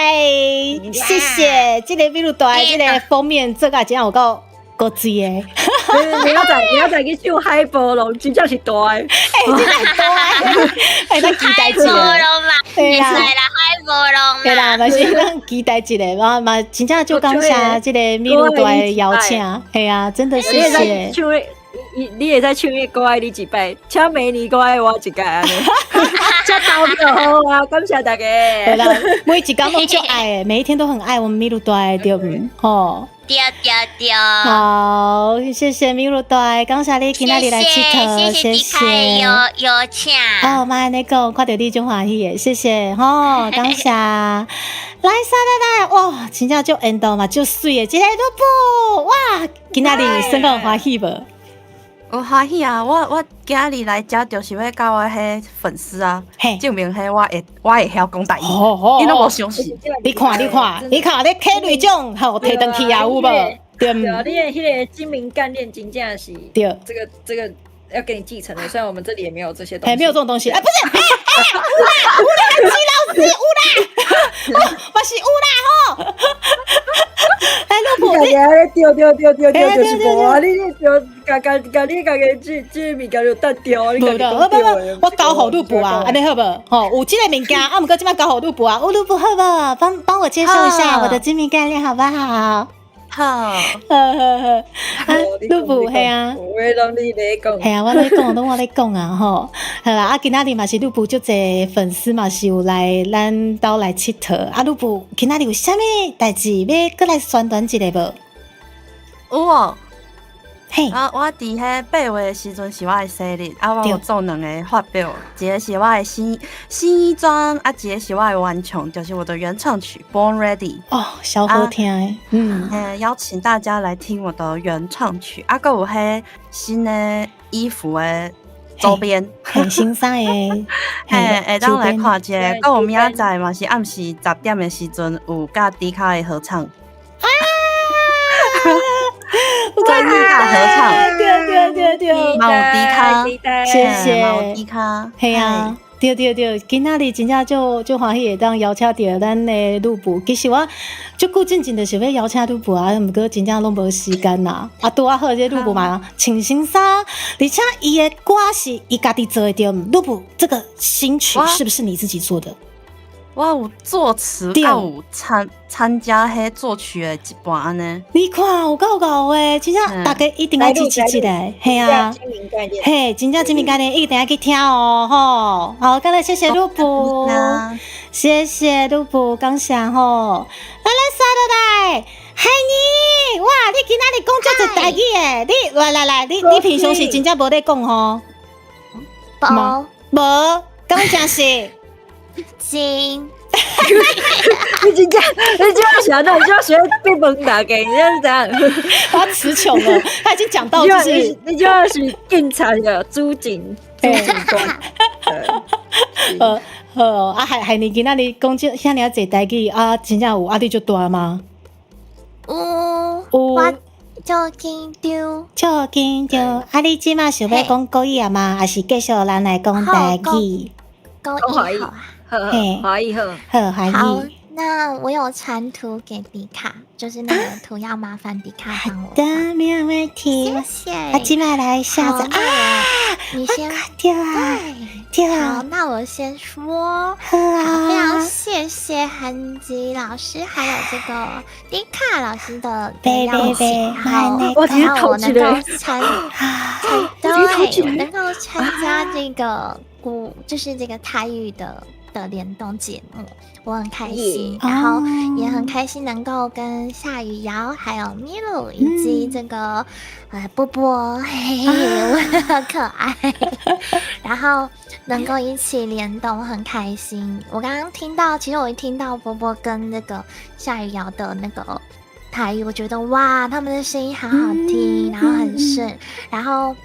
谢谢。这个比如大这个封面做甲真有够古锥的。明仔载明仔载去唱海波浪，真正是大的。欸，真正是大的。欸，咱期待一下。对啦，海波浪。对啦，嘛是咱期待一下，嘛嘛真正就感谢这个米露大的邀请。嘿啊，真的谢谢。你会使唱彼歌爱你一摆，请明年阁爱我一届按呢。这投票好啊，感谢大家。对啦，每一工拢足爱的，每一天都很爱我们米露大的，对毋？吼。对对对。好，谢谢米露大，感谢你今仔日来𨑨迌，谢谢邀邀请。哦，嘛按呢讲，看著你足欢喜的，谢谢吼，感谢。来，啥来来，哇，真正足缘投嘛，足媠的，这个女布，哇，今仔日算讲欢喜无？有欢喜啊！我今日来遮就是欲佮我彼粉丝啊，证明彼我会晓讲台语，𪜶拢无相信。你看你看你看，你客队长好提转去啊，有无？对。对啊，你的彼个精明干练真正是对，这个要给你继承的。虽然我们这里也没有这些东西，没有这种东西。哎，不是，哎哎，有啦有啦，齐老师有啦，嘛是有啦吼。哎，老婆，你对对对对对，就是无啊！你你就共共共你家己这物件就单调，你无的，不不，我交予女仆啊，按呢好无？吼，有这个物件，啊，毋过这摆交予女仆啊，有女仆好无？帮帮我介绍一下我的精明干练好不好？好，好好好，啊，女仆嘿啊，我拢你咧讲，嘿啊，我咧讲，拢我咧讲啊吼，好啦，啊，今仔日嘛是女仆足济粉丝嘛是有来咱兜来𨑨迌，啊，女仆今仔日有啥物代志欲阁来宣传一下无？有哦。嘿，啊，我伫彼8月的时阵是我的生日，啊，我有做两个发表，一个是我的新衣装，啊，一个是我的原创，就是我的原创曲《Born Ready》。哦，超好听的，嗯，邀请大家来听我的原创曲，啊，阁有彼新的衣服的周边，很新衫的，嘿，会当来看一下。阁有明仔载嘛是暗时10点的时阵有佮迪卡的合唱。啊！在迪卡合唱，对对对对，嘛有迪卡，谢谢，嘛有迪卡，嘿啊，对对对，今仔日真正足欢喜会当邀请著咱的女仆。其实我足久进前就是欲邀请女仆啊，毋过真正拢无时间啦。啊，拄仔好这女仆嘛穿新衫，而且伊的歌是伊家己做的对毋？女仆这个新曲是不是你自己做的？我有作词，阁有参加彼作曲的一半按呢。你看有够𠢕的，真正大家一定爱支持一下，嘿啊，嘿，真正精明概念一定爱去听哦，吼。好，刚才谢谢女仆，谢谢女仆，感谢吼。来来，刷落来，海妮，哇，你今仔日讲遮济台语的，你来来来，你平常时真正无咧讲吼？无无，讲真实。真，你真正，你这样想，你就要学被问大家，你这是怎样？他词穷了，他已经讲到就是，你就要是警察的主警，主警官。好，啊，海海妮今仔日讲这遐尔济台语啊，真正有压力足大吗？有，我足紧张，足紧张。啊，你这马想欲讲国语啊吗？还是继续咱来讲台语？国语好啊。好，歡喜好，好歡喜。好，那我有傳圖給迪卡，就是那個圖要麻煩迪卡幫我。好的，沒有問題。謝謝。啊，這擺來一下子啊，你先對啊，對啊。好，那我先說。好啊，非常謝謝韓吉老師，還有這個迪卡老師的邀請，然後我能夠參參對，能夠參加這個古，就是這個台語的聯動節目，我很開心，然後也很開心能夠跟夏雨瑤、還有米露以及這個波波，嘿，我很可愛，然後能夠一起聯動，很開心。我剛剛聽到，其實我一聽到波波跟那個夏雨瑤的那個台語，我覺得哇，他們的聲音好好聽，然後很順，然後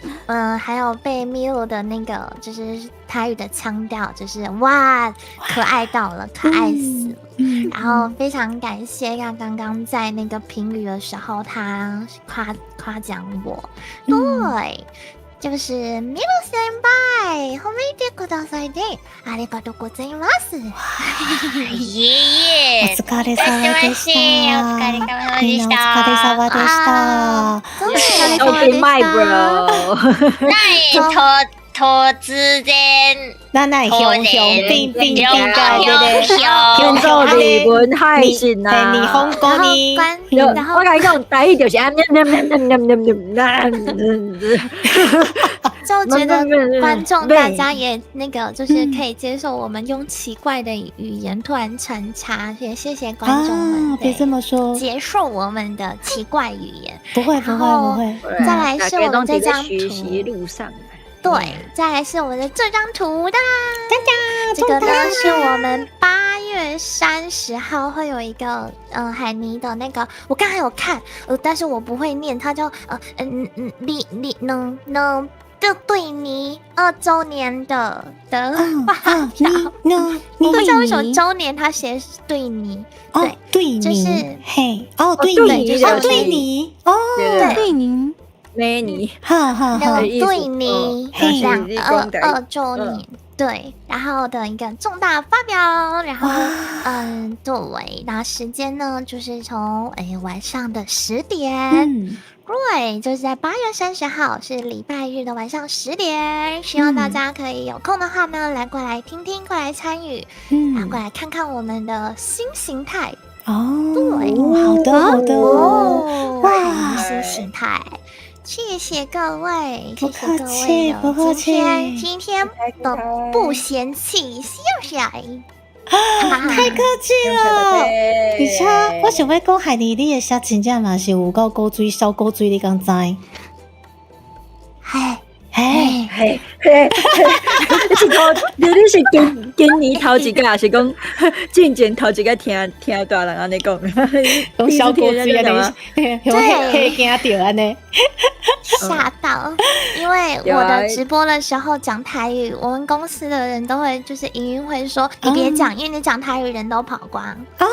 還有被米露的那個就是台語的腔調，就是哇，可愛到了，可愛死了。然後非常感謝他剛剛在那個評語的時候，他誇誇獎我，對，就是米露先輩，褒めてくださいでありがとうございます。いえいえ。お疲れ様でした。お疲れ様でした。お疲れ様でした。お疲れ様でした。那突然，那那雄雄病病病对对，叫做日文海信啊，日本語呢？我共你講，台語就是啊，念念念念念念念，就覺得觀眾大家也那個，就是可以接受我們用奇怪的語言突然穿插，也謝謝觀眾們。別這麼說，接受我們的奇怪語言。不會不會不會。再來是我們這張圖。學習路上。對，再來是我們的這張圖的，這個呢是我們8月30號會有一個，海尼的那個，我剛才有看，但是我不會念，它叫你你能能就對你2週年的發表，我不知道為什麼週年他寫對你，對對你，就是嘿，哦對你，哦對你，哦對你。美女，哈哈哈！對你2週年，對，然後的一個重大發表，然後對，那時間呢，就是從晚上的10點，對，就是在8月30號是禮拜日的晚上10點，希望大家可以有空的話呢，來過來聽聽，過來參與，然後過來看看我們的新形態哦，對，好的好的，哇，新形態。謝謝各位，不客氣，不客氣。今天的不嫌棄，謝謝。太客氣了。而且我想欲講，海尼，你的聲真正嘛是有夠古錐，燒古錐，你敢知？嘿，嘿，嘿，嘿，是講你是今年頭一擺，還是講進前頭一擺聽聽大人按呢講？講燒古錐按呢，對，嚇驚著按呢。嚇到，因為我的直播的時候講台語，我們公司的人都會就是營運會說你別講，因為你講台語人都跑光。哦，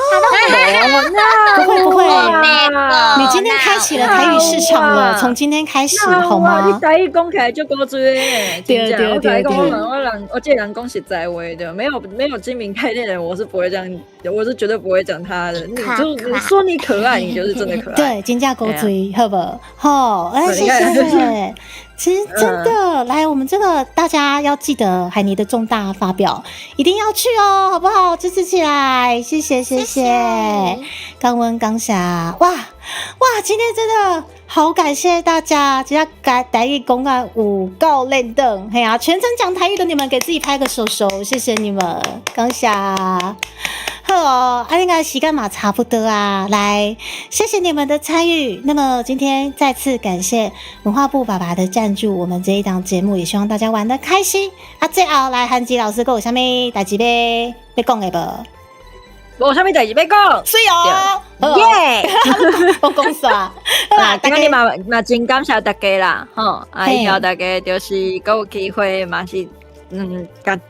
不會不會，你今天開啟了台語市場了，從今天開始好嗎？你台語講起來就古錐，對對對對。我這人講實在話的，沒有精明開店的人，我是不會這樣，我是絕對不會講他的。你就你說你可愛，你就是真的可愛。對，真正古錐，好不好？哎，謝謝。其實真的，來，我們這個大家要記得海尼的重大發表，一定要去哦，好不好？支持起來，謝謝謝謝。感恩感謝，哇哇，今天真的好感謝大家，這下台語講甲有夠輪轉，嘿啊，全程講台語的你們，給自己拍個手手，謝謝你們，感謝。好哦，啊，應該時間嘛差不多啊，來，謝謝你們的參與。那麼今天再次感謝文化部爸爸的贊助，我們這一檔節目也希望大家玩得開心。啊，最後來韓吉老師閣有啥物代誌欲講的無？無啥物代誌欲講，媠哦，耶！我講煞，啊，今日嘛嘛真感謝大家啦，吼，啊，以後大家就是閣有機會嘛是。共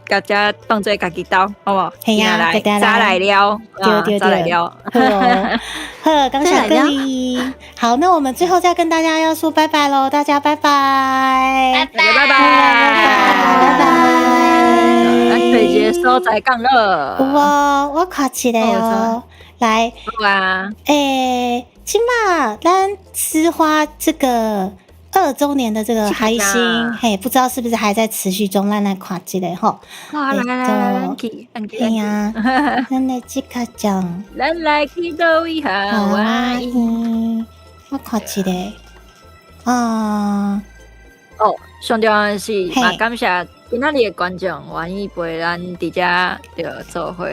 共遮當做家己兜，好無？係啊，早來了，對對對，早來了。好，感謝各位。好，那我們最後再跟大家要說拜拜嘍，大家拜拜，拜拜拜拜拜拜。配一个所在降落。有哦，我看一下哦，來，好啊，欸，這馬咱呲花這個2週年的這個開心，嘿，不知道是不是還在持續中，咱來看一下吼。來來來，咱去，咱去，嘿呀，咱來這個講，咱來去佗位好玩。我看一下，啊，哦，上重要的是嘛，感謝今仔日的觀眾願意陪咱佇遮，著做伙，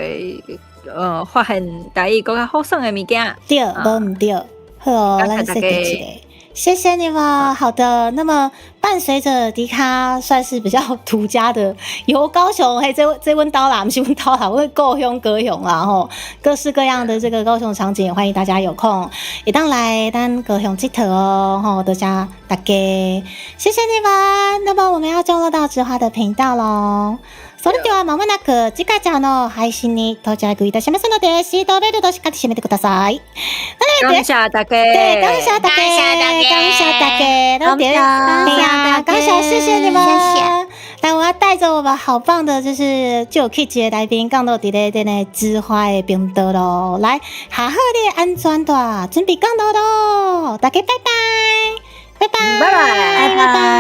發現台語閣較好耍的物件。對，無毋對，好哦，咱設計一下。謝謝你們。好的，那麼伴隨着迪卡算是比較獨家的，由高雄嘿，這阮兜啦，毋是阮兜啦，阮故鄉高雄啦吼，各式各樣的這個高雄場景，歡迎大家有空會當來咱高雄𨑨迌哦，吼，多謝大家，謝謝你們。那麼我們要降落到直花的頻道嘍。それではまもなく次回の配信に到着いたしますので、シートベルトしっかり締めてください。感謝大家，對，感謝大家，感謝大家，感謝，感謝，謝謝你們，謝謝。來，我要帶着我們好棒的，就是就有氣質的來賓，降落佇咧這个知花的頻道囉。來，下好你的安全帶，準備降落囉，大家拜拜，拜拜，拜拜，拜拜。